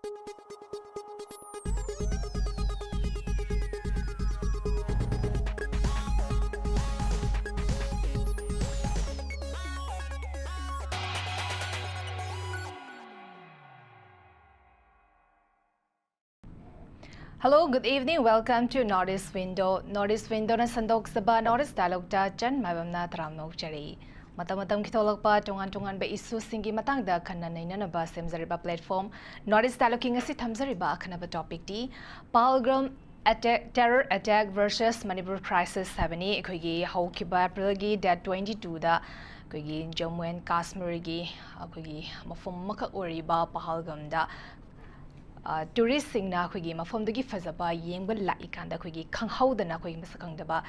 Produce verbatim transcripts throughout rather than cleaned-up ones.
Hello, good evening. Welcome to North East Window. North East Window-ꯅ ꯁꯟꯗꯣꯛꯆꯕ North East Dialogue-ꯇ ꯆꯟ ꯃꯥꯏꯕꯝꯅ ꯇꯔꯥꯝꯅ ꯑꯣꯛꯆꯔꯤ꯫ ꯃꯇꯝ ꯃꯇꯝꯒꯤ ꯊꯣꯛꯂꯛꯄ ꯇꯣꯉꯥꯟ ꯇꯣꯉꯥꯟꯕ issue-ꯁꯤꯡꯒꯤ ꯃꯇꯥꯡꯗ ꯈꯟꯅ ꯅꯩꯅꯅꯕ ꯁꯦꯝꯖꯔꯤꯕ platform North East Dialogue-ꯀꯤ ꯉꯁꯤ ꯊꯝꯖꯔꯤꯕ ꯑꯈꯟꯅꯕ topic-ꯇꯤ ꯄꯍꯜꯒꯥꯝ attack, terror attack versus Manipur crisis ꯍꯥꯏꯕꯅꯤ꯫ ꯑꯩꯈꯣꯏꯒꯤ ꯍꯧꯈꯤꯕ April-ꯒꯤ date twenty two-ꯗ ꯑꯩꯈꯣꯏꯒꯤ Jammu and Kashmir-ꯒꯤ ꯑꯩꯈꯣꯏꯒꯤ ꯃꯐꯝ ꯑꯃꯈꯛ ꯑꯣꯏꯔꯤꯕ ꯄꯍꯜꯒꯥꯝꯗ ꯑ, tourist-ꯁꯤꯡꯅ ꯑꯩꯈꯣꯏꯒꯤ ꯃꯐꯝꯗꯨꯒꯤ ꯐꯖꯕ ꯌꯦꯡꯕ ꯂꯥꯛꯏꯀꯥꯟꯗ ꯑꯩꯈꯣꯏꯒꯤ ꯈꯪꯍꯧꯗꯅ ꯑꯩꯈꯣꯏꯒꯤ ꯃꯁꯛ ꯈꯪꯗꯕ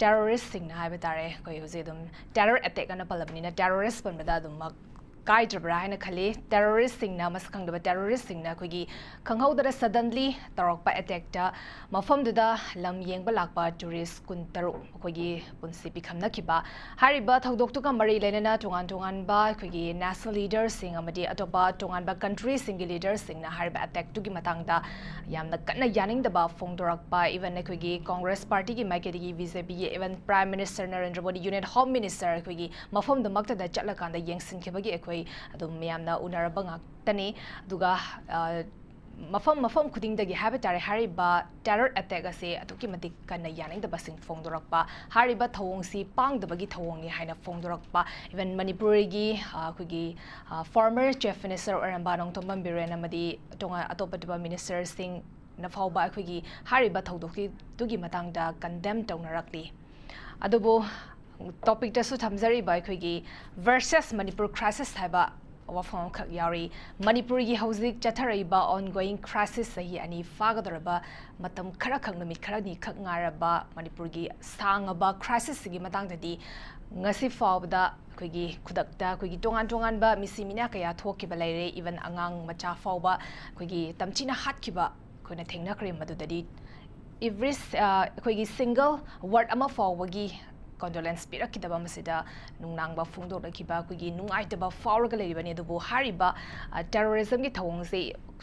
terrorist-ꯁꯤꯡꯅ ꯍꯥꯏꯕ ꯇꯥꯔꯦ, ꯑꯩꯈꯣꯏ ꯍꯧꯖꯤꯛ ꯑꯗꯨꯝ terror attack ꯑꯅ ꯄꯜꯂꯕꯅꯤꯅ terrorist ꯄꯟꯕꯗ ꯑꯗꯨꯃꯛ ꯀꯥꯏꯗ꯭ꯔꯕ꯭ꯔꯥ ꯍꯥꯏꯅ ꯈꯜꯂꯤ꯫ Terrorist-ꯁꯤꯡꯅ, ꯃꯁꯛ ꯈꯪꯗꯕ terrorist-ꯁꯤꯡꯅ ꯑꯩꯈꯣꯏꯒꯤ ꯈꯪꯍꯧꯗꯅ suddenly ꯇꯧꯔꯛꯄ attack-ꯇ ꯃꯐꯝꯗꯨꯗ ꯂꯝ ꯌꯦꯡꯕ ꯂꯥꯛꯄ tourist ꯀꯨꯟꯇꯔꯨꯛ ꯑꯩꯈꯣꯏꯒꯤ ꯄꯨꯟꯁꯤ ꯄꯤꯈꯝꯅꯈꯤꯕ꯫ ꯍꯥꯏꯔꯤꯕ ꯊꯧꯗꯣꯛꯇꯨꯒ ꯃꯔꯤ ꯂꯩꯅꯅ ꯇꯣꯉꯥꯟ ꯇꯣꯉꯥꯟꯕ ꯑꯩꯈꯣꯏꯒꯤ national leader-ꯁꯤꯡ ꯑꯃꯗꯤ ꯑꯇꯣꯞꯄ ꯇꯣꯉꯥꯟꯕ country-ꯁꯤꯡꯒꯤ leader-ꯁꯤꯡꯅ ꯍꯥꯏꯔꯤꯕ attack-ꯇꯨꯒꯤ ꯃꯇꯥꯡꯗ ꯌꯥꯝꯅ ꯀꯟꯅ ꯌꯥꯅꯤꯡꯗꯕ ꯐꯣꯡꯗꯣꯔꯛꯄ, even ꯑꯩꯈꯣꯏꯒꯤ Congress party-ꯒꯤ ꯃꯥꯏꯀꯩꯗꯒꯤ B J P-ꯒꯤ even Prime Minister Narendra Modi, Union Home Minister ꯑꯩꯈꯣꯏꯒꯤ ꯃꯐꯝꯗꯨꯃꯛꯇꯗ ꯆꯠꯂꯀꯥꯟꯗ ꯌꯦꯡꯁꯤꯟꯈꯤꯕꯒꯤ ꯑꯩꯈꯣꯏ ꯑꯗꯨꯝ ꯃꯌꯥꯝꯅ ꯎꯅꯔꯕ ꯉꯥꯛꯇꯅꯤ꯫ ꯑꯗꯨꯒ, ꯑ, ꯃꯐꯝ ꯃꯐꯝ ꯈꯨꯗꯤꯡꯗꯒꯤ ꯍꯥꯏꯕ ꯇꯥꯔꯦ, ꯍꯥꯏꯔꯤꯕ terror attack ꯑꯁꯤ ꯑꯗꯨꯛꯀꯤ ꯃꯇꯤꯛ ꯀꯟꯅ ꯌꯥꯅꯤꯡꯗꯕꯁꯤꯡ ꯐꯣꯡꯗꯣꯔꯛꯄ, ꯍꯥꯏꯔꯤꯕ ꯊꯧꯑꯣꯡꯁꯤ ꯄꯥꯡꯗꯕꯒꯤ ꯊꯧꯑꯣꯡꯅꯤ ꯍꯥꯏꯅ ꯐꯣꯡꯗꯣꯔꯛꯄ, even ꯃꯅꯤꯄꯨꯔꯒꯤ, ꯑ, ꯑꯩꯈꯣꯏꯒꯤ, ꯑ, former Chief Minister ꯑꯣꯏꯔꯝꯕ ꯅꯣꯡꯊꯣꯝꯕꯝ ꯕꯤꯔꯦꯟ ꯑꯃꯗꯤ ꯇꯣꯉꯥꯟ ꯑꯇꯣꯞ ꯑꯇꯣꯞꯄ minister-ꯁꯤꯡꯅ ꯐꯥꯎꯕ ꯑꯩꯈꯣꯏꯒꯤ ꯍꯥꯏꯔꯤꯕ ꯊꯧꯗꯣꯛꯇꯨꯒꯤ ꯃꯇꯥꯡꯗ condemn ꯇꯧꯅꯔꯛꯂꯤ꯫ ꯑꯗꯨꯕꯨ topic-ꯇꯁꯨ ꯊꯝꯖꯔꯤꯕ ꯑꯩꯈꯣꯏꯒꯤ versus Manipur crisis ꯍꯥꯏꯕ ꯋꯥꯐꯝ ꯑꯃꯈꯛ ꯌꯥꯎꯔꯤ꯫ ꯃꯅꯤꯄꯨꯔꯒꯤ ꯍꯧꯖꯤꯛ ꯆꯠꯊꯔꯛꯏꯕ ongoing crisis, ꯆꯍꯤ ꯑꯅꯤ ꯐꯥꯒꯗꯧꯔꯕ ꯃꯇꯝ ꯈꯔꯈꯛ, ꯅꯨꯃꯤꯠ ꯈꯔꯅꯤꯈꯛ ꯉꯥꯏꯔꯕ ꯃꯅꯤꯄꯨꯔꯒꯤ ꯁꯥꯡꯉꯕ crisis-ꯁꯤꯒꯤ ꯃꯇꯥꯡꯗꯗꯤ ꯉꯁꯤ ꯐꯥꯎꯕꯗ ꯑꯩꯈꯣꯏꯒꯤ ꯈꯨꯗꯛꯇ ꯑꯩꯈꯣꯏꯒꯤ ꯇꯣꯉꯥꯟ ꯇꯣꯉꯥꯟꯕ ꯃꯤꯁꯤ ꯃꯤꯅꯥ ꯀꯌꯥ ꯊꯣꯛꯈꯤꯕ ꯂꯩꯔꯦ, even ꯑꯉꯥꯡ ꯃꯆꯥ ꯐꯥꯎꯕ ꯑꯩꯈꯣꯏꯒꯤ ꯇꯝꯊꯤꯅ ꯍꯥꯠꯈꯤꯕ ꯑꯩꯈꯣꯏꯅ ꯊꯦꯡꯅꯈ꯭ꯔꯦ꯫ ꯃꯗꯨꯗꯗꯤ every, ꯑ, ꯑꯩꯈꯣꯏꯒꯤ single word ꯑꯃ ꯐꯥꯎꯕꯒꯤ condolence ꯄꯤꯔꯛꯈꯤꯗꯕ ꯃꯁꯤꯗ ꯅꯨꯡꯅꯥꯡꯕ ꯐꯣꯡꯗꯣꯛꯅꯈꯤꯕ, ꯑꯩꯈꯣꯏꯒꯤ ꯅꯨꯡꯉꯥꯏꯇꯕ ꯐꯥꯎꯔꯒ ꯂꯩꯔꯤꯕꯅꯤ꯫ ꯑꯗꯨꯕꯨ ꯍꯥꯏꯔꯤꯕ, ꯑ, terrorism-ꯒꯤ ꯊꯧꯑꯣꯡꯁꯤ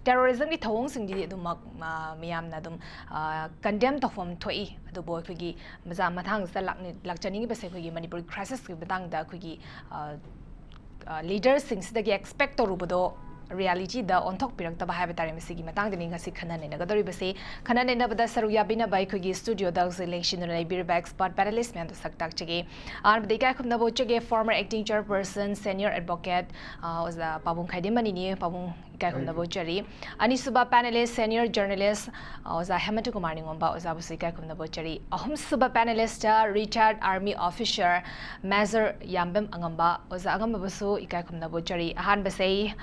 ꯇꯦꯔꯣꯔꯤꯖꯝꯒꯤ ꯊꯧꯑꯣꯡꯁꯤꯡꯗꯤ ꯑꯗꯨꯃꯛ ꯃꯤꯌꯥꯝꯅ ꯑꯗꯨꯝ ꯀꯟꯗꯦꯝ ꯇꯧꯐꯝ ꯊꯣꯛꯏ꯫ ꯑꯗꯨꯕꯨ ꯑꯩꯈꯣꯏꯒꯤ ꯃꯇꯥꯡꯁꯤꯗ ꯂꯥꯛꯆꯅꯤꯡꯉꯤꯕꯁꯦ ꯑꯩꯈꯣꯏꯒꯤ ꯃꯅꯤꯄꯨꯔꯒꯤ ꯀ꯭ꯔꯥꯏꯁꯤꯁꯀꯤ ꯃꯇꯥꯡꯗ ꯑꯩꯈꯣꯏꯒꯤ ꯂꯤꯗꯔꯁꯤꯡꯁꯤꯗꯒꯤ ꯑꯦꯛꯁꯄꯦꯛ ꯇꯧꯔꯨꯕꯗꯣ ꯔꯤꯌꯦꯂꯤꯇꯤꯗ ꯑꯣꯟꯊꯣꯛꯄꯤꯔꯛꯇꯕ ꯍꯥꯏꯕ ꯇꯥꯔꯦ꯫ ꯃꯁꯤꯒꯤ ꯃꯇꯥꯡꯗꯅꯤ ꯉꯁꯤ ꯈꯟꯅ ꯅꯩꯅꯒꯗꯧꯔꯤꯕꯁꯤ꯫ ꯈꯟꯅ ꯅꯩꯅꯕꯗ ꯁꯔꯨꯛ ꯌꯥꯕꯤꯅꯕ ꯑꯩꯈꯣꯏꯒꯤ ꯁ꯭ꯇꯨꯗꯤꯑꯣꯗ ꯍꯧꯖꯤꯛ ꯂꯦꯡꯁꯤꯟꯗꯨꯅ ꯂꯩꯕꯤꯔꯤꯕ ꯑꯦꯛꯁꯄꯔꯠ ꯄꯦꯅꯦꯂꯤꯁ꯭ꯠ ꯃꯌꯥꯝꯗ ꯁꯛ ꯇꯥꯛꯆꯒꯦ꯫ ꯑꯍꯥꯟꯕꯗ ꯏꯀꯥꯏ ꯈꯨꯝꯅꯕ ꯎꯠꯆꯒꯦ former acting chairperson, senior advocate ꯑꯣꯖꯥ ꯄꯥꯕꯨꯡ ꯈꯥꯏꯗꯦꯝꯃꯅꯤꯅꯤ꯫ ꯄꯥꯕꯨꯡ ꯏꯀꯥꯏ ꯈꯨꯝꯅꯕ ꯎꯠꯆꯔꯤ꯫ ꯑꯅꯤꯁꯨꯕ ꯄꯦꯅꯦꯂꯤꯁ꯭ꯠ senior journalist ꯑꯣꯖꯥ ꯍꯦꯃꯟꯇ ꯀꯨꯃꯥꯔ ꯅꯤꯡꯉꯣꯝꯕ, ꯑꯣꯖꯥꯕꯨꯁꯨ ꯏꯀꯥꯏ ꯈꯨꯝꯅꯕ ꯎꯠꯆꯔꯤ꯫ ꯑꯍꯨꯝꯁꯨꯕ ꯄꯦꯅꯦꯂꯤꯁ꯭ꯠꯇ retired army officer Major ꯌꯥꯝꯕꯦꯝ ꯑꯉꯝꯕ, ꯑꯣꯖꯥ ꯑꯉꯝꯕꯕꯨꯁꯨ ꯏꯀꯥꯏ ꯈꯨꯝꯅꯕ ꯎꯠꯆꯔꯤ꯫ ꯑꯍꯥꯟꯕꯁꯦ ꯑꯩ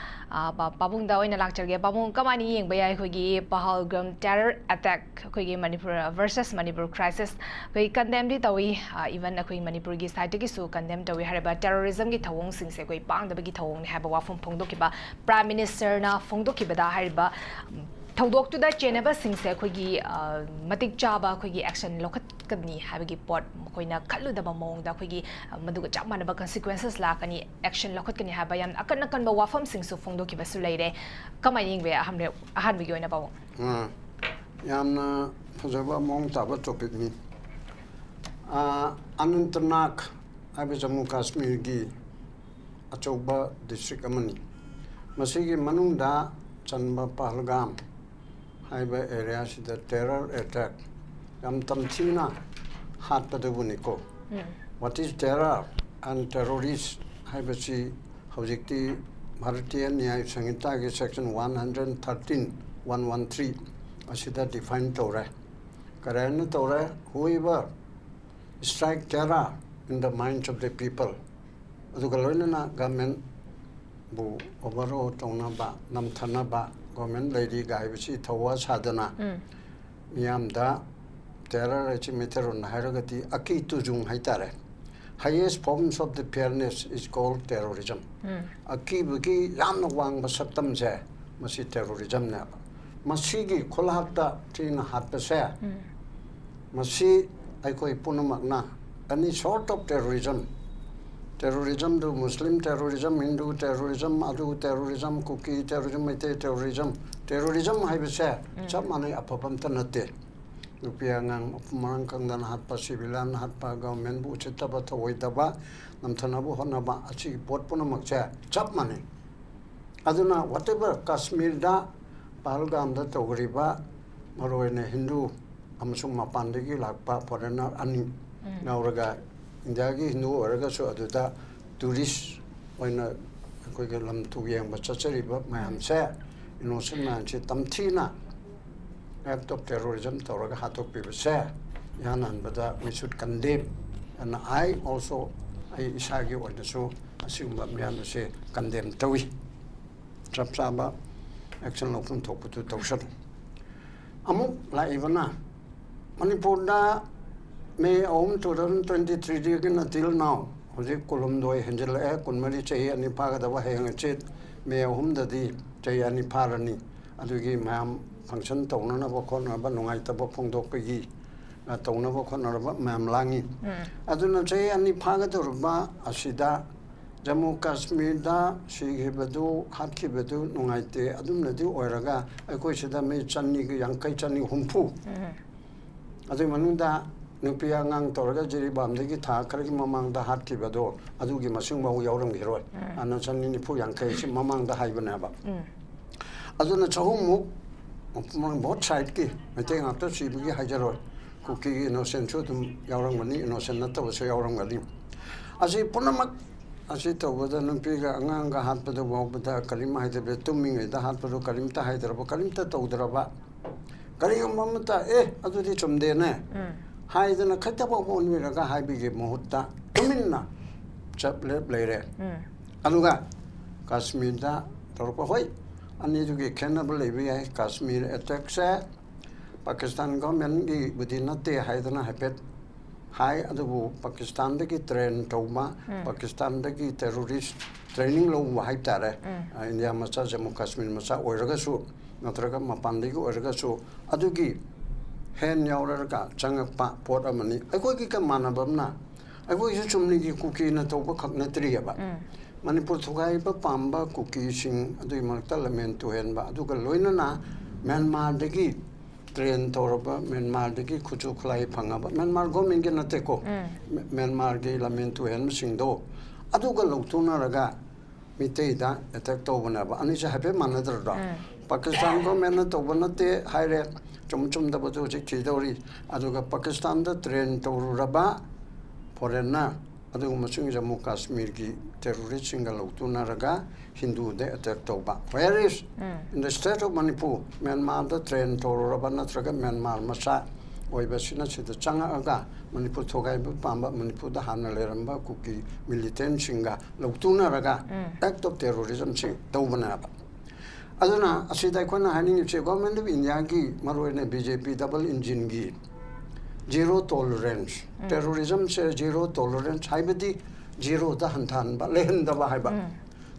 ꯄꯥꯕꯨꯡꯗ ꯑꯣꯏꯅ ꯂꯥꯛꯆꯔꯒꯦ꯫ ꯄꯥꯕꯨꯡ, ꯀꯃꯥꯏꯅ ꯌꯦꯡꯕ ꯌꯥꯏ ꯑꯩꯈꯣꯏꯒꯤ ꯄꯍꯜꯒꯝ terror attack, ꯑꯩꯈꯣꯏꯒꯤ ꯃꯅꯤꯄꯨꯔ versus ꯃꯅꯤꯄꯨꯔ crisis? ꯑꯩꯈꯣꯏ ꯀꯟꯗꯦꯝꯗꯤ ꯇꯧꯏ, ꯏꯚꯟ ꯑꯩꯈꯣꯏ ꯃꯅꯤꯄꯨꯔꯒꯤ ꯁꯥꯏꯠꯇꯒꯤꯁꯨ ꯀꯟꯗꯦꯝ ꯇꯧꯏ꯫ ꯍꯥꯏꯔꯤꯕ ꯇꯦꯔꯣꯔꯤꯖꯝꯒꯤ ꯊꯧꯑꯣꯡꯁꯤꯡꯁꯦ ꯑꯩꯈꯣꯏ ꯄꯥꯡꯗꯕꯒꯤ ꯊꯧꯑꯣꯡꯅꯤ ꯍꯥꯏꯕ ꯋꯥꯐꯝ ꯐꯣꯡꯗꯣꯛꯈꯤꯕ ꯄ꯭ꯔꯥꯏꯝ ꯃꯤꯅꯤꯁꯇꯔꯅ ꯐꯣꯡꯗꯣꯛꯈꯤꯕꯗ ꯍꯥꯏꯔꯤꯕ ꯊꯧꯗꯣꯛꯇꯨꯗ ꯆꯦꯟꯅꯕꯁꯤꯡꯁꯦ ꯑꯩꯈꯣꯏꯒꯤ ꯃꯇꯤꯛ ꯆꯥꯕ ꯑꯩꯈꯣꯏꯒꯤ action ꯂꯧꯈꯠꯀꯅꯤ ꯍꯥꯏꯕꯒꯤ ꯄꯣꯠ ꯃꯈꯣꯏꯅ ꯈꯜꯂꯨꯗꯕ ꯃꯑꯣꯡꯗ ꯑꯩꯈꯣꯏꯒꯤ ꯃꯗꯨꯒ ꯆꯞ ꯃꯥꯟꯅꯕ consequences ꯂꯥꯛꯀꯅꯤ, action ꯂꯧꯈꯠꯀꯅꯤ ꯍꯥꯏꯕ ꯌꯥꯝꯅ ꯑꯀꯟ ꯑꯀꯟꯕ ꯋꯥꯐꯝꯁꯤꯡꯁꯨ ꯐꯣꯡꯗꯣꯛꯈꯤꯕꯁꯨ ꯂꯩꯔꯦ꯫ ꯀꯃꯥꯏꯅ ꯌꯦꯡꯕ ꯌꯥꯏ? ꯑꯍꯥꯟꯕ ꯑꯍꯥꯟꯕꯒꯤ ꯑꯣꯏꯅ ꯄꯥꯕꯨꯡ꯫ ꯑꯥ, ꯌꯥꯝꯅ ꯐꯖꯕ ꯃꯑꯣꯡ ꯇꯥꯕ ꯇꯣꯄꯤꯛꯅꯤ꯫ ꯑꯅꯟꯇꯅꯥꯒ ꯍꯥꯏꯕ ꯖꯝꯃꯨ ꯀꯥꯁꯃꯤꯔꯒꯤ ꯑꯆꯧꯕ ꯗꯤꯁꯇ꯭ꯔꯤꯛ ꯑꯃꯅꯤ꯫ ꯃꯁꯤꯒꯤ ꯃꯅꯨꯡꯗ ꯆꯟꯕ ꯄꯍꯜꯒꯥꯝ ꯍꯥꯏꯕ ꯑꯦꯔꯤꯌꯥꯁꯤꯗ ꯇꯦꯔꯔ ꯑꯦꯇꯦꯛ ꯌꯥꯝ ꯇꯝꯊꯤꯅ ꯍꯥꯠꯄꯗꯨꯕꯨꯅꯤꯀꯣ꯫ What is terror and terrorist ꯍꯥꯏꯕꯁꯤ ꯍꯧꯖꯤꯛꯇꯤ Bharatiya ꯅ꯭ꯌꯥꯌ ꯁꯪꯍꯤꯇꯥꯒꯤ section one hundred thirteen, one one three ꯑꯁꯤꯗ define ꯇꯧꯔꯦ꯫ ꯀꯔꯥꯏꯅ ꯇꯧꯔꯦ? Whoever strike terror in the minds of the people, ꯑꯗꯨꯒ ꯂꯣꯏꯅꯅ ꯒꯚꯔꯟꯃꯦꯟꯕꯨ overthrow ꯇꯧꯅꯕ, ꯅꯝꯊꯅꯕ, ꯒꯚꯔꯟꯃꯦꯟ ꯂꯩꯔꯤꯒ ꯍꯥꯏꯕꯁꯤ ꯊꯧꯋꯥ ꯁꯥꯗꯅ ꯃꯤꯌꯥꯝꯗ ꯇꯦꯔꯔ ꯍꯥꯏꯁꯤ ꯃꯩꯇꯩꯂꯣꯟꯗ ꯍꯥꯏꯔꯒꯗꯤ ꯑꯀꯤ ꯇꯨꯖꯨꯡ ꯍꯥꯏꯇꯥꯔꯦ꯫ Highest forms of the fearness is called terrorism. ꯑꯀꯤꯕꯒꯤ ꯌꯥꯝꯅ ꯋꯥꯡꯕ ꯁꯛꯇꯝꯁꯦ ꯃꯁꯤ ꯇꯦꯔꯣꯔꯤꯖꯝꯅꯦꯕ꯫ ꯃꯁꯤꯒꯤ ꯈꯨꯂꯥꯛꯇ ꯊꯤꯅ ꯍꯥꯠꯄꯁꯦ, ꯃꯁꯤ ꯑꯩꯈꯣꯏ ꯄꯨꯝꯅꯃꯛꯅ any sort of terrorism, terrorism ꯗꯨ Muslim terrorism, Hindu terrorism, ꯑꯗꯨ terrorism, Kuki terrorism, Meitei terrorism, terrorism ꯍꯥꯏꯕꯁꯦ ꯆꯞ ꯃꯥꯟꯅꯩ, ꯑꯐꯕ ꯑꯝꯇ ꯅꯠꯇꯦ꯫ ꯅꯨꯄꯤ ꯑꯉꯥꯡ ꯃꯐꯝ ꯃꯔꯥꯡ ꯈꯪꯗꯅ ꯍꯥꯠꯄ, ꯁꯤꯚꯤꯂꯤꯌꯟ ꯍꯥꯠꯄ, ꯒꯚꯔꯟꯃꯦꯟꯕꯨ ꯎꯁꯤꯠꯇꯕ, ꯊꯧꯑꯣꯏꯗꯕ, ꯅꯝꯊꯅꯕ ꯍꯣꯠꯅꯕ, ꯑꯁꯤꯒꯤ ꯄꯣꯠ ꯄꯨꯝꯅꯃꯛꯁꯦ ꯆꯞ ꯃꯥꯟꯅꯩ꯫ ꯑꯗꯨꯅ whatever ꯀꯥꯁꯃꯤꯔꯗ, ꯄꯍꯜꯒꯥꯝꯗ ꯇꯧꯈ꯭ꯔꯤꯕ, ꯃꯔꯨꯑꯣꯏꯅ ꯍꯤꯟꯗꯨ ꯑꯃꯁꯨꯡ ꯃꯄꯥꯟꯗꯒꯤ ꯂꯥꯛꯄ ꯐꯣꯔꯦꯟꯅꯔ ꯑꯅꯤ ꯌꯥꯎꯔꯒ, ꯏꯟꯗꯤꯌꯥꯒꯤ ꯍꯤꯟꯗꯨ ꯑꯣꯏꯔꯒꯁꯨ ꯑꯗꯨꯗ ꯇꯨꯔꯤꯁ ꯑꯣꯏꯅ ꯑꯩꯈꯣꯏꯒꯤ ꯂꯝ ꯇꯨ ꯌꯦꯡꯕ ꯆꯠꯆꯔꯤꯕ ꯃꯌꯥꯝꯁꯦ, ꯏꯅꯣꯁꯦꯟ ꯃꯌꯥꯝꯁꯦ ꯇꯝꯊꯤꯅ act of terrorism ꯇꯧꯔꯒ ꯍꯥꯠꯇꯣꯛꯄꯤꯕꯁꯦ, ꯏꯍꯥꯟ ꯍꯥꯟꯕꯗ we should condemn꯫ ꯑꯗꯨꯅ I also, ꯑꯩ ꯏꯁꯥꯒꯤ ꯑꯣꯏꯅꯁꯨ ꯑꯁꯤꯒꯨꯝꯕ ꯃꯌꯥꯝ ꯑꯁꯦ condemn ꯇꯧꯏ꯫ ꯆꯞ ꯆꯥꯕ action ꯂꯧꯐꯝ ꯊꯣꯛꯄꯗꯨ ꯇꯧꯁꯅꯨ꯫ ꯑꯃꯨꯛ ꯂꯥꯛꯏꯕꯅ ꯃꯅꯤꯄꯨꯔꯗ May ꯑꯍꯨꯝ, two thousand twenty threeꯗꯒꯤꯅ till now, ꯍꯧꯖꯤꯛ ꯀꯨꯟꯍꯨꯝꯗꯣꯏ ꯍꯦꯟꯖꯤꯜꯂꯛꯑꯦ, ꯀꯨꯟꯃꯔꯤ, ꯆꯍꯤ ꯑꯅꯤ ꯐꯥꯒꯗꯕ, ꯍꯌꯦꯡ ꯍꯪꯆꯤꯠ May ꯑꯍꯨꯝꯗꯗꯤ ꯆꯍꯤ ꯑꯅꯤ ꯐꯥꯔꯅꯤ꯫ ꯑꯗꯨꯒꯤ ꯃꯌꯥꯝ function ꯇꯧꯅꯅꯕ ꯈꯣꯠꯅꯕ, ꯅꯨꯡꯉꯥꯏꯇꯕ ꯐꯣꯡꯗꯣꯛꯄꯒꯤ, ꯑ, ꯇꯧꯅꯕ ꯈꯣꯠꯅꯔꯕ ꯃꯌꯥꯝ ꯂꯥꯡꯉꯤ꯫ ꯑꯗꯨꯅ ꯆꯍꯤ ꯑꯅꯤ ꯐꯥꯒꯗꯧꯔꯕ ꯑꯁꯤꯗ ꯖꯝꯃꯨ ꯀꯥꯁꯃꯤꯔꯗ ꯁꯤꯈꯤꯕꯗꯨ, ꯍꯥꯠꯈꯤꯕꯗꯨ ꯅꯨꯡꯉꯥꯏꯇꯦ꯫ ꯑꯗꯨꯝꯅꯗꯤ ꯑꯣꯏꯔꯒ ꯑꯩꯈꯣꯏ ꯁꯤꯗ ꯃꯤ ꯆꯅꯤꯒ ꯌꯥꯡꯈꯩ, ꯆꯅꯤ ꯍꯨꯝꯐꯨ, ꯑꯗꯨꯒꯤ ꯃꯅꯨꯡꯗ ꯅꯨꯄꯤ ꯑꯉꯥꯡ ꯇꯧꯔꯒ ꯖꯤꯔꯤꯕꯥꯝꯗꯒꯤ ꯊꯥ ꯈꯔꯒꯤ ꯃꯃꯥꯡꯗ ꯍꯥꯠꯈꯤꯕꯗꯣ, ꯑꯗꯨꯒꯤ ꯃꯁꯤꯡꯐꯥꯎ ꯌꯥꯎꯔꯝꯈꯤꯔꯣꯏ꯫ ꯑꯗꯨꯅ ꯆꯅꯤ ꯅꯤꯐꯨ ꯌꯥꯡꯈꯩ ꯑꯁꯤ ꯃꯃꯥꯡꯗ ꯍꯥꯏꯕꯅꯦꯕ꯫ ꯑꯗꯨꯅ ꯆꯍꯨꯝꯃꯨꯛ, both sideꯀꯤ ꯃꯩꯇꯩ ꯉꯥꯛꯇ ꯁꯤꯕꯒꯤ ꯍꯥꯏꯖꯔꯣꯏ, ꯀꯨꯀꯤꯒꯤ innocentꯁꯨ ꯑꯗꯨꯝ ꯌꯥꯎꯔꯝꯒꯅꯤ, innocent ꯅꯠꯇꯕꯁꯨ ꯌꯥꯎꯔꯝꯒꯅꯤ꯫ ꯑꯁꯤ ꯄꯨꯝꯅꯃꯛ ꯑꯁꯤ ꯇꯧꯕꯗ ꯅꯨꯄꯤꯒ ꯑꯉꯥꯡꯒ ꯍꯥꯠꯄꯗ ꯐꯥꯎꯕꯗ ꯀꯔꯤꯝ ꯍꯥꯏꯗꯕ, ꯇꯨꯝꯃꯤꯉꯩꯗ ꯍꯥꯠꯄꯗꯣ ꯀꯔꯤꯝꯇ ꯍꯥꯏꯗ꯭ꯔꯕ, ꯀꯔꯤꯝꯇ ꯇꯧꯗ꯭ꯔꯕ, ꯀꯔꯤꯒꯨꯝꯕ ꯑꯃꯇ, "ꯑꯦ, ꯑꯗꯨꯗꯤ ꯆꯨꯝꯗꯦꯅꯦ" ꯍꯥꯏꯗꯅ ꯈꯛꯇ ꯐꯥꯎꯕ ꯑꯣꯟꯕꯤꯔꯒ ꯍꯥꯏꯕꯒꯤ ꯃꯍꯨꯠꯇ ꯇꯨꯃꯤꯟꯅ ꯆꯞ ꯂꯦꯞ ꯂꯩꯔꯦ꯫ ꯑꯗꯨꯒ ꯀꯥꯁꯃꯤꯔꯗ ꯇꯧꯔꯛꯄ, ꯍꯣꯏ, ꯑꯅꯤꯗꯨꯒꯤ ꯈꯦꯠꯅꯕ ꯂꯩꯕ ꯌꯥꯏ꯫ ꯀꯥꯁꯃꯤꯔ attackꯁꯦ ꯄꯥꯀꯤꯁꯇꯥꯟ governmentꯒꯤꯕꯨꯗꯤ ꯅꯠꯇꯦ ꯍꯥꯏꯗꯅ ꯍꯥꯏꯐꯦꯠ ꯍꯥꯏ, ꯑꯗꯨꯕꯨ ꯄꯥꯀꯤꯁꯇꯥꯟꯗꯒꯤ train ꯇꯧꯕ, ꯄꯥꯀꯤꯁꯇꯥꯟꯗꯒꯤ terrorist training ꯂꯧꯕ ꯍꯥꯏꯕ ꯇꯥꯔꯦ꯫ ꯑ, ꯏꯟꯗꯤꯌꯥ ꯃꯆꯥ, ꯖꯝꯃꯨ ꯀꯥꯁꯃꯤꯔ ꯃꯆꯥ ꯑꯣꯏꯔꯒꯁꯨ, ꯅꯠꯇ꯭ꯔꯒ ꯃꯄꯥꯟꯗꯒꯤ ꯑꯣꯏꯔꯒꯁꯨ, ꯑꯗꯨꯒꯤ hand ꯌꯥꯎꯔꯒ ꯆꯪꯉꯛꯄ ꯄꯣꯠ ꯑꯃꯅꯤ꯫ ꯑꯩꯈꯣꯏꯒꯤꯒ ꯃꯥꯟꯅꯕ ꯑꯃꯅ, ꯑꯩꯈꯣꯏꯁꯨ ꯆꯨꯝꯅꯒꯤ ꯀꯨꯀꯤꯅ ꯇꯧꯕ ꯈꯛ ꯅꯠꯇ꯭ꯔꯤꯑꯕ꯫ ꯃꯅꯤꯄꯨꯔ ꯊꯨꯒꯥꯏꯕ ꯄꯥꯝꯕ ꯀꯨꯀꯤꯁꯤꯡ ꯑꯗꯨꯒꯤ ꯃꯔꯛꯇ ꯂꯝꯍꯦꯟ ꯇꯨꯍꯦꯟꯕ, ꯑꯗꯨꯒ ꯂꯣꯏꯅꯅ ꯃ꯭ꯌꯥꯟꯃꯥꯔꯗꯒꯤ ꯇ꯭ꯔꯦꯟ ꯇꯧꯔꯕ, ꯃ꯭ꯌꯥꯟꯃꯥꯔꯗꯒꯤ ꯈꯨꯠꯁꯨ ꯈꯨꯠꯂꯥꯏ ꯐꯪꯉꯕ, ꯃ꯭ꯌꯥꯟꯃꯥꯔ ꯒꯣꯔꯃꯦꯟꯒꯤ ꯅꯠꯇꯦꯀꯣ, ꯃ꯭ꯌꯥꯟꯃꯥꯔꯒꯤ ꯂꯝꯍꯦꯟ ꯇꯨꯍꯦꯟꯕꯁꯤꯡꯗꯣ ꯑꯗꯨꯒ ꯂꯧꯊꯣꯛꯅꯔꯒ ꯃꯤꯇꯩꯗ ꯑꯦꯇꯦꯛ ꯇꯧꯕꯅꯦꯕ꯫ ꯑꯅꯤꯁꯦ ꯍꯥꯏꯐꯦꯠ ꯃꯥꯟꯅꯗ꯭ꯔꯗ꯭ꯔꯣ? ꯄꯥꯀꯤꯁꯇꯥꯟ ꯒꯣꯔꯃꯦꯟꯅ ꯇꯧꯕ ꯅꯠꯇꯦ ꯍꯥꯏꯔꯦ, ꯆꯨꯝ ꯆꯨꯝꯗꯕꯗꯨ ꯍꯧꯖꯤꯛ ꯊꯤꯗꯧꯔꯤ꯫ ꯑꯗꯨꯒ ꯄꯥꯀꯤꯁꯇꯥꯟꯗ ꯇ꯭ꯔꯦꯟ ꯇꯧꯔꯨꯔꯕ ꯐꯣꯔꯦꯟꯅ ꯑꯗꯨꯒꯨꯝꯕꯁꯤꯡ ꯖꯝꯃꯨ ꯀꯥꯁꯃꯤꯔꯒꯤ ꯇꯦꯔꯣꯔꯤꯁꯁꯤꯡꯒ ꯂꯧꯇꯨꯅꯔꯒ ꯍꯤꯟꯗꯨꯗ ꯑꯦꯇꯦꯛ ꯇꯧꯕ꯫ Where is in the state of Manipur? ꯃ꯭ꯌꯥꯟꯃꯥꯔꯗ ꯇ꯭ꯔꯦꯟ ꯇꯧꯔꯨꯔꯕ ꯅꯠꯇ꯭ꯔꯒ ꯃ꯭ꯌꯥꯟꯃꯥꯔ ꯃꯆꯥ ꯑꯣꯏꯕꯁꯤꯅ ꯁꯤꯗ ꯆꯪꯉꯛꯑꯒ ꯃꯅꯤꯄꯨꯔ ꯊꯨꯒꯥꯏꯕ ꯄꯥꯝꯕ, ꯃꯅꯤꯄꯨꯔꯗ ꯍꯥꯟꯅ ꯂꯩꯔꯝꯕ ꯀꯨꯀꯤ ꯃꯤꯂꯤꯇꯦꯟꯁꯤꯡꯒ ꯂꯧꯇꯨꯅꯔꯒ ꯑꯦꯛ ꯑꯣꯐ ꯇꯦꯔꯣꯔꯤꯖꯝꯁꯤ ꯇꯧꯕꯅꯦꯕ꯫ ꯑꯗꯨꯅ ꯑꯁꯤꯗ ꯑꯩꯈꯣꯏꯅ ꯍꯥꯏꯅꯤꯡꯉꯤꯕꯁꯦ, ꯒꯣꯔꯃꯦꯟ ꯑꯣꯐ ꯏꯟꯗꯤꯌꯥꯒꯤ, ꯃꯔꯨꯑꯣꯏꯅ ꯕꯤ ꯖꯦ ꯄꯤ ꯗꯕꯜ ꯏꯟꯖꯤꯟꯒꯤ ꯖꯤꯔꯣ ꯇꯣꯂꯔꯦꯟꯁ, ꯇꯦꯔꯣꯔꯤꯖꯝꯁꯦ ꯖꯤꯔꯣ ꯇꯣꯂꯔꯦꯟꯁ ꯍꯥꯏꯕꯗꯤ ꯖꯤꯔꯣꯗ ꯍꯟꯊꯍꯟꯕ, ꯂꯩꯍꯟꯗꯕ ꯍꯥꯏꯕ꯫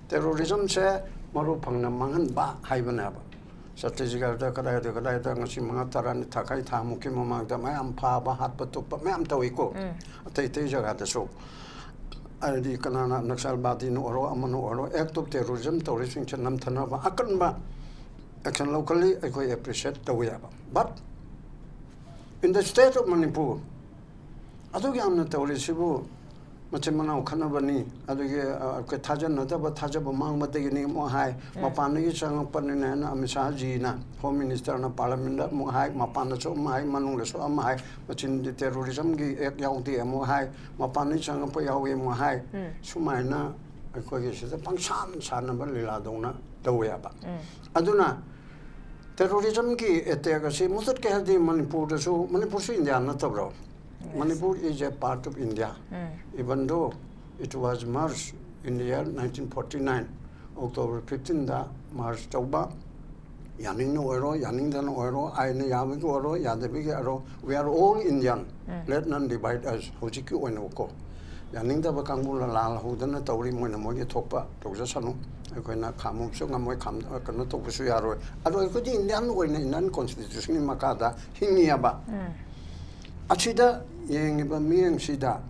ꯇꯦꯔꯣꯔꯤꯖꯝꯁꯦ ꯃꯔꯨ ꯐꯪꯅ ꯃꯥꯡꯍꯟꯕ ꯍꯥꯏꯕꯅꯦꯕ꯫ ꯆꯠꯇꯤꯁꯒꯔꯗ ꯀꯗꯥꯏꯗ ꯀꯗꯥꯏꯗ ꯉꯁꯤ ꯃꯉꯥ ꯇꯔꯥꯅꯤ ꯊꯥꯈꯥꯏ ꯊꯥꯃꯨꯛꯀꯤ ꯃꯃꯥꯡꯗ ꯃꯌꯥꯝ ꯐꯥꯕ, ꯍꯥꯠꯄ, ꯇꯨꯞꯄ ꯃꯌꯥꯝ ꯇꯧꯏꯀꯣ꯫ ꯑꯇꯩ ꯑꯇꯩ ꯖꯒꯥꯗꯁꯨ, ꯍꯥꯏꯗꯤ ꯀꯅꯥꯅ ꯅꯛꯁꯜꯕꯥꯗꯤꯅ ꯑꯣꯏꯔꯣ, ꯑꯃꯅ ꯑꯣꯏꯔꯣ, ꯑꯦꯛ ꯑꯣꯐ ꯇꯦꯔꯣꯔꯤꯖꯝ ꯇꯧꯔꯤꯁꯤꯡꯁꯦ ꯅꯝꯊꯅꯕ ꯑꯀꯟꯕ ꯑꯦꯛꯁꯟ ꯂꯧꯈꯠꯂꯤ꯫ ꯑꯩꯈꯣꯏ ꯑꯦꯄ꯭ꯔꯤꯁꯤꯌꯦꯠ ꯇꯧꯋꯦꯕ꯫ But in the state of Manipur, ꯑꯗꯨꯛ ꯌꯥꯝꯅ ꯇꯧꯔꯤꯁꯤꯕꯨ ꯃꯆꯤꯟ ꯃꯅꯥꯎ ꯈꯠꯅꯕꯅꯤ, ꯑꯗꯨꯒꯤ, ꯑ, ꯑꯩꯈꯣꯏ ꯊꯥꯖꯅꯗꯕ, ꯊꯥꯖꯕ ꯃꯥꯡꯕꯗꯒꯤꯅꯤ ꯑꯃꯨꯛ ꯍꯥꯏ, ꯃꯄꯥꯟꯗꯒꯤ ꯆꯪꯉꯛꯄꯅꯤꯅ ꯍꯥꯏꯅ ꯑꯃꯤꯠ ꯁꯥꯍꯖꯤꯅ, ꯍꯣꯝ ꯃꯤꯅꯤꯁꯇꯔꯅ ꯄꯥꯔꯂꯤꯌꯥꯃꯦꯟꯗ ꯑꯃꯨꯛ ꯍꯥꯏ, ꯃꯄꯥꯟꯗꯁꯨ ꯑꯃ ꯍꯥꯏ, ꯃꯅꯨꯡꯗꯁꯨ ꯑꯃ ꯍꯥꯏ, ꯃꯆꯤꯟꯗꯤ ꯇꯦꯔꯣꯔꯤꯖꯝꯒꯤ ꯑꯦꯛ ꯌꯥꯎꯗꯦ ꯑꯃꯨꯛ ꯍꯥꯏ, ꯃꯄꯥꯟꯗꯒꯤ ꯆꯪꯉꯛꯄ ꯌꯥꯎꯏ ꯑꯃꯨꯛ ꯍꯥꯏ꯫ ꯁꯨꯃꯥꯏꯅ ꯑꯩꯈꯣꯏꯒꯤ ꯁꯤꯗ ꯄꯪꯁꯥꯟ ꯁꯥꯟꯅꯕ ꯂꯤꯂꯥꯗꯧꯅ ꯇꯧꯋꯦꯕ꯫ ꯑꯗꯨꯅ ꯇꯦꯔꯣꯔꯤꯖꯝꯒꯤ ꯑꯦꯇꯦꯛ ꯑꯁꯤ ꯃꯨꯊꯠꯀꯦ ꯍꯥꯏꯔꯗꯤ ꯃꯅꯤꯄꯨꯔꯗꯁꯨ, ꯃꯅꯤꯄꯨꯔꯁꯨ India ꯅꯠꯇꯕ꯭ꯔꯣ? Manipur is a part of India. Even though it was merged in the year nineteen forty-nine, October fifteenꯗ merge ꯇꯧꯕ, ꯌꯥꯅꯤꯡꯅ ꯑꯣꯏꯔꯣ, ꯌꯥꯅꯤꯡꯗꯅ ꯑꯣꯏꯔꯣ, ꯑꯥꯏꯟꯅ ꯌꯥꯕꯒꯤ ꯑꯣꯏꯔꯣ, ꯌꯥꯗꯕꯒꯤ ꯑꯣꯏꯔꯣ, we are all Indian. Let none divide us. ꯍꯧꯖꯤꯛꯀꯤ ꯑꯣꯏꯅꯀꯣ, ꯌꯥꯅꯤꯡꯗꯕ ꯀꯥꯡꯕꯨꯅ ꯂꯥꯜꯍꯧꯗꯅ ꯇꯧꯔꯤ, ꯃꯣꯏꯅ ꯃꯣꯏꯒꯤ ꯊꯣꯛꯄ ꯇꯧꯖꯁꯅꯨ, ꯑꯩꯈꯣꯏꯅ ꯈꯥꯝꯃꯨꯕꯁꯨ ꯉꯝꯃꯣꯏ, ꯈꯥꯝ-, ꯀꯩꯅꯣ ꯇꯧꯕꯁꯨ ꯌꯥꯔꯣꯏ꯫ ꯑꯗꯣ ꯑꯩꯈꯣꯏꯗꯤ ꯏꯟꯗꯤꯌꯥꯟ ꯑꯣꯏꯅ ꯏꯟꯗꯤꯌꯥꯟ ꯀꯣꯟꯁꯇꯤꯇ꯭ꯌꯨꯁꯟꯒꯤ ꯃꯈꯥꯗ ꯍꯤꯡꯉꯤꯑꯕ꯫ ꯑꯁꯤꯗ ꯌꯦꯡꯉꯤꯕ ꯃꯤꯠꯌꯦꯡꯁꯤꯗ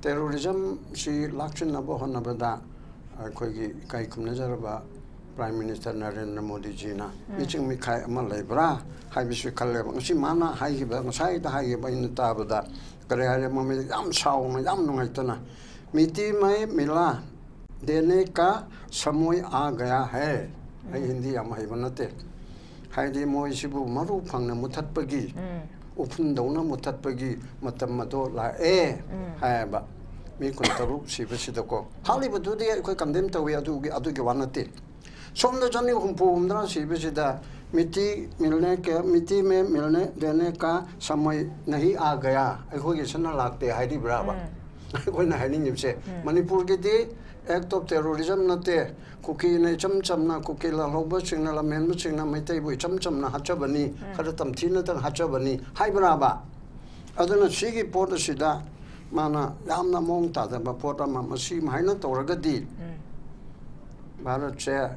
ꯇꯦꯔꯣꯔꯤꯖꯝꯁꯤ ꯂꯥꯛꯁꯤꯟꯅꯕ ꯍꯣꯠꯅꯕꯗ ꯑꯩꯈꯣꯏꯒꯤ ꯏꯀꯥꯏ ꯈꯨꯝꯅꯖꯔꯕ Prime Minister ꯅꯔꯦꯟꯗ꯭ꯔ ꯃꯣꯗꯤꯖꯤꯅ ꯃꯤꯆꯤꯡ ꯃꯤꯈꯥꯏ ꯑꯃ ꯂꯩꯕ꯭ꯔꯥ ꯍꯥꯏꯕꯁꯨ ꯈꯜꯂꯦꯕ꯫ ꯉꯁꯤ ꯃꯥꯅ ꯍꯥꯏꯈꯤꯕ, ꯉꯁꯥꯏꯗ ꯍꯥꯏꯈꯤꯕ ꯑꯩꯅ ꯇꯥꯕꯗ, ꯀꯔꯤ ꯍꯥꯏꯔꯦ, ꯃꯃꯩ ꯌꯥꯝ ꯁꯥꯎꯅ, ꯌꯥꯝ ꯅꯨꯡꯉꯥꯏꯇꯅ, "मिट्टी में मिलने का समय आ गया है"꯫ ꯑꯩ ꯍꯤꯟꯗꯤ ꯌꯥꯝ ꯍꯩꯕ ꯅꯠꯇꯦ꯫ ꯍꯥꯏꯗꯤ ꯃꯣꯏꯁꯤꯕꯨ ꯃꯔꯨ ꯐꯪꯅ ꯃꯨꯊꯠꯄꯒꯤ, ꯎꯐꯨꯟꯗꯧꯅ ꯃꯨꯊꯠꯄꯒꯤ ꯃꯇꯝ ꯑꯗꯣ ꯂꯥꯛꯑꯦ ꯍꯥꯏꯌꯦꯕ꯫ ꯃꯤ ꯀꯨꯟꯇꯔꯨꯛ ꯁꯤꯕꯁꯤꯗꯀꯣ꯫ ꯍꯥꯠꯂꯤꯕꯗꯨꯗꯤ ꯑꯩꯈꯣꯏ condemn ꯇꯧꯏ, ꯑꯗꯨꯒꯤ, ꯑꯗꯨꯒꯤ ꯋꯥ ꯅꯠꯇꯦ꯫ ꯁꯣꯝꯗ ꯆꯅꯤ ꯍꯨꯝꯐꯨ ꯍꯨꯝꯗ꯭ꯔꯥ ꯁꯤꯕꯁꯤꯗ "मिट्टी मिलने के, मिट्टी में मिलने देने का समय नहीं आ गया", ꯑꯩꯈꯣꯏꯒꯤꯁꯤꯅ ꯂꯥꯛꯇꯦ ꯍꯥꯏꯔꯤꯕ꯭ꯔꯥꯕ? ꯑꯩꯈꯣꯏꯅ ꯍꯥꯏꯅꯤꯡꯉꯤꯕꯁꯦ, ꯃꯅꯤꯄꯨꯔꯒꯤꯗꯤ act of terrorism ꯅꯠꯇꯦ, ꯀꯨꯀꯤꯅ ꯏꯆꯝ ꯆꯝꯅ, ꯀꯨꯀꯤ ꯂꯥꯜꯍꯧꯕꯁꯤꯡꯅ, ꯂꯝꯍꯦꯟꯕꯁꯤꯡꯅ ꯃꯩꯇꯩꯕꯨ ꯏꯆꯝ ꯆꯝꯅ ꯍꯥꯠꯆꯕꯅꯤ, ꯈꯔ ꯇꯝꯊꯤꯅꯇꯪ ꯍꯥꯠꯆꯕꯅꯤ ꯍꯥꯏꯕ꯭ꯔꯥꯕ? ꯑꯗꯨꯅ ꯁꯤꯒꯤ ꯄꯣꯠ ꯑꯁꯤꯗ ꯃꯥꯅ ꯌꯥꯝꯅ ꯃꯑꯣꯡ ꯇꯥꯗꯕ ꯄꯣꯠ ꯑꯃ, ꯃꯁꯤ ꯁꯨꯃꯥꯏꯅ ꯇꯧꯔꯒꯗꯤ ꯚꯥꯔꯠꯁꯦ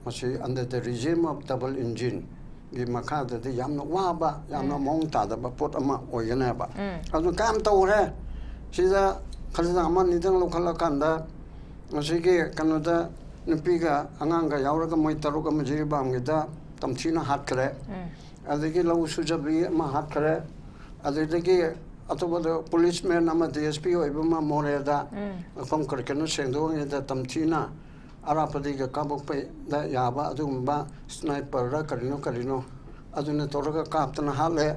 ꯃꯁꯤ under the regime of double engine ꯒꯤ ꯃꯈꯥꯗꯗꯤ ꯌꯥꯝꯅ ꯋꯥꯕ, ꯌꯥꯝꯅ ꯃꯑꯣꯡ ꯇꯥꯗꯕ ꯄꯣꯠ ꯑꯃ ꯑꯣꯏꯒꯅꯦꯕ꯫ ꯑꯗꯨ ꯀꯌꯥꯝ ꯇꯧꯔꯦ? ꯁꯤꯗ ꯈꯖꯤꯛ ꯑꯃ ꯑꯅꯤꯗꯪ ꯂꯧꯈꯠꯂꯀꯥꯟꯗ ꯉꯁꯤꯒꯤ ꯀꯩꯅꯣꯗ ꯅꯨꯄꯤꯒ ꯑꯉꯥꯡꯒ ꯌꯥꯎꯔꯒ ꯃꯣꯏ ꯇꯔꯨꯛ ꯑꯃ ꯖꯤꯔꯤꯕꯥꯝꯒꯤꯗ ꯇꯝꯊꯤꯅ ꯍꯥꯠꯈ꯭ꯔꯦ꯫ ꯑꯗꯒꯤ ꯂꯧ ꯁꯨꯖꯕꯤ ꯑꯃ ꯍꯥꯠꯈ꯭ꯔꯦ꯫ ꯑꯗꯨꯗꯒꯤ ꯑꯇꯣꯞꯄꯗ policeman ꯑꯃ D S P ꯑꯣꯏꯕ ꯑꯃ ꯃꯣꯔꯦꯗ ꯃꯐꯝ ꯀꯔꯤ ꯀꯩꯅꯣ ꯁꯦꯡꯗꯣꯛꯉꯩꯗ ꯇꯝꯊꯤꯅ ꯑꯔꯥꯞꯄꯗꯒꯤꯒ ꯀꯥꯞꯄꯛꯄꯗ ꯌꯥꯕ ꯑꯗꯨꯒꯨꯝꯕ sniper ꯔ ꯀꯔꯤꯅꯣ ꯀꯔꯤꯅꯣ ꯑꯗꯨꯅ ꯇꯧꯔꯒ ꯀꯥꯞꯇꯅ ꯍꯥꯠꯂꯦ꯫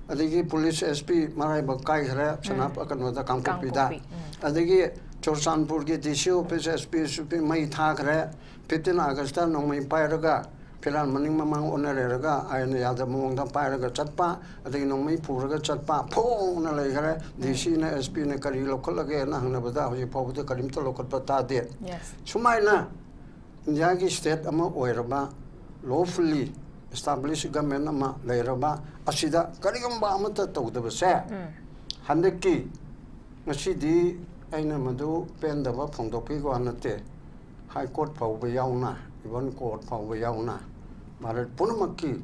ꯑꯗꯒꯤ police S P ꯃꯔꯥꯏꯕꯛ ꯀꯥꯏꯈ꯭ꯔꯦ, ꯁꯅꯥ-, ꯀꯩꯅꯣꯗ, ꯀꯥꯡꯄꯣꯛꯄꯤꯗ꯫ ꯀꯥꯡꯄꯣꯛꯄꯤ, ꯎꯝ꯫ ꯑꯗꯒꯤ ꯆꯨꯔꯆꯥꯟꯄꯨꯔꯒꯤ D C office, S P, S P ꯃꯩ ꯊꯥꯈ꯭ꯔꯦ꯫ Fifteen August ꯇ ꯅꯣꯡꯃꯩ ꯄꯥꯏꯔꯒ ꯐꯤꯔꯥꯟ ꯃꯅꯤꯡ ꯃꯃꯥꯡ ꯑꯣꯟꯅ ꯂꯩꯔꯒ ꯑꯥꯏꯟꯅ ꯌꯥꯗꯕ ꯃꯑꯣꯡꯗ ꯄꯥꯏꯔꯒ ꯆꯠꯄ, ꯑꯗꯒꯤ ꯅꯣꯡꯃꯩ ꯄꯨꯔꯒ ꯆꯠꯄ, ꯐꯣꯡꯅ ꯂꯩꯈ꯭ꯔꯦ꯫ D C ꯅ, S P ꯅ ꯀꯔꯤ ꯂꯧꯈꯠꯂꯒꯦꯅ ꯍꯪꯅꯕꯗ ꯍꯧꯖꯤꯛ ꯐꯥꯎꯕꯗ ꯀꯔꯤꯝꯇ ꯂꯧꯈꯠꯄ ꯇꯥꯗꯦ꯫ Yes꯫ ꯁꯨꯃꯥꯏꯅ ꯏꯟꯗꯤꯌꯥꯒꯤ state ꯑꯃ ꯑꯣꯏꯔꯕ, lawfully established government ꯑꯃ ꯂꯩꯔꯕ ꯑꯁꯤꯗ ꯀꯔꯤꯒꯨꯝꯕ ꯑꯃꯠꯇ ꯇꯧꯗꯕꯁꯦ, ꯍꯟꯗꯛꯀꯤ, ꯉꯁꯤꯗꯤ ꯑꯩꯅ ꯃꯗꯨ ꯄꯦꯟꯗꯕ ꯐꯣꯡꯗꯣꯛꯄꯒꯤ ꯋꯥ ꯅꯠꯇꯦ, High Court ꯐꯥꯎꯕ ꯌꯥꯎꯅ, even court ꯐꯥꯎꯕ ꯌꯥꯎꯅ, ꯚꯥꯔꯠ ꯄꯨꯝꯅꯃꯛꯀꯤ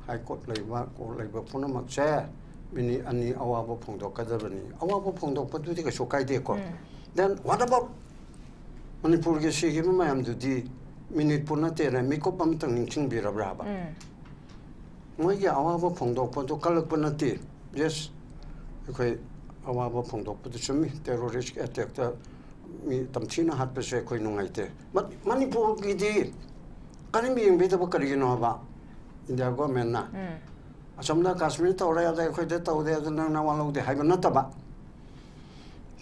High Court ꯂꯩꯕ, court ꯂꯩꯕ ꯄꯨꯝꯅꯃꯛꯁꯦ ꯃꯤꯅꯤꯠ ꯑꯅꯤ ꯑꯋꯥꯕ ꯐꯣꯡꯗꯣꯛꯀꯗꯕꯅꯤ꯫ ꯑꯋꯥꯕ ꯐꯣꯡꯗꯣꯛꯄꯗꯨꯗꯤ ꯀꯩꯁꯨ ꯀꯥꯏꯗꯦꯀꯣ꯫ Then what about ꯃꯅꯤꯄꯨꯔꯒꯤ ꯁꯤꯈꯤꯕ ꯃꯌꯥꯝꯗꯨꯗꯤ ꯃꯤꯅꯤꯠꯄꯨ ꯅꯠꯇꯦꯅ ꯃꯤꯀꯨꯞ ꯑꯃꯇꯪ ꯅꯤꯡꯁꯤꯡꯕꯤꯔꯕ꯭ꯔꯥꯕ? ꯎꯝ꯫ ꯃꯣꯏꯒꯤ ꯑꯋꯥꯕ ꯐꯣꯡꯗꯣꯛꯄꯗꯨ ꯀꯜꯂꯛꯄ ꯅꯠꯇꯦ꯫ Yes, ꯑꯩꯈꯣꯏ ꯑꯋꯥꯕ ꯐꯣꯡꯗꯣꯛꯄꯗꯨ ꯆꯨꯝꯃꯤ꯫ Terrorist attackꯇ ꯃꯤ ꯇꯝꯊꯤꯅ ꯍꯥꯠꯄꯁꯦ ꯑꯩꯈꯣꯏ ꯅꯨꯡꯉꯥꯏꯇꯦ꯫ ꯃ-, ꯃꯅꯤꯄꯨꯔꯒꯤꯗꯤ ꯀꯔꯤꯝ ꯌꯦꯡꯕꯤꯗꯕ ꯀꯔꯤꯒꯤꯅꯣ ꯍꯥꯏꯕ? India governmentꯅ꯫ ꯎꯝ꯫ ꯑꯁꯣꯝꯗ ꯀꯥꯁꯃꯤꯔ ꯇꯧꯔꯦ, ꯑꯗ ꯑꯩꯈꯣꯏꯗ ꯇꯧꯗꯦ, ꯑꯗꯨ ꯅꯪ ꯅꯋꯥ ꯂꯧꯗꯦ ꯍꯥꯏꯕ ꯅꯠꯇꯕ꯫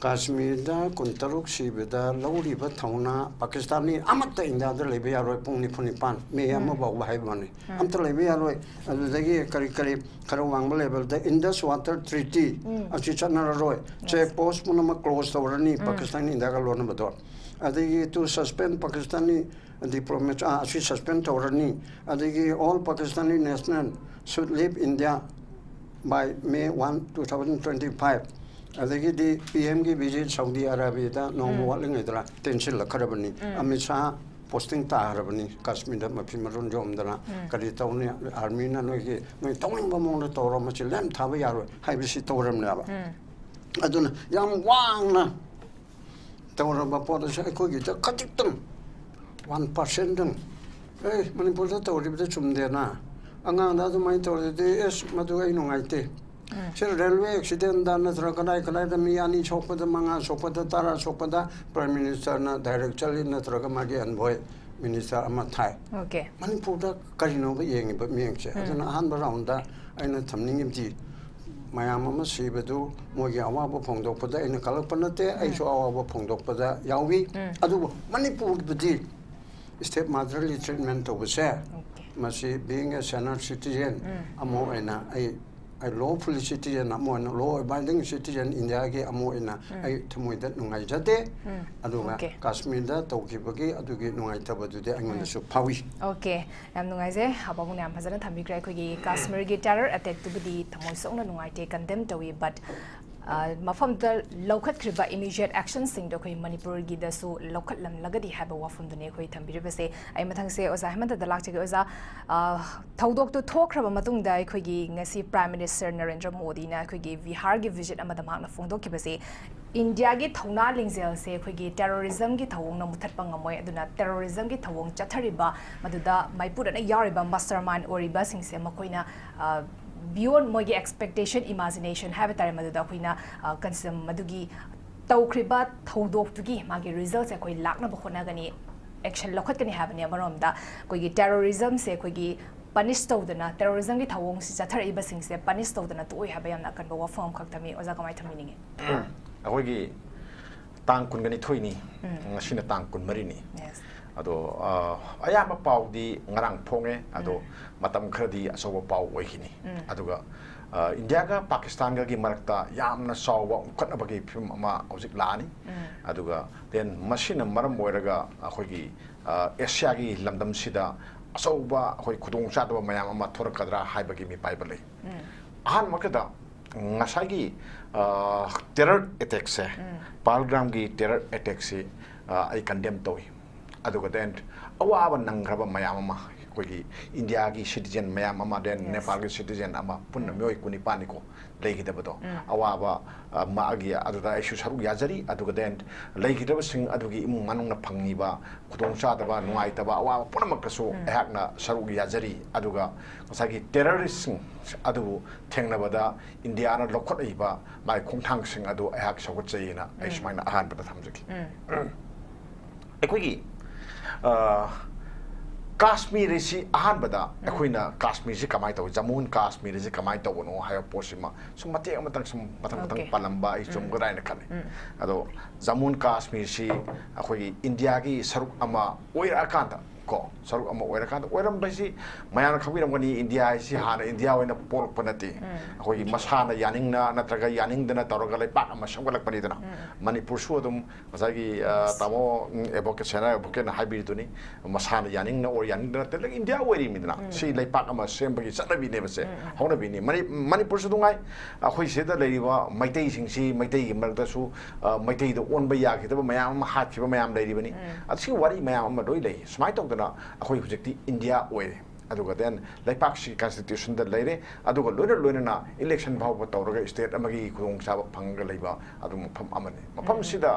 ꯀꯥꯁꯃꯤꯔꯗ ꯀꯨꯟꯇꯔꯨꯛ ꯁꯤꯕꯗ ꯂꯧꯔꯤꯕ ꯊꯧꯅꯥ ꯄꯥꯀꯤꯁꯇꯥꯅꯤ ꯑꯃꯠꯇ ꯏꯟꯗꯤꯌꯥꯗ ꯂꯩꯕ ꯌꯥꯔꯣꯏ꯫ ꯄꯨꯡ ꯅꯤꯐꯨ ꯅꯤꯄꯥꯟ, ꯃꯦ ꯎꯝ꯫ ꯑꯃ ꯐꯥꯎꯕ ꯍꯥꯏꯕ ꯋꯥꯅꯤ꯫ ꯎꯝ꯫ ꯑꯝꯇ ꯂꯩꯕ ꯌꯥꯔꯣꯏ꯫ ꯑꯗꯨꯗꯒꯤ ꯀꯔꯤ ꯀꯔꯤ ꯈꯔ ꯋꯥꯡꯕ levelꯗ Indus Water Treaty ꯎꯝ꯫ ꯑꯁꯤ ꯆꯠꯅꯔꯔꯣꯏ꯫ Yes꯫ Check post ꯄꯨꯝꯅꯃꯛ close ꯇꯧꯔꯅꯤ, ꯎꯝ꯫ ꯄꯥꯀꯤꯁꯇꯥꯟ ꯏꯟꯗꯤꯌꯥꯒ ꯂꯣꯟꯅꯕꯗꯣ꯫ ꯑꯗꯒꯤ to suspend Pakistani diplomat, ꯑꯥ, ꯑꯁꯤ suspend ꯇꯧꯔꯅꯤ꯫ ꯑꯗꯒꯤ all Pakistani national should leave India by May one, two thousand twenty-five꯫ ꯑꯗꯒꯤꯗꯤ ꯄꯤ ꯑꯦꯝꯒꯤ visit ꯁꯥꯎꯗꯤ ꯑꯔꯥꯕꯤꯌꯥꯗ ꯅꯣꯡꯃ ꯎꯝ꯫ ꯋꯥꯠꯂꯤꯉꯩꯗꯔ ꯇꯦꯟꯁꯤꯜꯂꯛꯈ꯭ꯔꯕꯅꯤ꯫ ꯎꯝ꯫ ꯑꯃꯤꯠ ꯁꯥꯍ posting ꯇꯥꯈ꯭ꯔꯕꯅꯤ꯫ ꯀꯥꯁꯃꯤꯔꯗ ꯃꯐꯤ ꯃꯔꯣꯟ ꯌꯣꯝꯗꯅ ꯎꯝ꯫ ꯀꯔꯤ ꯇꯧꯅꯤ? Armyꯅ ꯅꯣꯏꯒꯤ, ꯅꯣꯏ ꯇꯧꯅꯤꯡꯕ ꯃꯑꯣꯡꯗ ꯇꯧꯔꯣ, ꯃꯁꯤ ꯂꯦꯝ ꯊꯥꯕ ꯌꯥꯔꯣꯏ ꯍꯥꯏꯕꯁꯤ ꯇꯧꯔꯕꯅꯦꯕ꯫ ꯎꯝ꯫ ꯑꯗꯨꯅ ꯌꯥꯝ ꯋꯥꯡꯅ ꯇꯧꯔꯕ ꯄꯣꯠ ꯑꯁꯤ ꯑꯩꯈꯣꯏꯒꯤꯗ ꯈꯖꯤꯛꯇꯪ, one percentꯇꯪ, "ꯑꯦ, ꯃꯅꯤꯄꯨꯔꯗ ꯇꯧꯔꯤꯕꯗ ꯆꯨꯝꯗꯦꯅ, ꯑꯉꯥꯡꯗ ꯑꯗꯨꯃꯥꯏꯅ ꯇꯧꯔꯗꯤ, ꯑꯦꯁ, ꯃꯗꯨ ꯑꯩ ꯅꯨꯡꯉꯥꯏꯇꯦ"꯫ ꯎꯝ꯫ ꯁꯤ railway accidentꯗ ꯅꯠꯇ꯭ꯔꯒ ꯀꯗꯥꯏ ꯀꯗꯥꯏꯗ ꯃꯤ ꯑꯅꯤ ꯁꯣꯛꯄꯗ, ꯃꯉꯥ ꯁꯣꯛꯄꯗ, ꯇꯔꯥ ꯁꯣꯛꯄꯗ Prime Ministerꯅ direct ꯆꯠꯂꯤ, ꯅꯠꯇ꯭ꯔꯒ ꯃꯥꯒꯤ envoy minister ꯑꯃ ꯊꯥꯏ꯫ Okay꯫ ꯃꯅꯤꯄꯨꯔꯗ ꯀꯔꯤꯅꯣꯕ ꯌꯦꯡꯉꯤꯕ ꯃꯤꯠꯌꯦꯡꯁꯦ? ꯎꯝ꯫ ꯑꯗꯨꯅ ꯑꯍꯥꯟꯕ roundꯗ ꯑꯩꯅ ꯊꯝꯅꯤꯡꯉꯤꯕꯗꯤ, ꯃꯌꯥꯝ ꯑꯃ ꯁꯤꯕꯗꯨ ꯃꯣꯏꯒꯤ ꯑꯋꯥꯕ ꯐꯣꯡꯗꯣꯛꯄꯗ ꯑꯩꯅ ꯀꯜꯂꯛꯄ ꯅꯠꯇꯦ, ꯎꯝ꯫ ꯑꯩꯁꯨ ꯑꯋꯥꯕ ꯐꯣꯡꯗꯣꯛꯄꯗ ꯌꯥꯎꯏ꯫ ꯎꯝ꯫ ꯑꯗꯨꯕꯨ ꯃꯅꯤꯄꯨꯔꯕꯨꯗꯤ stepmotherly treatment ꯇꯧꯕꯁꯦ, Okay꯫ ꯃꯁꯤ being a senior citizen ꯎꯝ꯫ ꯑꯃ ꯑꯣꯏꯅ ꯑꯩ, ꯑꯩ lawful citizen ꯑꯃ ꯑꯣꯏꯅ, law abiding citizen Indiaꯒꯤ ꯑꯃ ꯑꯣꯏꯅ ꯎꯝ꯫ ꯑꯩ ꯊꯃꯣꯏꯗ ꯅꯨꯡꯉꯥꯏꯖꯗꯦ꯫ ꯎꯝ꯫ ꯑꯗꯨꯒ Okay꯫ ꯀꯥꯁꯃꯤꯔꯗ ꯇꯧꯈꯤꯕꯒꯤ ꯑꯗꯨꯒꯤ ꯅꯨꯡꯉꯥꯏꯇꯕꯗꯨꯗꯤ ꯑꯩꯉꯣꯟꯗꯁꯨ ꯎꯝ꯫ ꯐꯥꯎꯏ꯫ Okay꯫ ꯌꯥꯝ ꯅꯨꯡꯉꯥꯏꯖꯩ꯫ ꯄꯥꯕꯨꯡꯅ ꯌꯥꯝ ꯐꯖꯅ ꯊꯝꯕꯤꯈ꯭ꯔꯦ꯫ ꯑꯩꯈꯣꯏꯒꯤ ꯀꯥꯁꯃꯤꯔꯒꯤ terror attackꯇꯨꯕꯨꯗꯤ ꯊꯃꯣꯏ ꯁꯣꯛꯅ ꯅꯨꯡꯉꯥꯏꯇꯦ, condemn ꯇꯧꯏ, but, ꯑ, ꯃꯐꯝꯗ ꯂꯧꯈꯠꯈ꯭ꯔꯤꯕ immediate actionꯁꯤꯡꯗꯣ ꯑꯩꯈꯣꯏ ꯃꯅꯤꯄꯨꯔꯒꯤꯗꯁꯨ ꯂꯧꯈꯠꯂꯝꯂꯒꯗꯤ ꯍꯥꯏꯕ ꯋꯥꯐꯝꯗꯨꯅꯤ ꯑꯩꯈꯣꯏ ꯊꯝꯕꯤꯔꯤꯕꯁꯦ꯫ ꯑꯩ ꯃꯊꯪꯁꯦ ꯑꯣꯖꯥ ꯍꯦꯃꯟꯇꯗ ꯂꯥꯛꯆꯒꯦ꯫ ꯑꯣꯖꯥ, ꯑ, ꯊꯧꯗꯣꯛꯇꯨ ꯊꯣꯛꯈ꯭ꯔꯕ ꯃꯇꯨꯡꯗ ꯑꯩꯈꯣꯏꯒꯤ ꯉꯁꯤ Prime Minister ꯅꯔꯦꯟꯗ꯭ꯔ ꯃꯣꯗꯤꯅ ꯑꯩꯈꯣꯏꯒꯤ ꯕꯤꯍꯥꯔꯒꯤ visit ꯑꯃꯗ ꯃꯍꯥꯛꯅ ꯐꯣꯡꯗꯣꯛꯈꯤꯕꯁꯦ ꯏꯟꯗꯤꯌꯥꯒꯤ ꯊꯧꯅꯥ ꯂꯤꯡꯖꯦꯜꯁꯦ ꯑꯩꯈꯣꯏꯒꯤ ꯇꯦꯔꯣꯔꯤꯖꯝꯒꯤ ꯊꯧꯑꯣꯡꯅ ꯃꯨꯊꯠꯄ ꯉꯝꯃꯣꯏ꯫ ꯑꯗꯨꯅ ꯇꯦꯔꯣꯔꯤꯖꯝꯒꯤ ꯊꯧꯑꯣꯡ ꯆꯠꯊꯔꯤꯕ, ꯃꯗꯨꯗ ꯃꯥꯏꯄꯨꯅꯅ ꯌꯥꯎꯔꯤꯕ ꯃꯥꯁꯇꯔ ꯃꯥꯏꯟ ꯑꯣꯏꯔꯤꯕꯁꯤꯡꯁꯦ, ꯃꯈꯣꯏꯅ ꯕꯤꯌꯣꯟ ꯃꯣꯏꯒꯤ ꯑꯦꯛꯁꯄꯦꯛꯇꯦꯁꯟ, ꯏꯃꯥꯖꯤꯅꯦꯁꯟ ꯍꯥꯏꯕ ꯇꯥꯔꯦ, ꯃꯗꯨꯗ ꯑꯩꯈꯣꯏꯅ ꯀꯟꯁ ꯃꯗꯨꯒꯤ ꯇꯧꯈ꯭ꯔꯤꯕ ꯊꯧꯗꯣꯛꯇꯨꯒꯤ ꯃꯥꯒꯤ ꯔꯤꯖꯜꯠꯁꯦ ꯑꯩꯈꯣꯏ ꯂꯥꯛꯅꯕ ꯍꯣꯠꯅꯒꯅꯤ, ꯑꯦꯛꯁꯟ ꯂꯧꯈꯠꯀꯅꯤ ꯍꯥꯏꯕꯅꯤ꯫ ꯑꯃꯔꯣꯝꯗ ꯑꯩꯈꯣꯏꯒꯤ ꯇꯦꯔꯣꯔꯤꯖꯝꯁꯦ ꯑꯩꯈꯣꯏꯒꯤ ꯄꯅꯤꯁ ꯇꯧꯗꯅ, ꯇꯦꯔꯣꯔꯤꯖꯝꯒꯤ ꯊꯧꯑꯣꯡꯁꯤ ꯆꯠꯊꯔꯛꯏꯕꯁꯤꯡꯁꯦ ꯄꯅꯤꯁ ꯇꯧꯗꯅ ꯇꯣꯛꯑꯣꯏ ꯍꯥꯏꯕ ꯌꯥꯝꯅ ꯑꯀꯟꯕ ꯋꯥꯐꯝ ꯑꯃꯈꯛ ꯊꯝꯃꯤ꯫ ꯑꯣꯖꯥ, ꯀꯃꯥꯏꯅ ꯊꯝꯕꯤꯅꯤꯡꯉꯤ? ꯑꯩꯈꯣꯏꯒꯤ ꯇꯥꯡ ꯀꯨꯟꯒ ꯅꯤꯊꯣꯏꯅꯤ, ꯉꯁꯤꯅ ꯇꯥꯡ ꯀꯨꯟꯃꯔꯤꯅꯤ꯫ Yes. ꯑꯗꯣ ꯑ, ꯑꯌꯥꯝꯕ ꯄꯥꯎꯗꯤ ꯉꯔꯥꯡ ꯐꯣꯡꯉꯦ, ꯑꯗꯣ ꯃꯇꯝ ꯈꯔꯗꯤ ꯑꯆꯧꯕ ꯄꯥꯎ ꯑꯣꯏꯈꯤꯅꯤ꯫ ꯑꯗꯨꯒ ꯑ, ꯏꯟꯗꯤꯌꯥꯒ ꯄꯥꯀꯤꯁꯇꯥꯟꯒꯒꯤ ꯃꯔꯛꯇ ꯌꯥꯝꯅ ꯆꯥꯎꯕ ꯎꯪꯈꯠꯅꯕꯒꯤ ꯐꯤꯕꯝ ꯑꯃ ꯍꯧꯖꯤꯛ ꯂꯥꯛꯑꯅꯤ꯫ ꯑꯗꯨꯒ then ꯃꯁꯤꯅ ꯃꯔꯝ ꯑꯣꯏꯔꯒ ꯑꯩꯈꯣꯏꯒꯤ ꯑ, ꯑꯦꯁꯤꯌꯥꯒꯤ ꯂꯝꯗꯝꯁꯤꯗ ꯑꯆꯧꯕ ꯑꯩꯈꯣꯏ ꯈꯨꯗꯣꯡꯆꯥꯗꯕ ꯃꯌꯥꯝ ꯑꯃ ꯊꯣꯔꯛꯀꯗ꯭ꯔꯥ ꯍꯥꯏꯕꯒꯤ ꯃꯤꯄꯥꯏꯕ ꯂꯩ꯫ ꯑꯍꯥꯟꯕꯃꯛꯇꯗ ꯉꯁꯥꯏꯒꯤ ꯇꯦꯔꯔ ꯑꯦꯇꯦꯛꯁꯦ, ꯄꯥꯜꯒ꯭ꯔꯥꯝꯒꯤ ꯇꯦꯔꯔ ꯑꯦꯇꯦꯛꯁꯤ ꯑꯩ ꯀꯟꯗꯦꯝ ꯇꯧꯏ꯫ ꯑꯗꯨꯒ then ꯑꯋꯥꯕ ꯅꯪꯈ꯭ꯔꯕ ꯃꯌꯥꯝ ꯑꯃ, ꯑꯩꯈꯣꯏꯒꯤ ꯏꯟꯗꯤꯌꯥꯒꯤ ꯁꯤꯇꯤꯖꯦꯟ ꯃꯌꯥꯝ ꯑꯃ, then Yes. ꯅꯦꯄꯥꯜꯒꯤ ꯁꯤꯇꯤꯖꯦꯟ ꯑꯃ, ꯄꯨꯟꯅ ꯃꯤꯑꯣꯏ ꯀꯨꯟꯅꯤꯄꯥꯟꯅꯤꯀꯣ ꯂꯩꯈꯤꯗꯕꯗꯣ꯫ ꯑꯋꯥꯕ ꯑ, ꯃꯥꯒꯤ ꯑꯗꯨꯗ ꯑꯩꯁꯨ ꯁꯔꯨꯛ ꯌꯥꯖꯔꯤ꯫ ꯑꯗꯨꯒ then ꯂꯩꯈꯤꯗꯕꯁꯤꯡ ꯑꯗꯨꯒꯤ ꯏꯃꯨꯡ ꯃꯅꯨꯡꯅ ꯐꯪꯉꯤꯕ ꯈꯨꯗꯣꯡꯆꯥꯗꯕ, ꯅꯨꯡꯉꯥꯏꯇꯕ, ꯑꯋꯥꯕ ꯄꯨꯝꯅꯃꯛꯇꯁꯨ ꯑꯩꯍꯥꯛꯅ ꯁꯔꯨꯛ ꯌꯥꯖꯔꯤ꯫ ꯑꯗꯨꯒ ꯉꯁꯥꯏꯒꯤ ꯇꯦꯔꯔꯤꯁꯁꯤꯡ ꯑꯗꯨꯕꯨ ꯊꯦꯡꯅꯕꯗ ꯏꯟꯗꯤꯌꯥꯅ ꯂꯧꯈꯠꯂꯛꯏꯕ ꯃꯥꯒꯤ ꯈꯣꯡꯊꯥꯡꯁꯤꯡ ꯑꯗꯨ ꯑꯩꯍꯥꯛ ꯁꯧꯒꯠꯆꯩꯅ ꯑꯩ ꯁꯨꯃꯥꯏꯅ ꯑꯍꯥꯟꯕꯗ ꯊꯝꯖꯒꯦ꯫ ꯑꯩꯈꯣꯏꯒꯤ ꯑ, ꯀꯥꯁꯃꯤꯔ ꯑꯁꯤ ꯑꯍꯥꯟꯕꯗ ꯑꯩꯈꯣꯏꯅ ꯀꯥꯁꯃꯤꯔꯁꯤ ꯀꯃꯥꯏꯅ ꯇꯧꯏ, ꯖꯃꯨ ꯑꯦꯟ ꯀꯥꯁꯃꯤꯔ ꯑꯁꯤ ꯀꯃꯥꯏꯅ ꯇꯧꯕꯅꯣ ꯍꯥꯏꯕ ꯄꯣꯠꯁꯤꯃ ꯁꯨꯝ ꯃꯇꯦꯛ ꯑꯃꯇꯪ ꯁꯨꯝ ꯃꯊꯪ ꯃꯊꯪ Okay. ꯄꯜꯂꯝꯕ ꯑꯩ ꯆꯨꯝꯒꯗ꯭ꯔꯥ ꯍꯥꯏꯅ ꯈꯜꯂꯤ꯫ ꯑꯗꯣ ꯖꯃꯨ ꯑꯦꯟ ꯀꯥꯁꯃꯤꯔꯁꯤ ꯑꯩꯈꯣꯏꯒꯤ ꯏꯟꯗꯤꯌꯥꯒꯤ ꯁꯔꯨꯛ ꯑꯃ ꯑꯣꯏꯔꯛꯑꯀꯥꯟꯗ ꯀꯣ, ꯁꯔꯨꯛ ꯑꯃ ꯑꯣꯏꯔꯀꯥꯟꯗ, ꯑꯣꯏꯔꯝꯕ ꯍꯥꯏꯁꯤ ꯃꯌꯥꯝꯅ ꯈꯪꯕꯤꯔꯝꯒꯅꯤ, ꯏꯟꯗꯤꯌꯥ ꯍꯥꯏꯁꯤ ꯍꯥꯟꯅ ꯏꯟꯗꯤꯌꯥ ꯑꯣꯏꯅ ꯄꯣꯛꯂꯛꯄ ꯅꯠꯇꯦ꯫ ꯑꯩꯈꯣꯏꯒꯤ ꯃꯁꯥꯅ ꯌꯥꯅꯤꯡꯅ ꯅꯠꯇ꯭ꯔꯒ ꯌꯥꯅꯤꯡꯗꯅ ꯇꯧꯔꯒ ꯂꯩꯄꯥꯛ ꯑꯃ ꯁꯦꯝꯒꯠꯂꯛꯄꯅꯤꯗꯅ꯫ ꯃꯅꯤꯄꯨꯔꯁꯨ ꯑꯗꯨꯝ ꯉꯁꯥꯏꯒꯤ ꯑ, ꯇꯥꯃꯣ, ꯎꯝ, ꯑꯦꯗꯚꯣꯀꯦꯠ, ꯁꯦꯅꯤꯌꯔ ꯑꯦꯗꯚꯣꯀꯦꯠꯅ ꯍꯥꯏꯕꯤꯔꯤꯗꯨꯅꯤ, ꯃꯁꯥꯅ ꯌꯥꯅꯤꯡꯅ ꯑꯣꯔ ꯌꯥꯅꯤꯡꯗꯅ ꯅꯠꯇꯦ, ꯏꯟꯗꯤꯌꯥ ꯑꯣꯏꯔꯤꯃꯤꯗꯅ꯫ ꯁꯤ ꯂꯩꯄꯥꯛ ꯑꯃ ꯁꯦꯝꯕꯒꯤ ꯆꯠꯅꯕꯤꯅꯦꯕ ꯁꯦ, ꯍꯧꯅꯕꯤꯅꯤ꯫ ꯃꯅꯤ-, ꯃꯅꯤꯄꯨꯔꯁꯨ ꯅꯨꯡꯉꯥꯏ, ꯑꯩꯈꯣꯏ ꯁꯤꯗ ꯂꯩꯔꯤꯕ ꯃꯩꯇꯩꯁꯤꯡꯁꯤ, ꯃꯩꯇꯩꯒꯤ ꯃꯔꯛꯇꯁꯨ ꯑ, ꯃꯩꯇꯩꯗ ꯑꯣꯟꯕ ꯌꯥꯈꯤꯗꯕ ꯃꯌꯥꯝ ꯑꯃ, ꯍꯥꯠꯈꯤꯕ ꯃꯌꯥꯝ ꯂꯩꯔꯤꯕꯅꯤ꯫ ꯑꯗ ꯁꯤ ꯋꯥꯔꯤ ꯃꯌꯥꯝ ꯑꯃ ꯂꯣꯏ ꯂꯩ꯫ ꯁꯨꯃꯥꯏꯅ ꯇꯧꯗꯅ ꯑꯩꯈꯣꯏ ꯍꯧꯖꯤꯛꯇꯤ ꯏꯟꯗꯤꯌꯥ ꯑꯣꯏꯔꯦ꯫ ꯑꯗꯨꯒ then ꯂꯩꯄꯥꯛꯁꯤꯒꯤ constitutionꯗ ꯂꯩꯔꯦ꯫ ꯑꯗꯨꯒ ꯂꯣꯏꯅ ꯂꯣꯏꯅꯅ election ꯐꯥꯎꯕ ꯇꯧꯔꯒ state ꯑꯃꯒꯤ ꯈꯨꯗꯣꯡꯆꯥꯕ ꯐꯪꯉꯒ ꯂꯩꯕ ꯑꯗꯨꯒꯨꯝꯕ ꯃꯐꯝ ꯑꯃꯅꯤ꯫ ꯃꯐꯝꯁꯤꯗ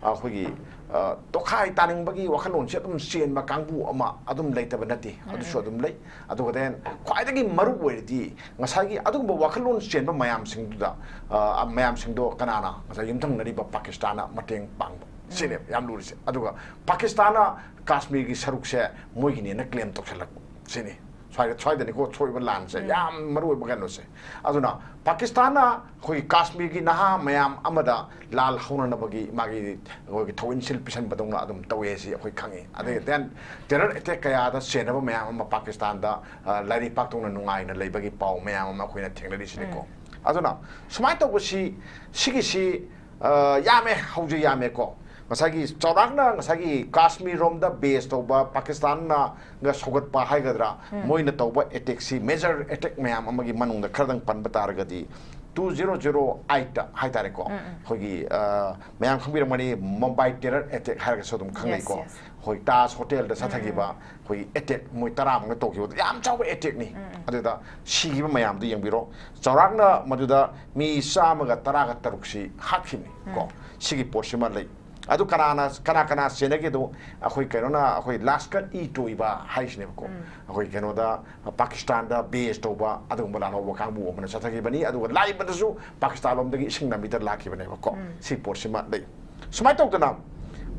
ꯑꯩꯈꯣꯏꯒꯤ ꯑ, ꯇꯣꯈꯥꯏ ꯇꯥꯅꯤꯡꯕꯒꯤ ꯋꯥꯈꯜꯂꯣꯟꯁꯦ ꯑꯗꯨꯝ ꯆꯦꯟꯕ ꯀꯥꯡꯕꯨ ꯑꯃ ꯑꯗꯨꯝ ꯂꯩꯇꯕ ꯅꯠꯇꯦ꯫ ꯑꯗꯨꯁꯨ ꯑꯗꯨꯝ ꯂꯩ꯫ ꯑꯗꯨꯒ then ꯈ꯭ꯋꯥꯏꯗꯒꯤ ꯃꯔꯨ ꯑꯣꯏꯔꯤꯗꯤ ꯉꯁꯥꯏꯒꯤ ꯑꯗꯨꯒꯨꯝꯕ ꯋꯥꯈꯜꯂꯣꯟ ꯆꯦꯟꯕ ꯃꯌꯥꯝꯁꯤꯡꯗꯨꯗ, ꯑ, ꯃꯌꯥꯝꯁꯤꯡꯗꯣ ꯀꯅꯥꯅ ꯉꯁꯥꯏ ꯌꯨꯝꯊꯪꯅꯔꯤꯕ ꯄꯥꯀꯤꯁꯇꯥꯟꯅ ꯃꯇꯦꯡ ꯄꯥꯡꯕ? ꯁꯤꯅꯦꯕ ꯌꯥꯝ ꯂꯨꯔꯤꯁꯦ꯫ ꯑꯗꯨꯒ ꯄꯥꯀꯤꯁꯇꯥꯟꯅ ꯀꯥꯁꯃꯤꯔꯒꯤ ꯁꯔꯨꯛꯁꯦ ꯃꯣꯏꯒꯤꯅꯦꯅ claim ꯇꯧꯁꯜꯂꯛꯄ꯫ ꯁꯤꯅꯤ꯫ ꯁ꯭ꯋꯥꯏꯗ, ꯁ꯭ꯋꯥꯏꯗꯅꯤꯀꯣ ꯁꯣꯏꯕ ꯂꯥꯟꯁꯦ, ꯌꯥꯝ ꯃꯔꯨ ꯑꯣꯏꯕ ꯀꯩꯅꯣꯁꯦ꯫ ꯑꯗꯨꯅ ꯄꯥꯀꯤꯁꯇꯥꯟꯅ ꯑꯩꯈꯣꯏꯒꯤ ꯀꯥꯁꯃꯤꯔꯒꯤ ꯅꯍꯥ ꯃꯌꯥꯝ ꯑꯃꯗ ꯂꯥꯜ ꯍꯧꯅꯅꯕꯒꯤ ꯃꯥꯒꯤ ꯑꯩꯈꯣꯏꯒꯤ ꯊꯧ ꯏꯟꯁꯤꯜ ꯄꯤꯁꯟꯕꯗꯧꯅ ꯑꯗꯨꯝ ꯇꯧꯋꯦ ꯁꯤ ꯑꯩꯈꯣꯏ ꯈꯪꯉꯤ꯫ ꯑꯗꯩ then terror attack ꯀꯌꯥꯗ ꯆꯦꯟꯅꯕ ꯃꯌꯥꯝ ꯑꯃ ꯄꯥꯀꯤꯁꯇꯥꯟꯗ, ꯑ, ꯂꯥꯏꯔꯩ ꯄꯥꯛꯇꯧꯅ ꯅꯨꯡꯉꯥꯏꯅ ꯂꯩꯕꯒꯤ ꯄꯥꯎ ꯃꯌꯥꯝ ꯑꯃ ꯑꯩꯈꯣꯏꯅ ꯊꯦꯡꯅꯔꯤꯁꯤꯅꯤꯀꯣ꯫ ꯑꯗꯨꯅ ꯁꯨꯃꯥꯏꯅ ꯇꯧꯕꯁꯤ, ꯁꯤꯒꯤꯁꯤ ꯑ, ꯌꯥꯝꯃꯦ, ꯍꯧꯖꯤꯛ ꯌꯥꯝꯃꯦꯀꯣ꯫ ꯉꯁꯥꯏꯒꯤ ꯆꯥꯎꯔꯥꯛꯅ ꯉꯁꯥꯏꯒꯤ ꯀꯥꯁꯃꯤꯔ ꯔꯣꯝꯗ base ꯇꯧꯕ ꯄꯥꯀꯤꯁꯇꯥꯟꯅꯒ ꯁꯧꯒꯠꯄ ꯍꯥꯏꯒꯗ꯭ꯔꯥ, ꯃꯣꯏꯅ ꯇꯧꯕ attackꯁꯤ, major attack ꯃꯌꯥꯝ ꯑꯃꯒꯤ ꯃꯅꯨꯡꯗ ꯈꯔꯗꯪ ꯄꯟꯕ ꯇꯥꯔꯒꯗꯤ, two zero zero eight ꯍꯥꯏꯇꯥꯔꯦꯀꯣ꯫ ꯑꯩꯈꯣꯏꯒꯤ, ꯑ, ꯃꯌꯥꯝ ꯈꯪꯕꯤꯔꯝꯒꯅꯤ, ꯃꯨꯝꯕꯥꯏ terror attack ꯍꯥꯏꯔꯒꯁꯨ ꯑꯗꯨꯝ ꯈꯪꯅꯩꯀꯣ꯫ Yes, yes. ꯑꯩꯈꯣꯏ ꯇꯥꯖ ꯍꯣꯇꯦꯜꯗ ꯆꯠꯊꯈꯤꯕ ꯑꯩꯈꯣꯏꯒꯤ attack, ꯃꯣꯏ ꯇꯔꯥꯃꯨꯛꯅ ꯇꯧꯈꯤꯕꯗꯣ, ꯌꯥꯝ ꯆꯥꯎꯕ attackꯅꯤ꯫ ꯑꯗꯨꯗ ꯁꯤꯈꯤꯕ ꯃꯌꯥꯝꯗꯨ ꯌꯦꯡꯕꯤꯔꯣ꯫ ꯆꯥꯎꯔꯥꯛꯅ ꯃꯗꯨꯗ ꯃꯤ ꯆꯥꯝꯃꯒ ꯇꯔꯥꯒ ꯇꯔꯨꯛꯁꯤ ꯍꯥꯠꯈꯤꯕꯅꯤ ꯀꯣ꯫ ꯁꯤꯒꯤ ꯄꯣꯠꯁꯤꯃ ꯂꯩ꯫ ꯑꯗꯨ ꯀꯅꯥꯅ, ꯀꯅꯥ ꯀꯅꯥ ꯆꯦꯟꯅꯒꯦꯗꯣ, ꯑꯩꯈꯣꯏ ꯀꯩꯅꯣꯅ, ꯑꯩꯈꯣꯏ ꯂꯥꯁꯀꯔ ꯏ ꯇꯣꯏꯕ ꯍꯥꯏꯁꯤꯅꯦꯕꯀꯣ꯫ ꯑꯩꯈꯣꯏ ꯀꯩꯅꯣꯗ, ꯄꯥꯀꯤꯁꯇꯥꯟꯗ base ꯇꯧꯕ ꯑꯗꯨꯒꯨꯝꯕ ꯂꯥꯜꯍꯧꯕ ꯀꯥꯡꯕꯨ ꯑꯃꯅ ꯆꯠꯊꯈꯤꯕꯅꯤ꯫ ꯑꯗꯨꯒ ꯂꯥꯛꯏꯕꯗꯁꯨ ꯄꯥꯀꯤꯁꯇꯥꯟ ꯂꯣꯝꯗꯒꯤ ꯏꯁꯤꯡ ꯂꯝꯕꯤꯗ ꯂꯥꯛꯈꯤꯕꯅꯦꯕꯀꯣ꯫ ꯁꯤ ꯄꯣꯠꯁꯤꯃ ꯂꯩ꯫ ꯁꯨꯃꯥꯏꯅ ꯇꯧꯗꯅ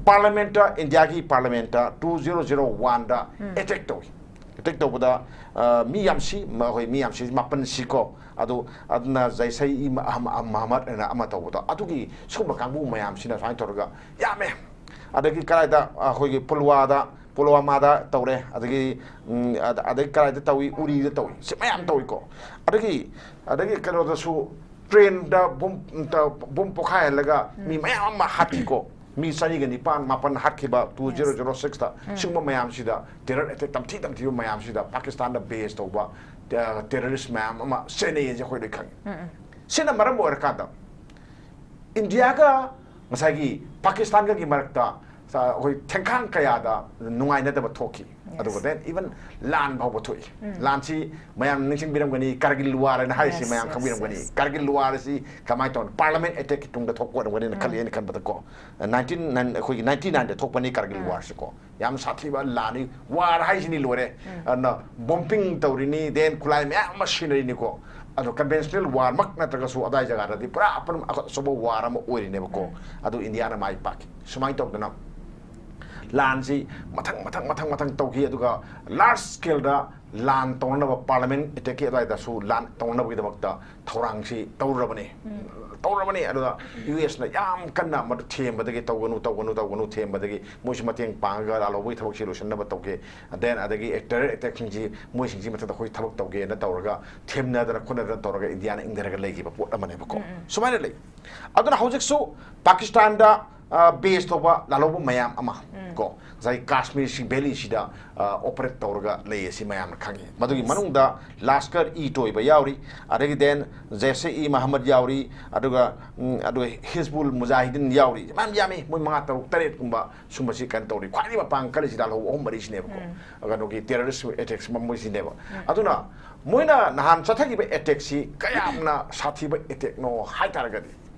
parliamentꯇ, ꯏꯟꯗꯤꯌꯥꯒꯤ parliamentꯇ two zero zero oneꯗ attack ꯇꯧꯏ꯫ Attack ꯇꯧꯕꯗ, ꯑ, ꯃꯤ ꯌꯥꯝ ꯁꯤ, ꯃ-, ꯍꯣꯏ, ꯃꯤ ꯌꯥꯝ ꯁꯤ, ꯃꯥꯄꯟ ꯁꯤꯀꯣ꯫ ꯑꯗꯨ, ꯑꯗꯨꯅ ꯖꯩꯁ ꯏ ꯃ-, ꯑꯍ-, ꯑꯍ-, ꯃꯍꯝꯃꯗ ꯑꯅ ꯑꯃ ꯇꯧꯕꯗꯣ, ꯑꯗꯨꯒꯤ ꯁꯤꯒꯨꯝꯕ ꯀꯥꯡꯕꯨ ꯃꯌꯥꯝꯁꯤꯅ ꯁꯨꯃꯥꯏꯅ ꯇꯧꯔꯒ ꯌꯥꯝꯃꯦ꯫ ꯑꯗꯒꯤ ꯀꯗꯥꯏꯗ, ꯑ, ꯑꯩꯈꯣꯏꯒꯤ ꯄꯨꯜꯋꯥꯗ, ꯄꯨꯜꯋꯥꯃꯥꯗ ꯇꯧꯔꯦ, ꯑꯗꯒꯤ, ꯎꯝ, ꯑꯗ-, ꯑꯗꯒꯤ ꯀꯗꯥꯏꯗ ꯇꯧꯏ? ꯎꯔꯤꯗ ꯇꯧꯏ, ꯁꯤ ꯃꯌꯥꯝ ꯇꯧꯏꯀꯣ꯫ ꯑꯗꯒꯤ, ꯑꯗꯒꯤ ꯀꯩꯅꯣꯗꯁꯨ trainꯗ ꯕꯣꯝ, ꯇ-, ꯕꯣꯝ ꯄꯣꯈꯥꯏꯍꯜꯂꯒ ꯃꯤ ꯃꯌꯥꯝ ꯑꯃ ꯍꯥꯠꯈꯤꯀꯣ꯫ ꯃꯤ ꯆꯅꯤꯒ ꯅꯤꯄꯥꯟ, ꯃꯥꯄꯟ ꯍꯥꯠꯈꯤꯕ two zero zero sixꯇ꯫ ꯁꯤꯒꯨꯝꯕ ꯃꯌꯥꯝꯁꯤꯗ, terror attack ꯇꯝꯊꯤ ꯇꯝꯊꯤꯕ ꯃꯌꯥꯝꯁꯤꯗ ꯄꯥꯀꯤꯁꯇꯥꯟꯗ base ꯇꯧꯕ, ꯑ, terrorist ꯃꯌꯥꯝ ꯑꯃ ꯆꯦꯟꯅꯩ ꯍꯥꯏꯁꯦ ꯑꯩꯈꯣꯏ ꯂꯣꯏ ꯈꯪꯉꯤ꯫ ꯁꯤꯅ ꯃꯔꯝ ꯑꯣꯏꯔꯀꯥꯟꯗ ꯏꯟꯗꯤꯌꯥꯒ ꯉꯁꯥꯏꯒꯤ ꯄꯥꯀꯤꯁꯇꯥꯟꯒꯒꯤ ꯃꯔꯛꯇ ꯑꯩꯈꯣꯏ ꯊꯦꯡꯈꯥꯡ ꯀꯌꯥꯗ ꯅꯨꯡꯉꯥꯏꯅꯗꯕ ꯊꯣꯛꯈꯤ꯫ ꯑꯗꯨꯒ then even ꯂꯥꯟ ꯐꯥꯎꯕ ꯊꯣꯛꯏ꯫ ꯂꯥꯟꯁꯤ ꯃꯌꯥꯝ ꯅꯤꯡꯁꯤꯡꯕꯤꯔꯝꯒꯅꯤ, ꯀꯥꯔꯒꯤꯜ ꯋꯥꯔ ꯍꯥꯏꯅ ꯍꯥꯏꯔꯤꯁꯤ ꯃꯌꯥꯝ ꯈꯪꯕꯤꯔꯝꯒꯅꯤ꯫ ꯀꯥꯔꯒꯤꯜ ꯋꯥꯔ ꯑꯁꯤ ꯀꯃꯥꯏꯅ ꯇꯧꯅ parliament attackꯀꯤ ꯇꯨꯡꯗ ꯊꯣꯛꯄ ꯑꯣꯏꯔꯝꯒꯅꯤꯅ ꯈꯜꯂꯤ ꯑꯩꯅ ꯈꯟꯕꯗꯀꯣ꯫ ꯅꯥꯏꯟꯇꯤꯟ ꯑꯩꯈꯣꯏꯒꯤ ꯅꯥꯏꯟꯇꯤ ꯅꯥꯏꯟꯗ ꯊꯣꯛꯄꯅꯤ ꯀꯥꯔꯒꯤꯜ ꯋꯥꯔꯁꯤꯀꯣ꯫ ꯌꯥꯝ ꯁꯥꯊꯤꯕ ꯂꯥꯟꯅꯤ꯫ ꯋꯥꯔ ꯍꯥꯏꯁꯤꯅꯤ ꯂꯣꯏꯔꯦ꯫ ꯑꯗꯨꯅ ꯕꯣꯝꯕꯤꯡ ꯇꯧꯔꯤꯅꯤ, then ꯈꯨꯠꯂꯥꯏ ꯃꯌꯥꯝ ꯑꯃ ꯁꯤꯖꯤꯟꯅꯔꯤꯅꯤꯀꯣ꯫ ꯑꯗꯣ conventional war ꯃꯛ ꯅꯠꯇ꯭ꯔꯒꯁꯨ ꯑꯗꯥꯏ ꯖꯒꯥꯗꯗꯤ ꯄꯨꯔꯥ ꯑꯄꯟ ꯑꯆꯧꯕ ꯋꯥꯔ ꯑꯃ ꯑꯣꯏꯔꯤꯅꯦꯕꯀꯣ꯫ ꯑꯗꯨ ꯏꯟꯗꯤꯌꯥꯅ ꯃꯥꯏ ꯄꯥꯛꯈꯤ꯫ ꯁꯨꯃꯥꯏꯅ ꯇꯧꯗꯅ ꯂꯥꯟꯁꯤ ꯃꯊꯪ ꯃꯊꯪ ꯃꯊꯪ ꯃꯊꯪ ꯇꯧꯈꯤ꯫ ꯑꯗꯨꯒ large scaleꯗ ꯂꯥꯟ ꯇꯧꯅꯅꯕ parliament attackꯀꯤ ꯑꯗꯨꯋꯥꯏꯗꯁꯨ ꯂꯥꯟ ꯇꯧꯅꯅꯕꯒꯤꯗꯃꯛꯇ ꯊꯧꯔꯥꯡꯁꯤ ꯇꯧꯔꯕꯅꯤ꯫ ꯇꯧꯔꯕꯅꯤ꯫ ꯑꯗꯨꯗ ꯌꯨ ꯑꯦꯁꯅ ꯌꯥꯝ ꯀꯟꯅ ꯃꯗꯨ ꯊꯦꯝꯕꯗꯒꯤ ꯇꯧꯒꯅꯨ, ꯇꯧꯒꯅꯨ, ꯇꯧꯒꯅꯨ ꯊꯦꯝꯕꯗꯒꯤ ꯃꯣꯏꯁꯨ ꯃꯇꯦꯡ ꯄꯥꯡꯉꯒ ꯂꯥꯜꯍꯧꯕꯒꯤ ꯊꯕꯛꯁꯤ ꯂꯣꯏꯁꯤꯟꯅꯕ ꯇꯧꯈꯤ꯫ Then ꯑꯗꯒꯤ terror attackꯁꯤꯡꯁꯤ ꯃꯣꯏꯁꯤꯡꯁꯤ ꯃꯊꯛꯇ ꯑꯩꯈꯣꯏ ꯊꯕꯛ ꯇꯧꯒꯦꯅ ꯇꯧꯔꯒ ꯊꯦꯝꯅꯗꯅ ꯈꯣꯠꯅꯗꯅ ꯇꯧꯔꯒ ꯏꯟꯗꯤꯌꯥꯅ ꯏꯪꯊꯔꯒ ꯂꯩꯈꯤꯕ ꯄꯣꯠ ꯑꯃꯅꯦꯕꯀꯣ꯫ ꯁꯨꯃꯥꯏꯅ ꯂꯩ꯫ ꯑꯗꯨꯅ ꯍꯧꯖꯤꯛꯁꯨ ꯄꯥꯀꯤꯁꯇꯥꯟꯗ base ꯇꯧꯕ ꯂꯥꯜꯍꯧꯕ ꯃꯌꯥꯝ ꯑꯃ ꯀꯣ, ꯉꯁꯥꯏ ꯀꯥꯁꯃꯤꯔ ꯁꯤ valleyꯁꯤꯗ operate ꯇꯧꯔꯒ ꯂꯩ ꯑꯁꯤ ꯃꯌꯥꯝꯅ ꯈꯪꯉꯤ꯫ ꯃꯗꯨꯒꯤ ꯃꯅꯨꯡꯗ ꯂꯥꯁꯀꯔ ꯏ ꯇꯣꯏꯕ ꯌꯥꯎꯔꯤ, ꯑꯗꯒꯤ then ꯖꯩꯁꯦ ꯏ ꯃꯍꯝꯃꯗ ꯌꯥꯎꯔꯤ, ꯑꯗꯨꯒ ꯎꯝ, ꯑꯗꯨꯒ ꯍꯤꯖꯕꯨꯜ ꯃꯨꯖꯥꯍꯤꯗꯤꯟ ꯌꯥꯎꯔꯤ꯫ ꯃꯌꯥꯝ ꯌꯥꯝꯃꯤ, ꯃꯣꯏ ꯃꯉꯥ ꯇꯔꯨꯛ ꯇꯔꯦꯠꯀꯨꯝꯕ ꯁꯨꯝꯕꯁꯤ ꯀꯩꯅꯣ ꯇꯧꯔꯤ꯫ ꯈ꯭ꯋꯥꯏꯗꯒꯤ ꯃꯄꯥꯡ ꯀꯜꯂꯤꯁꯤ ꯂꯥꯜꯍꯧꯕ ꯑꯍꯨꯝ ꯃꯔꯤꯁꯤꯅꯦꯕꯀꯣ꯫ ꯀꯩꯅꯣꯒꯤ terrorist attacks ꯃꯣꯏꯁꯤꯅꯦꯕ꯫ ꯑꯗꯨꯅ ꯃꯣꯏꯅ ꯅꯍꯥꯟ ꯆꯠꯊꯈꯤꯕ attackꯁꯤ ꯀꯌꯥꯝꯅ ꯁꯥꯊꯤꯕ attackꯅꯣ ꯍꯥꯏ ꯇꯥꯔꯒꯗꯤ,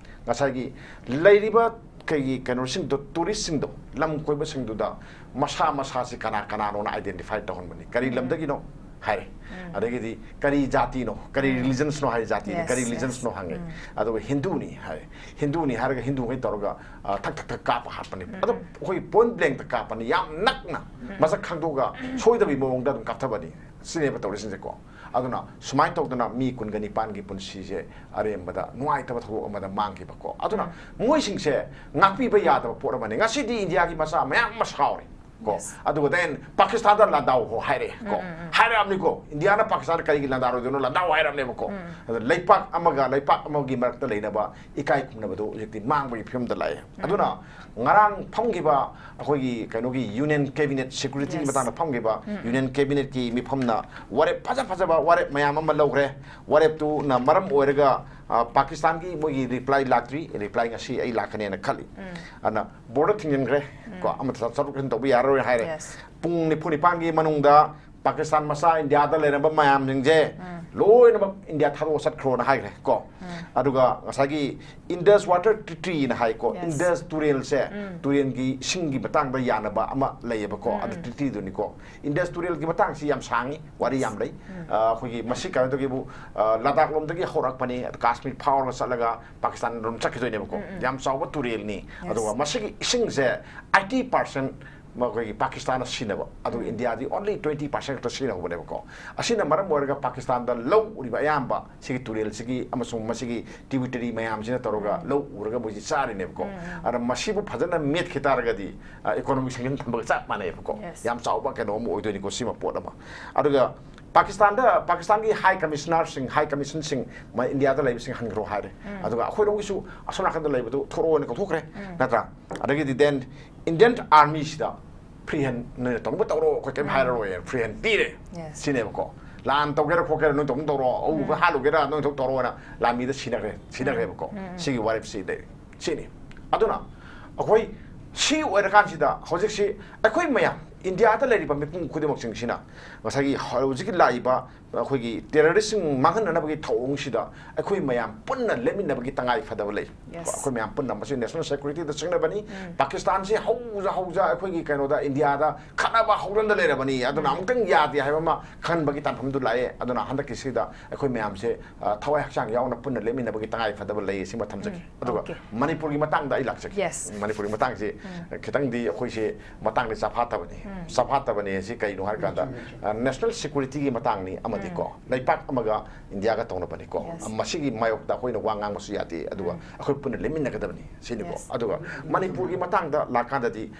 ꯉꯁꯥꯏꯒꯤ ꯂꯩꯔꯤꯕ ꯀꯩꯒꯤ ꯀꯩꯅꯣꯁꯤꯡꯗꯣ, touristꯁꯤꯡꯗꯣ, ꯂꯝ ꯀꯣꯏꯕꯁꯤꯡꯗꯨꯗ ꯃꯁꯥ ꯃꯁꯥꯁꯤ ꯀꯅꯥ ꯀꯅꯥꯅꯣꯅ identify ꯇꯧꯍꯟꯕꯅꯤ꯫ ꯀꯔꯤ ꯂꯝꯗꯒꯤꯅꯣ ꯍꯥꯏꯔꯦ꯫ ꯑꯗꯒꯤꯗꯤ ꯀꯔꯤ ꯖꯥꯇꯤꯅꯣ, ꯀꯔꯤ religionꯁꯅꯣ ꯍꯥꯏ ꯖꯥꯇꯤꯅꯤ, ꯀꯔꯤ religionꯁꯅꯣ ꯍꯪꯉꯦ꯫ ꯑꯗꯨꯒ ꯍꯤꯟꯗꯨꯅꯤ ꯍꯥꯏ꯫ ꯍꯤꯟꯗꯨꯅꯤ ꯍꯥꯏꯔꯒ ꯍꯤꯟꯗꯨꯉꯩ ꯇꯧꯔꯒ, ꯑ, ꯊꯛ ꯊꯛ ꯊꯛ ꯀꯥꯞꯄ ꯍꯥꯠꯄꯅꯤ꯫ ꯑꯗꯣ ꯑꯩꯈꯣꯏ point blankꯇ ꯀꯥꯞꯄꯅꯤ, ꯌꯥꯝ ꯅꯛꯅ ꯃꯁꯛ ꯈꯪꯗꯣꯛꯑꯒ ꯁꯣꯏꯗꯕꯤ ꯃꯑꯣꯡꯗ ꯑꯗꯨꯝ ꯀꯥꯞꯊꯕꯅꯤ꯫ ꯁꯤꯅꯦꯕ ꯇꯧꯔꯤꯁꯤꯡꯁꯦꯀꯣ꯫ ꯑꯗꯨꯅ ꯁꯨꯃꯥꯏꯅ ꯇꯧꯗꯅ ꯃꯤ ꯀꯨꯟꯒ ꯅꯤꯄꯥꯟꯒꯤ ꯄꯨꯟꯁꯤꯁꯦ ꯑꯔꯦꯝꯕꯗ ꯅꯨꯡꯉꯥꯏꯇꯕ ꯊꯧꯗꯣꯛ ꯑꯃꯗ ꯃꯥꯡꯈꯤꯕꯀꯣ꯫ ꯑꯗꯨꯅ ꯃꯣꯏꯁꯤꯡꯁꯦ ꯉꯥꯛꯄꯤꯕ ꯌꯥꯗꯕ ꯄꯣꯠ ꯑꯃꯅꯤ꯫ ꯉꯁꯤꯗꯤ ꯏꯟꯗꯤꯌꯥꯒꯤ ꯃꯆꯥ ꯃꯌꯥꯝ ꯑꯃ ꯁꯥꯎꯔꯦ ꯀꯣ꯫ ꯑꯗꯨꯒ then ꯄꯥꯀꯤꯁꯇꯥꯟꯗ ꯂꯥꯟꯗꯥꯎ ꯍꯣ ꯍꯥꯏꯔꯛꯑꯦ ꯀꯣ꯫ ꯍꯥꯏꯔꯛꯑꯕꯅꯤꯀꯣ꯫ ꯏꯟꯗꯤꯌꯥꯅ ꯄꯥꯀꯤꯁꯇꯥꯟꯗ ꯀꯔꯤꯒꯤ ꯂꯥꯟꯗꯥꯎꯔꯣꯏꯗꯣꯏꯅꯣ? ꯂꯥꯟꯗꯥꯎ ꯍꯥꯏꯔꯛꯑꯕꯅꯦꯕꯀꯣ꯫ ꯑꯗ ꯂꯩꯄꯥꯛ ꯑꯃꯒ ꯂꯩꯄꯥꯛ ꯑꯃꯒꯤ ꯃꯔꯛꯇ ꯂꯩꯅꯕ ꯏꯀꯥꯏ ꯈꯨꯝꯅꯕꯗꯨ ꯍꯧꯖꯤꯛꯇꯤ ꯃꯥꯡꯕꯒꯤ ꯐꯤꯕꯝꯗ ꯂꯥꯛꯑꯦ꯫ ꯑꯗꯨꯅ ꯉꯔꯥꯡ ꯐꯝꯈꯤꯕ ꯑꯩꯈꯣꯏꯒꯤ ꯀꯩꯅꯣꯒꯤ Union Cabinetꯀꯤ securityꯒꯤ ꯃꯇꯥꯡꯗ ꯐꯝꯈꯤꯕ Union Cabinetꯀꯤ ꯃꯤꯐꯝꯅ ꯋꯥꯔꯦꯞ ꯐꯖ ꯐꯖꯕ ꯋꯥꯔꯦꯞ ꯃꯌꯥꯝ ꯑꯃ ꯂꯧꯈ꯭ꯔꯦ꯫ ꯋꯥꯔꯦꯞꯇꯨꯅ ꯃꯔꯝ ꯑꯣꯏꯔꯒ ꯑ, ꯄꯥꯀꯤꯁꯇꯥꯟꯒꯤ ꯃꯣꯏꯒꯤ ꯔꯤꯄ꯭ꯂꯥꯏ ꯂꯥꯛꯇ꯭ꯔꯤ꯫ ꯔꯤꯄ꯭ꯂꯥꯏ ꯉꯁꯤ ꯑꯩ ꯂꯥꯛꯀꯅꯦꯅ ꯈꯜꯂꯤ꯫ ꯑꯅ ꯕꯣꯔꯗꯔ ꯊꯤꯡꯖꯤꯟꯈ꯭ꯔꯦ꯫ ꯀꯣ, ꯑꯃꯠꯇ ꯆꯠꯊꯣꯛ ꯆꯠꯁꯤꯟ ꯇꯧꯕ ꯌꯥꯔꯔꯣꯏ ꯍꯥꯏꯔꯦ꯫ Yes. ꯄꯨꯡ ꯅꯤꯐꯨ ꯅꯤꯄꯥꯟꯒꯤ ꯃꯅꯨꯡꯗ ꯄꯥꯀꯤꯁꯇꯥꯟ ꯃꯆꯥ ꯏꯟꯗꯤꯌꯥꯗ ꯂꯩꯔꯝꯕ ꯃꯌꯥꯝꯁꯤꯡꯁꯦ ꯂꯣꯏꯅꯃꯛ ꯏꯟꯗꯤꯌꯥ ꯊꯥꯗꯣꯛꯑ ꯆꯠꯈ꯭ꯔꯣꯅ ꯍꯥꯏꯈ꯭ꯔꯦ꯫ ꯀꯣ, ꯑꯗꯨꯒ ꯉꯁꯥꯏꯒꯤ Indus Water Treatyꯅ ꯍꯥꯏꯀꯣ, Yes. ꯏꯟꯗꯁ ꯇꯨꯔꯦꯜꯁꯦ, ꯇꯨꯔꯦꯜꯒꯤ ꯏꯁꯤꯡꯒꯤ ꯃꯇꯥꯡꯗ ꯌꯥꯅꯕ ꯑꯃ ꯂꯩꯌꯦꯕꯀꯣ꯫ ꯑꯗꯨ ꯇ꯭ꯔꯤꯇꯤꯗꯨꯅꯤꯀꯣ꯫ ꯏꯟꯗꯁ ꯇꯨꯔꯦꯜꯒꯤ ꯃꯇꯥꯡꯁꯤ ꯌꯥꯝ ꯁꯥꯡꯉꯤ, ꯋꯥꯔꯤ ꯌꯥꯝ ꯂꯩ꯫ ꯑ, ꯑꯩꯈꯣꯏꯒꯤ ꯃꯁꯤ ꯀꯩꯅꯣꯗꯒꯤꯕꯨ, ꯑ, ꯂꯗꯥꯈ ꯂꯣꯝꯗꯒꯤ ꯍꯧꯔꯛꯄꯅꯤ, ꯑꯗꯨ ꯀꯥꯁꯃꯤꯔ ꯐꯥꯎꯔꯒ ꯆꯠꯂꯒ ꯄꯥꯀꯤꯁꯇꯥꯟ ꯔꯣꯝ ꯆꯠꯈꯤꯗꯣꯏꯅꯦꯕꯀꯣ꯫ ꯌꯥꯝ ꯆꯥꯎꯕ ꯇꯨꯔꯦꯜꯅꯤ꯫ ꯑꯗꯨꯒ ꯃꯁꯤꯒꯤ ꯏꯁꯤꯡꯁꯦ eighty percent ꯑꯩꯈꯣꯏꯒꯤ ꯄꯥꯀꯤꯁꯇꯥꯟꯅ ꯁꯤꯖꯤꯟꯅꯕ, ꯑꯗꯨꯒ ꯏꯟꯗꯤꯌꯥꯗꯤ only twenty percent ꯈꯛꯇ ꯁꯤꯖꯤꯟꯅꯍꯧꯕꯅꯦꯕꯀꯣ꯫ ꯑꯁꯤꯅ ꯃꯔꯝ ꯑꯣꯏꯔꯒ ꯄꯥꯀꯤꯁꯇꯥꯟꯗ ꯂꯧ ꯎꯔꯤꯕ ꯑꯌꯥꯝꯕ ꯁꯤꯒꯤ ꯇꯨꯔꯦꯜꯁꯤꯒꯤ ꯑꯃꯁꯨꯡ ꯃꯁꯤꯒꯤ tributary ꯃꯌꯥꯝꯁꯤꯅ ꯇꯧꯔꯒ ꯂꯧ ꯎꯔꯒ ꯃꯣꯏꯁꯤ ꯆꯥꯔꯤꯅꯦꯕꯀꯣ꯫ ꯑꯗ ꯃꯁꯤꯕꯨ ꯐꯖꯅ ꯃꯦꯠꯈꯤ ꯇꯥꯔꯒꯗꯤ, ꯑ, economic sanction ꯊꯝꯕꯒ ꯆꯞ ꯃꯥꯟꯅꯩꯕꯀꯣ꯫ Yes. ꯌꯥꯝ ꯆꯥꯎꯕ ꯀꯩꯅꯣ ꯑꯃ ꯑꯣꯏꯗꯣꯏꯅꯤꯀꯣ ꯁꯤꯃ ꯄꯣꯠ ꯑꯃ꯫ ꯑꯗꯨꯒ ꯄꯥꯀꯤꯁꯇꯥꯟꯗ, ꯄꯥꯀꯤꯁꯇꯥꯟꯒꯤ high commissionerꯁꯤꯡ, high commissionꯁꯤꯡ ꯃ-, ꯏꯟꯗꯤꯌꯥꯗ ꯂꯩꯕꯁꯤꯡ ꯍꯟꯈ꯭ꯔꯣ ꯍꯥꯏꯔꯦ꯫ ꯑꯗꯨꯒ ꯑꯩꯈꯣꯏꯔꯣꯝꯒꯤꯁꯨ ꯑꯁꯣꯝ ꯅꯥꯀꯟꯗ ꯂꯩꯕꯗꯨ ꯊꯣꯛꯂꯛꯑꯣꯅ ꯀꯧꯊꯣꯛꯈ꯭ꯔꯦ, ꯅꯠꯇ꯭ꯔꯥ? ꯑꯗꯒꯤꯗꯤ then Indian Armyꯁꯤꯗ free hand ꯅꯣꯏꯅ ꯇꯧꯅꯤꯡꯕ ꯇꯧꯔꯣ, ꯑꯩꯈꯣꯏ ꯀꯩꯝ ꯍꯥꯏꯔꯔꯣꯏ, free hand ꯄꯤꯔꯦ꯫ Yes. ꯁꯤꯅꯦꯕꯀꯣ꯫ ꯂꯥꯟ ꯇꯧꯒꯦꯔꯥ ꯈꯣꯠꯀꯦꯔꯥ ꯅꯣꯏ ꯇꯧꯅꯤꯡ ꯇꯧꯔꯣ, ꯑꯎꯕ ꯍꯥꯠꯂꯨꯒꯦꯔꯥ ꯅꯣꯏ ꯊꯣꯛ ꯇꯧꯔꯣꯅ ꯂꯥꯟꯃꯤꯗ ꯁꯤꯅꯈ꯭ꯔꯦ, ꯁꯤꯅꯈ꯭ꯔꯦꯕꯀꯣ꯫ ꯁꯤꯒꯤ ꯋꯥꯔꯦꯞꯁꯤ ꯂꯩꯔꯦ꯫ ꯁꯤꯅꯤ꯫ ꯑꯗꯨꯅ ꯑꯩꯈꯣꯏ ꯁꯤ ꯑꯣꯏꯔꯀꯥꯟꯁꯤꯗ ꯍꯧꯖꯤꯛꯁꯤ ꯑꯩꯈꯣꯏ ꯃꯌꯥꯝ ꯏꯟꯗꯤꯌꯥꯗ ꯂꯩꯔꯤꯕ ꯃꯤꯄꯨꯝ ꯈꯨꯗꯤꯡꯃꯛꯁꯤꯡꯁꯤꯅ ꯉꯁꯥꯏꯒꯤ ꯍꯧꯖꯤꯛꯀꯤ ꯂꯥꯛꯏꯕ ꯑꯩꯈꯣꯏꯒꯤ terroristꯁꯤꯡ ꯃꯥꯡꯍꯟꯅꯅꯕꯒꯤ ꯊꯧꯑꯣꯡꯁꯤꯗ ꯑꯩꯈꯣꯏ ꯃꯌꯥꯝ ꯄꯨꯟꯅ ꯂꯦꯞꯃꯤꯟꯅꯕꯒꯤ ꯇꯉꯥꯏ ꯐꯗꯕ ꯂꯩ꯫ Yes. ꯑꯩꯈꯣꯏ ꯃꯌꯥꯝ ꯄꯨꯟꯅ ꯃꯁꯤ national securityꯗ ꯆꯤꯡꯅꯕꯅꯤ꯫ ꯄꯥꯀꯤꯁꯇꯥꯟꯁꯤ ꯍꯧꯖ ꯍꯧꯖ ꯑꯩꯈꯣꯏꯒꯤ ꯀꯩꯅꯣꯗ ꯏꯟꯗꯤꯌꯥꯗ ꯈꯠꯅꯕ ꯍꯧꯔꯝꯗ ꯂꯩꯔꯕꯅꯤ꯫ ꯑꯗꯨꯅ ꯑꯃꯨꯛꯇꯪ ꯌꯥꯗꯦ ꯍꯥꯏꯕ ꯑꯃ ꯈꯟꯕꯒꯤ ꯇꯥꯟꯐꯝꯗꯨ ꯂꯥꯛꯑꯦ꯫ ꯑꯗꯨꯅ ꯍꯟꯗꯛꯀꯤꯁꯤꯗ ꯑꯩꯈꯣꯏ ꯃꯌꯥꯝꯁꯦ, ꯑ, ꯊꯋꯥꯏ ꯍꯛꯆꯥꯡ ꯌꯥꯎꯅ ꯄꯨꯟꯅ ꯂꯦꯞꯃꯤꯟꯅꯕꯒꯤ ꯇꯉꯥꯏ ꯐꯗꯕ ꯂꯩ꯫ ꯁꯤꯃ ꯊꯝꯖꯒꯦ꯫ ꯑꯗꯨꯒ Okay. ꯃꯅꯤꯄꯨꯔꯒꯤ ꯃꯇꯥꯡꯗ ꯑꯩ ꯂꯥꯛꯆꯒꯦ꯫ Yes. ꯃꯅꯤꯄꯨꯔꯒꯤ ꯃꯇꯥꯡꯁꯤ ꯈꯤꯇꯪꯗꯤ ꯑꯩꯈꯣꯏꯁꯦ ꯃꯇꯥꯡꯗꯤ ꯆꯥꯐꯥꯠꯇꯕꯅꯤ꯫ ꯆꯥꯐꯥꯠꯇꯕꯅꯤ ꯑꯁꯤ ꯀꯩꯅꯣ ꯍꯥꯏꯔꯀꯥꯟꯗ, ꯑ, national securityꯒꯤ ꯃꯇꯥꯡꯅꯤ ꯑꯃꯗꯤꯀꯣ ꯂꯩꯄꯥꯛ ꯑꯃꯒ ꯏꯟꯗꯤꯌꯥꯒ ꯇꯧꯅꯕꯅꯤꯀꯣ꯫ Yes. ꯃꯁꯤꯒꯤ ꯃꯥꯌꯣꯛꯇ ꯑꯩꯈꯣꯏꯅ ꯋꯥ ꯉꯥꯡꯕꯁꯨ ꯌꯥꯗꯦ꯫ ꯑꯗꯨꯒ ꯑꯩꯈꯣꯏ ꯄꯨꯟꯅ ꯂꯦꯞꯃꯤꯟꯅꯒꯗꯕꯅꯤ ꯁꯤꯅꯤꯀꯣ꯫ Yes. ꯑꯗꯨꯒ ꯃꯅꯤꯄꯨꯔꯒꯤ ꯃꯇꯥꯡꯗ ꯂꯥꯛꯀꯥꯟꯗꯗꯤ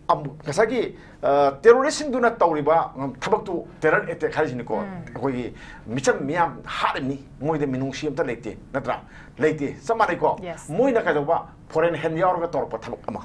ꯑꯃꯨꯛ ꯉꯁꯥꯏꯒꯤ, ꯑ, terroristꯁꯤꯡꯗꯨꯅ ꯇꯧꯔꯤꯕ, ꯎꯝ, ꯊꯕꯛꯇꯨ terror attack ꯍꯥꯏꯔꯤꯁꯤꯅꯤꯀꯣ꯫ ꯑꯩꯈꯣꯏꯒꯤ ꯃꯤꯆꯝ ꯃꯤꯌꯥꯝ ꯍꯥꯠꯂꯤꯕꯅꯤ, ꯃꯣꯏꯗ ꯃꯤꯅꯨꯡꯁꯤ ꯑꯝꯇ ꯂꯩꯇꯦ, ꯅꯠꯇ꯭ꯔꯥ? ꯂꯩꯇꯦ, ꯆꯞ ꯃꯥꯟꯅꯩꯀꯣ꯫ Yes. ꯃꯣꯏꯅ ꯀꯩꯗꯧꯕ, foreign hand ꯌꯥꯎꯔꯒ ꯇꯧꯔꯛꯄ ꯊꯕꯛ ꯑꯃ꯫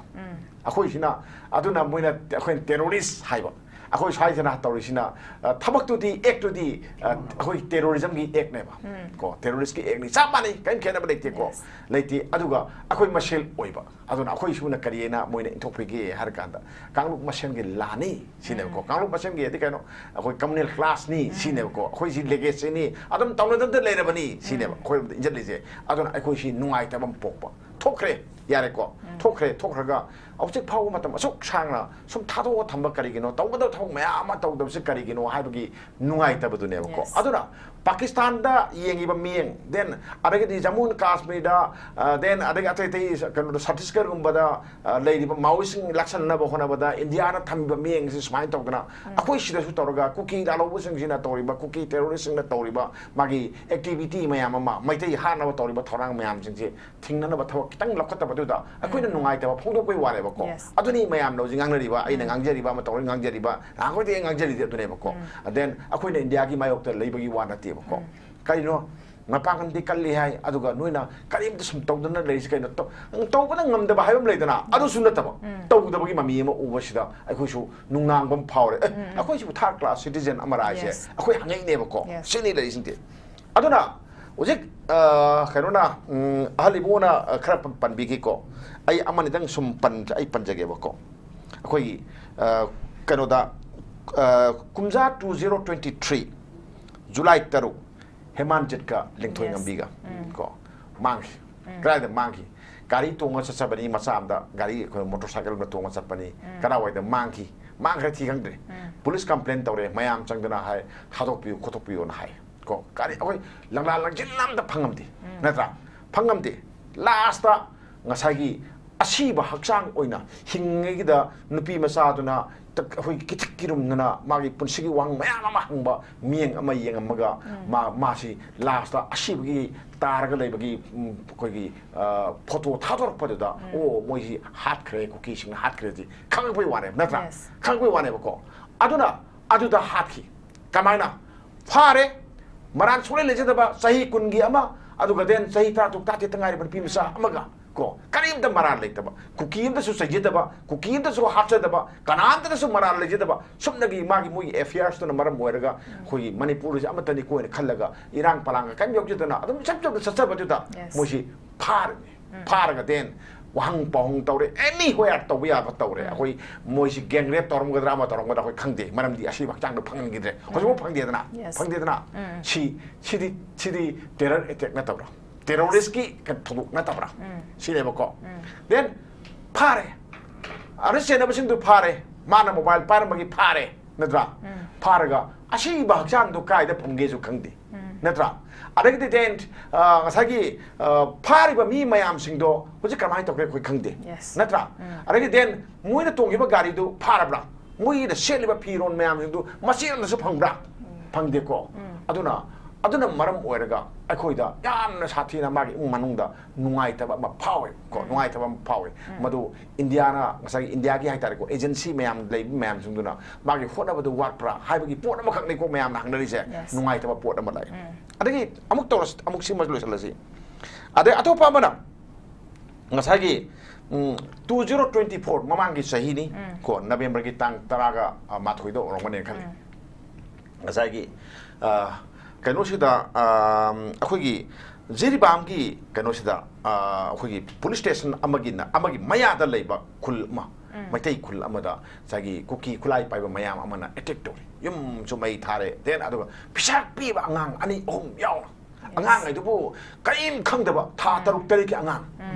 ꯑꯩꯈꯣꯏꯁꯤꯅ, ꯑꯗꯨꯅ ꯃꯣꯏꯅ ꯑꯩꯈꯣꯏꯅ terrorist ꯍꯥꯏꯕ꯫ ꯑꯩꯈꯣꯏ ꯁ꯭ꯋꯥꯏꯗꯅ ꯇꯧꯔꯤꯁꯤꯅ, ꯑ, ꯊꯕꯛꯇꯨꯗꯤ, ꯑꯦꯛꯇꯨꯗꯤ, ꯑ, ꯑꯩꯈꯣꯏ ꯇꯦꯔꯣꯔꯤꯖꯝꯒꯤ ꯑꯦꯛꯅꯦꯕ꯫ ꯀꯣ, ꯇꯦꯔꯣꯔꯤꯁꯀꯤ ꯑꯦꯛꯅꯤ, ꯆꯞ ꯃꯥꯟꯅꯩ, ꯀꯔꯤꯝ ꯈꯦꯠꯅꯕ ꯂꯩꯇꯦꯀꯣ꯫ ꯂꯩꯇꯦ꯫ ꯑꯗꯨꯒ ꯑꯩꯈꯣꯏ ꯃꯁꯦꯜ ꯑꯣꯏꯕ꯫ ꯑꯗꯨꯅ ꯑꯩꯈꯣꯏ ꯁꯨꯅ ꯀꯔꯤ ꯍꯥꯏꯅ ꯃꯣꯏꯅ ꯏꯟꯊꯣꯛꯄꯤꯒꯦ ꯍꯥꯏꯔ ꯀꯥꯟꯗ, ꯀꯥꯡꯂꯨꯞ ꯃꯁꯦꯜꯒꯤ ꯂꯥꯟꯅꯤ ꯁꯤꯅꯦꯕꯀꯣ꯫ ꯀꯥꯡꯂꯨꯞ ꯃꯁꯦꯜꯒꯤ ꯍꯥꯏꯗꯤ ꯀꯩꯅꯣ? ꯑꯩꯈꯣꯏ ꯀꯝꯃꯨꯅꯦꯜ ꯀ꯭ꯂꯥꯁꯅꯤ ꯁꯤꯅꯦꯕꯀꯣ꯫ ꯑꯩꯈꯣꯏꯁꯤ ꯂꯦꯒꯦꯁꯤꯅꯤ, ꯑꯗꯨꯝ ꯇꯧꯅꯗꯅ ꯂꯩꯔꯕꯅꯤ ꯁꯤꯅꯦꯕ ꯑꯩꯈꯣꯏꯔꯣꯝꯗ ꯏꯟꯖꯜꯂꯤꯁꯦ꯫ ꯑꯗꯨꯅ ꯑꯩꯈꯣꯏꯁꯤ ꯅꯨꯡꯉꯥꯏꯇꯕ ꯑꯃ ꯄꯣꯛꯄ꯫ ꯊꯣꯛꯈ꯭ꯔꯦ, ꯌꯥꯔꯦꯀꯣ꯫ ꯊꯣꯛꯈ꯭ꯔꯦ, ꯊꯣꯛꯈ꯭ꯔꯒ ꯍꯧꯖꯤꯛ ꯐꯥꯎꯕ ꯃꯇꯝ ꯑꯁꯨꯛ ꯁꯥꯡꯅ ꯁꯨꯝ ꯊꯥꯗꯣꯛꯑ ꯊꯝꯕ ꯀꯔꯤꯒꯤꯅꯣ? ꯇꯧꯒꯗꯕ ꯊꯕꯛ ꯃꯌꯥꯝ ꯑꯃ ꯇꯧꯗꯕꯁꯤ ꯀꯔꯤꯒꯤꯅꯣ ꯍꯥꯏꯕꯒꯤ ꯅꯨꯡꯉꯥꯏꯇꯕꯗꯨꯅꯦꯕꯀꯣ꯫ Yes. ꯑꯗꯨꯅ ꯄꯥꯀꯤꯁꯇꯥꯟꯗ ꯌꯦꯡꯉꯤꯕ ꯃꯤꯠꯌꯦꯡ, then ꯑꯗꯒꯤꯗꯤ ꯖꯃꯨ ꯑꯦꯟ ꯀꯥꯁꯃꯤꯔꯗ, ꯑ, then ꯑꯗꯒꯤ ꯑꯇꯩ ꯑꯇꯩ ꯀꯩꯅꯣꯗ, ꯁꯠꯇꯤꯁꯒꯔꯒꯨꯝꯕꯗ, ꯑ, ꯂꯩꯔꯤꯕ ꯃꯥꯑꯣꯏꯁꯤꯡ ꯂꯥꯛꯁꯟꯅꯕ ꯍꯣꯠꯅꯕꯗ ꯏꯟꯗꯤꯌꯥꯅ ꯊꯝꯃꯤꯕ ꯃꯤꯠꯌꯦꯡꯁꯤ ꯁꯨꯃꯥꯏꯅ ꯇꯧꯗꯅ ꯑꯩꯈꯣꯏ ꯁꯤꯗꯁꯨ ꯇꯧꯔꯒ ꯀꯨꯀꯤ ꯂꯥꯜꯍꯧꯕꯁꯤꯡꯁꯤꯅ ꯇꯧꯔꯤꯕ, ꯀꯨꯀꯤ ꯇꯦꯔꯣꯔꯤꯁꯁꯤꯡꯅ ꯇꯧꯔꯤꯕ ꯃꯥꯒꯤ ꯑꯦꯛꯇꯤꯚꯤꯇꯤ ꯃꯌꯥꯝ ꯑꯃ, ꯃꯩꯇꯩ ꯍꯥꯠꯅꯕ ꯇꯧꯔꯤꯕ ꯊꯧꯔꯥꯡ ꯃꯌꯥꯝꯁꯤꯡꯁꯦ ꯊꯤꯡꯅꯅꯕ ꯊꯕꯛ ꯈꯤꯇꯪ ꯂꯧꯈꯠꯇꯕꯗꯨꯗ ꯑꯩꯈꯣꯏꯅ ꯅꯨꯡꯉꯥꯏꯇꯕ ꯐꯣꯡꯗꯣꯛꯄꯩ ꯋꯥꯅꯦꯕꯀꯣ꯫ Yes. ꯑꯗꯨꯅꯤ ꯃꯌꯥꯝꯅ ꯍꯧꯖꯤꯛ ꯉꯥꯡꯅꯔꯤꯕ, ꯑꯩꯅ ꯉꯥꯡꯖꯔꯤꯕ, ꯑꯃ ꯇꯧꯔꯤ ꯉꯥꯡꯖꯔꯤꯕ, ꯅꯍꯥꯟꯈꯣꯏꯗꯒꯤ ꯑꯩ ꯉꯥꯡꯖꯔꯤꯗꯤ ꯑꯗꯨꯅꯦꯕꯀꯣ꯫ Then ꯑꯩꯈꯣꯏꯅ ꯏꯟꯗꯤꯌꯥꯒꯤ ꯃꯥꯌꯣꯛꯇ ꯂꯩꯕꯒꯤ ꯋꯥ ꯅꯠꯇꯦꯕꯀꯣ꯫ ꯀꯔꯤꯅꯣ? ꯃꯄꯥꯡꯒꯜꯗꯤ ꯀꯜꯂꯤ ꯍꯥꯏ, ꯑꯗꯨꯒ ꯅꯣꯏꯅ ꯀꯔꯤꯝꯇ ꯁꯨꯝ ꯇꯧꯗꯅ ꯂꯩꯔꯤꯁꯤ ꯀꯩꯅꯣ? ꯇꯧ-, ꯇꯧꯕꯅ ꯉꯝꯗꯕ ꯍꯥꯏꯕ ꯑꯃ ꯂꯩꯗꯅ, ꯑꯗꯨꯁꯨ ꯅꯠꯇꯕ, ꯇꯧꯗꯕꯒꯤ ꯃꯃꯤ ꯑꯃ ꯎꯕꯁꯤꯗ ꯑꯩꯈꯣꯏꯁꯨ ꯅꯨꯡꯅꯥꯡꯕ ꯑꯃ ꯐꯥꯎꯔꯦ꯫ ꯑꯦ, ꯑꯩꯈꯣꯏꯁꯤꯕꯨ third class citizen ꯑꯃꯔꯥ ꯍꯥꯏꯁꯦ? Yes. ꯑꯩꯈꯣꯏ ꯍꯪꯉꯛꯏꯅꯦꯕꯀꯣ꯫ Yes. ꯁꯤꯅꯤ ꯂꯩꯔꯤꯁꯤꯡꯁꯦ꯫ ꯑꯗꯨꯅ ꯍꯧꯖꯤꯛ, ꯑ, ꯀꯩꯅꯣꯅ, ꯎꯝ, ꯑꯍꯜ ꯏꯕꯨꯡꯉꯣꯅ, ꯑ, ꯈꯔ ꯄꯟ-, ꯄꯟꯕꯤꯈꯤꯀꯣ꯫ ꯑꯩ ꯑꯃꯅꯤꯗꯪ ꯁꯨꯝ ꯄꯟ-, ꯑꯩ ꯄꯟꯖꯒꯦꯕꯀꯣ꯫ ꯑꯩꯈꯣꯏꯒꯤ, ꯑ, ꯀꯩꯅꯣꯗ, ꯑ, ꯀꯨꯝꯖꯥ two zero twenty three, July ꯇꯔꯨꯛ, ꯍꯦꯃꯥꯟꯖꯤꯠꯀ ꯂꯤꯡꯊꯣꯏ ꯉꯝꯕꯤꯒ ꯀꯣ, ꯃꯥꯡꯈꯤ꯫ ꯀꯗꯥꯏꯗ ꯃꯥꯡꯈꯤ? ꯒꯥꯔꯤ ꯇꯣꯡꯉ ꯆꯠꯆꯕꯅꯤ, ꯃꯆꯥ ꯑꯃꯗ, ꯒꯥꯔꯤ, ꯑꯩꯈꯣꯏ ꯃꯣꯇꯣꯔ ꯁꯥꯏꯀꯜ ꯑꯃꯗ ꯇꯣꯡꯉ ꯆꯠꯄꯅꯤ꯫ ꯀꯗꯥꯏꯋꯥꯏꯗ ꯃꯥꯡꯈꯤ? ꯃꯥꯡꯈ꯭ꯔꯦ, ꯊꯤ ꯈꯪꯗ꯭ꯔꯦ꯫ ꯄꯨꯂꯤꯁ ꯀꯝꯄ꯭ꯂꯦꯟ ꯇꯧꯔꯦ, ꯃꯌꯥꯝ ꯆꯪꯗꯅ ꯍꯥꯏ, ꯊꯥꯗꯣꯛꯄꯤꯌꯨ ꯈꯣꯠꯇꯣꯛꯄꯤꯌꯨꯅ ꯍꯥꯏ ꯀꯣ꯫ ꯒꯥꯔꯤ, ꯑꯩꯈꯣꯏ ꯂꯪꯂꯥ ꯂꯪꯖꯤꯜ ꯑꯝꯇ ꯐꯪꯉꯝꯗꯦ, ꯅꯠꯇ꯭ꯔꯥ? ꯐꯪꯉꯝꯗꯦ꯫ ꯂꯥꯁꯇ ꯉꯁꯥꯏꯒꯤ ꯑꯁꯤꯕ ꯍꯛꯆꯥꯡ ꯑꯣꯏꯅ ꯍꯤꯡꯉꯤꯉꯩꯒꯤꯗ ꯅꯨꯄꯤ ꯃꯆꯥꯗꯨꯅ ꯇ-, ꯑꯩꯈꯣꯏꯒꯤ ꯀꯤꯊꯤꯛ ꯀꯤꯔꯨꯝꯗꯅ ꯃꯥꯒꯤ ꯄꯨꯟꯁꯤꯒꯤ ꯋꯥꯍꯪ ꯃꯌꯥꯝ ꯑꯃ ꯍꯪꯕ ꯃꯤꯠꯌꯦꯡ ꯑꯃ ꯌꯦꯡꯉꯝꯃꯒ ꯃꯥ, ꯃꯥꯁꯤ ꯂꯥꯁꯇ ꯑꯁꯤꯕꯒꯤ ꯇꯥꯔꯒ ꯂꯩꯕꯒꯤ, ꯎꯝ, ꯑꯩꯈꯣꯏꯒꯤ, ꯑ, ꯐꯣꯇꯣ ꯊꯥꯗꯣꯔꯛꯄꯗꯨꯗ, ꯑꯣ, ꯃꯣꯏꯁꯤ ꯍꯥꯠꯈ꯭ꯔꯦ, ꯀꯨꯀꯤꯁꯤꯡꯅ ꯍꯥꯠꯈ꯭ꯔꯦ ꯁꯤ ꯈꯪꯉꯛꯄꯩ ꯋꯥꯅꯦꯕ, ꯅꯠꯇ꯭ꯔꯥ? Yes. ꯈꯪꯉꯛꯄꯩ ꯋꯥꯅꯦꯕꯀꯣ꯫ ꯑꯗꯨꯅ ꯑꯗꯨꯗ ꯍꯥꯠꯈꯤ꯫ ꯀꯃꯥꯏꯅ? ꯐꯥꯔꯦ, ꯃꯔꯥꯜ ꯁꯨꯡꯂꯩ ꯂꯩꯖꯗꯕ ꯆꯍꯤ ꯀꯨꯟꯒꯤ ꯑꯃ, ꯑꯗꯨꯒ then ꯆꯍꯤ ꯇꯔꯥꯇꯔꯨꯛ ꯇꯔꯥꯇꯔꯦꯠꯇ ꯉꯥꯏꯔꯤꯕ ꯅꯨꯄꯤ ꯃꯆꯥ ꯑꯃꯒ ꯀꯣ, ꯀꯔꯤꯝꯇ ꯃꯔꯥꯜ ꯂꯩꯇꯕ, ꯀꯨꯀꯤ ꯑꯃꯇꯁꯨ ꯆꯩꯖꯗꯕ, ꯀꯨꯀꯤ ꯑꯃꯇꯁꯨ ꯍꯥꯠꯆꯗꯕ, ꯀꯅꯥꯝꯇꯅꯁꯨ ꯃꯔꯥꯜ ꯂꯩꯖꯗꯕ, ꯁꯨꯞꯅꯒꯤ ꯃꯥꯒꯤ ꯃꯣꯏꯒꯤ ꯑꯦꯐꯤꯌꯔꯁꯇꯨꯅ ꯃꯔꯝ ꯑꯣꯏꯔꯒ ꯑꯩꯈꯣꯏꯒꯤ ꯃꯅꯤꯄꯨꯔꯁꯦ ꯑꯃꯠꯇꯅꯤꯀꯣ ꯍꯥꯏꯅ ꯈꯜꯂꯒ ꯏꯔꯥꯡ ꯄꯂꯥꯡꯒ ꯀꯔꯤꯝ ꯌꯥꯎꯖꯗꯅ ꯑꯗꯨꯝ ꯏꯆꯝ ꯆꯝꯅ ꯆꯠꯆꯕꯗꯨꯗ ꯃꯣꯏꯁꯤ ꯐꯥꯔꯅꯤ꯫ ꯐꯥꯔꯒ then ꯋꯥꯍꯪ ꯄꯥꯎꯍꯪ ꯇꯧꯔꯦ, ꯑꯦꯅꯤ ꯍꯣꯌꯥꯔ ꯇꯧꯕ ꯌꯥꯕ ꯇꯧꯔꯦ꯫ ꯑꯩꯈꯣꯏ ꯃꯣꯏꯁꯤ ꯒꯦꯡ ꯔꯦꯞ ꯇꯧꯔꯝꯒꯗ꯭ꯔꯥ ꯑꯃ ꯇꯧꯔꯝꯒꯗ꯭ꯔꯥ ꯑꯩꯈꯣꯏ ꯈꯪꯗꯦ, ꯃꯔꯝꯗꯤ ꯑꯁꯤꯕ ꯍꯛꯆꯥꯡꯗꯣ ꯐꯪꯍꯟꯈꯤꯗ꯭ꯔꯦ꯫ ꯍꯧꯖꯤꯛꯐꯥꯎ ꯐꯪꯗꯦꯗꯅ, ꯐꯪꯗꯦꯗꯅ꯫ ꯁꯤ ꯁꯤꯗꯤ ꯁꯤꯗꯤ ꯇꯦꯔꯔ ꯑꯦꯇꯦꯛ ꯅꯠꯇꯕ꯭ꯔꯥ? ꯇꯦꯔꯣꯔꯤꯁꯀꯤ ꯊꯧꯗꯣꯛ ꯅꯠꯇꯕ꯭ꯔꯥ? ꯁꯤꯅꯦꯕꯀꯣ꯫ Then ꯐꯥꯔꯦ, ꯑꯥꯔ ꯑꯦꯁ ꯁꯦꯟꯅꯕꯁꯤꯡꯗꯨ ꯐꯥꯔꯦ, ꯃꯥꯅ ꯃꯣꯕꯥꯏꯜ ꯄꯥꯏꯔꯝꯕꯒꯤ ꯐꯥꯔꯦ, ꯅꯠꯇ꯭ꯔꯥ? ꯐꯥꯔꯒ ꯑꯁꯤꯕ ꯍꯛꯆꯥꯡꯗꯣ ꯀꯥꯏꯗ ꯐꯪꯒꯦꯁꯨ ꯈꯪꯗꯦ, ꯅꯠꯇ꯭ꯔꯥ? ꯑꯗꯒꯤꯗꯤ then ꯉꯁꯥꯏꯒꯤ ꯐꯥꯔꯤꯕ ꯃꯤ ꯃꯌꯥꯝꯁꯤꯡꯗꯣ ꯍꯧꯖꯤꯛ ꯀꯃꯥꯏꯅ ꯇꯧꯈ꯭ꯔꯦ ꯑꯩꯈꯣꯏ ꯈꯪꯗꯦ, ꯅꯠꯇ꯭ꯔꯥ? ꯑꯗꯒꯤ then ꯃꯣꯏꯅ ꯇꯣꯡꯈꯤꯕ ꯒꯥꯔꯤꯗꯨ ꯐꯥꯔꯕ꯭ꯔꯥ? ꯃꯣꯏꯒꯤꯗ ꯁꯦꯠꯂꯤꯕ ꯐꯤꯔꯣꯜ ꯃꯌꯥꯝꯁꯤꯡꯗꯨ ꯃꯆꯦꯠ ꯑꯃꯗꯁꯨ ꯐꯪꯕ꯭ꯔꯥ? ꯐꯪꯗꯦꯀꯣ꯫ ꯑꯗꯨꯅ ꯑꯗꯨꯅ ꯃꯔꯝ ꯑꯣꯏꯔꯒ ꯑꯩꯈꯣꯏꯗ ꯌꯥꯝꯅ ꯁꯥꯊꯤꯅ ꯃꯥꯒꯤ ꯏꯃꯨꯡ ꯃꯅꯨꯡꯗ ꯅꯨꯡꯉꯥꯏꯇꯕ ꯑꯃ ꯐꯥꯎꯋꯦ ꯀꯣ, ꯅꯨꯡꯉꯥꯏꯇꯕ ꯑꯃ ꯐꯥꯎꯋꯦ꯫ ꯃꯗꯨ ꯏꯟꯗꯤꯌꯥꯅ, ꯉꯁꯥꯏꯒꯤ ꯏꯟꯗꯤꯌꯥꯒꯤ ꯍꯥꯏꯇꯥꯔꯦꯀꯣ, ꯑꯦꯖꯦꯟꯁꯤ ꯃꯌꯥꯝ ꯂꯩꯕ ꯃꯌꯥꯝꯁꯤꯡꯗꯨꯅ ꯃꯥꯒꯤ ꯍꯣꯠꯅꯕꯗꯨ ꯋꯥꯠꯄ꯭ꯔꯥ ꯍꯥꯏꯕꯒꯤ ꯄꯣꯠ ꯑꯃꯈꯛꯅꯤꯀꯣ ꯃꯌꯥꯝꯅ ꯍꯪꯅꯔꯤꯁꯦ꯫ ꯅꯨꯡꯉꯥꯏꯇꯕ ꯄꯣꯠ ꯑꯃ ꯂꯩ꯫ ꯑꯗꯒꯤ ꯑꯃꯨꯛ ꯇꯧꯔꯁꯤ, ꯑꯃꯨꯛ ꯁꯤꯃꯁꯨ ꯂꯣꯏꯁꯤꯜꯂꯁꯤ꯫ ꯑꯗꯩ ꯑꯇꯣꯞꯄ ꯑꯃꯅ ꯉꯁꯥꯏꯒꯤ two zero twenty four, ꯃꯃꯥꯡꯒꯤ ꯆꯍꯤꯅꯤ ꯀꯣ, ꯅꯕꯦꯝꯕꯔꯒꯤ ꯇꯥꯡ ꯇꯔꯥꯒ ꯃꯥꯊꯣꯏꯗ ꯑꯣꯏꯔꯝꯒꯅꯦꯅ ꯈꯜꯂꯤ꯫ ꯉꯁꯥꯏꯒꯤ ꯀꯩꯅꯣꯁꯤꯗ ꯑꯩꯈꯣꯏꯒꯤ ꯖꯤꯔꯤꯕꯥꯝꯒꯤ ꯀꯩꯅꯣꯁꯤꯗ ꯑꯩꯈꯣꯏꯒꯤ ꯄꯨꯂꯤꯁ ꯁ꯭ꯇꯦꯁꯟ ꯑꯃꯒꯤꯅ ꯑꯃꯒꯤ ꯃꯌꯥꯗ ꯂꯩꯕ ꯈꯨꯜ ꯑꯃ, ꯃꯩꯇꯩ ꯈꯨꯜ ꯑꯃꯗ ꯉꯁꯥꯏꯒꯤ ꯀꯨꯀꯤ ꯈꯨꯠꯂꯥꯏ ꯄꯥꯏꯕ ꯃꯌꯥꯝ ꯑꯃꯅ ꯑꯦꯇꯦꯛ ꯇꯧꯔꯤ꯫ ꯌꯨꯝꯁꯨ ꯃꯩ ꯊꯥꯔꯦ, then ꯑꯗꯨꯒ ꯄꯤꯁꯥꯛ ꯄꯤꯕ ꯑꯉꯥꯡ ꯑꯅꯤ ꯑꯍꯨꯝ ꯌꯥꯎꯅ, ꯑꯉꯥꯡ ꯍꯥꯏꯗꯨꯕꯨ ꯀꯔꯤꯝ ꯈꯪꯗꯕ ꯊꯥ ꯇꯔꯨꯛ ꯇꯔꯦꯠꯀꯤ ꯑꯉꯥꯡ,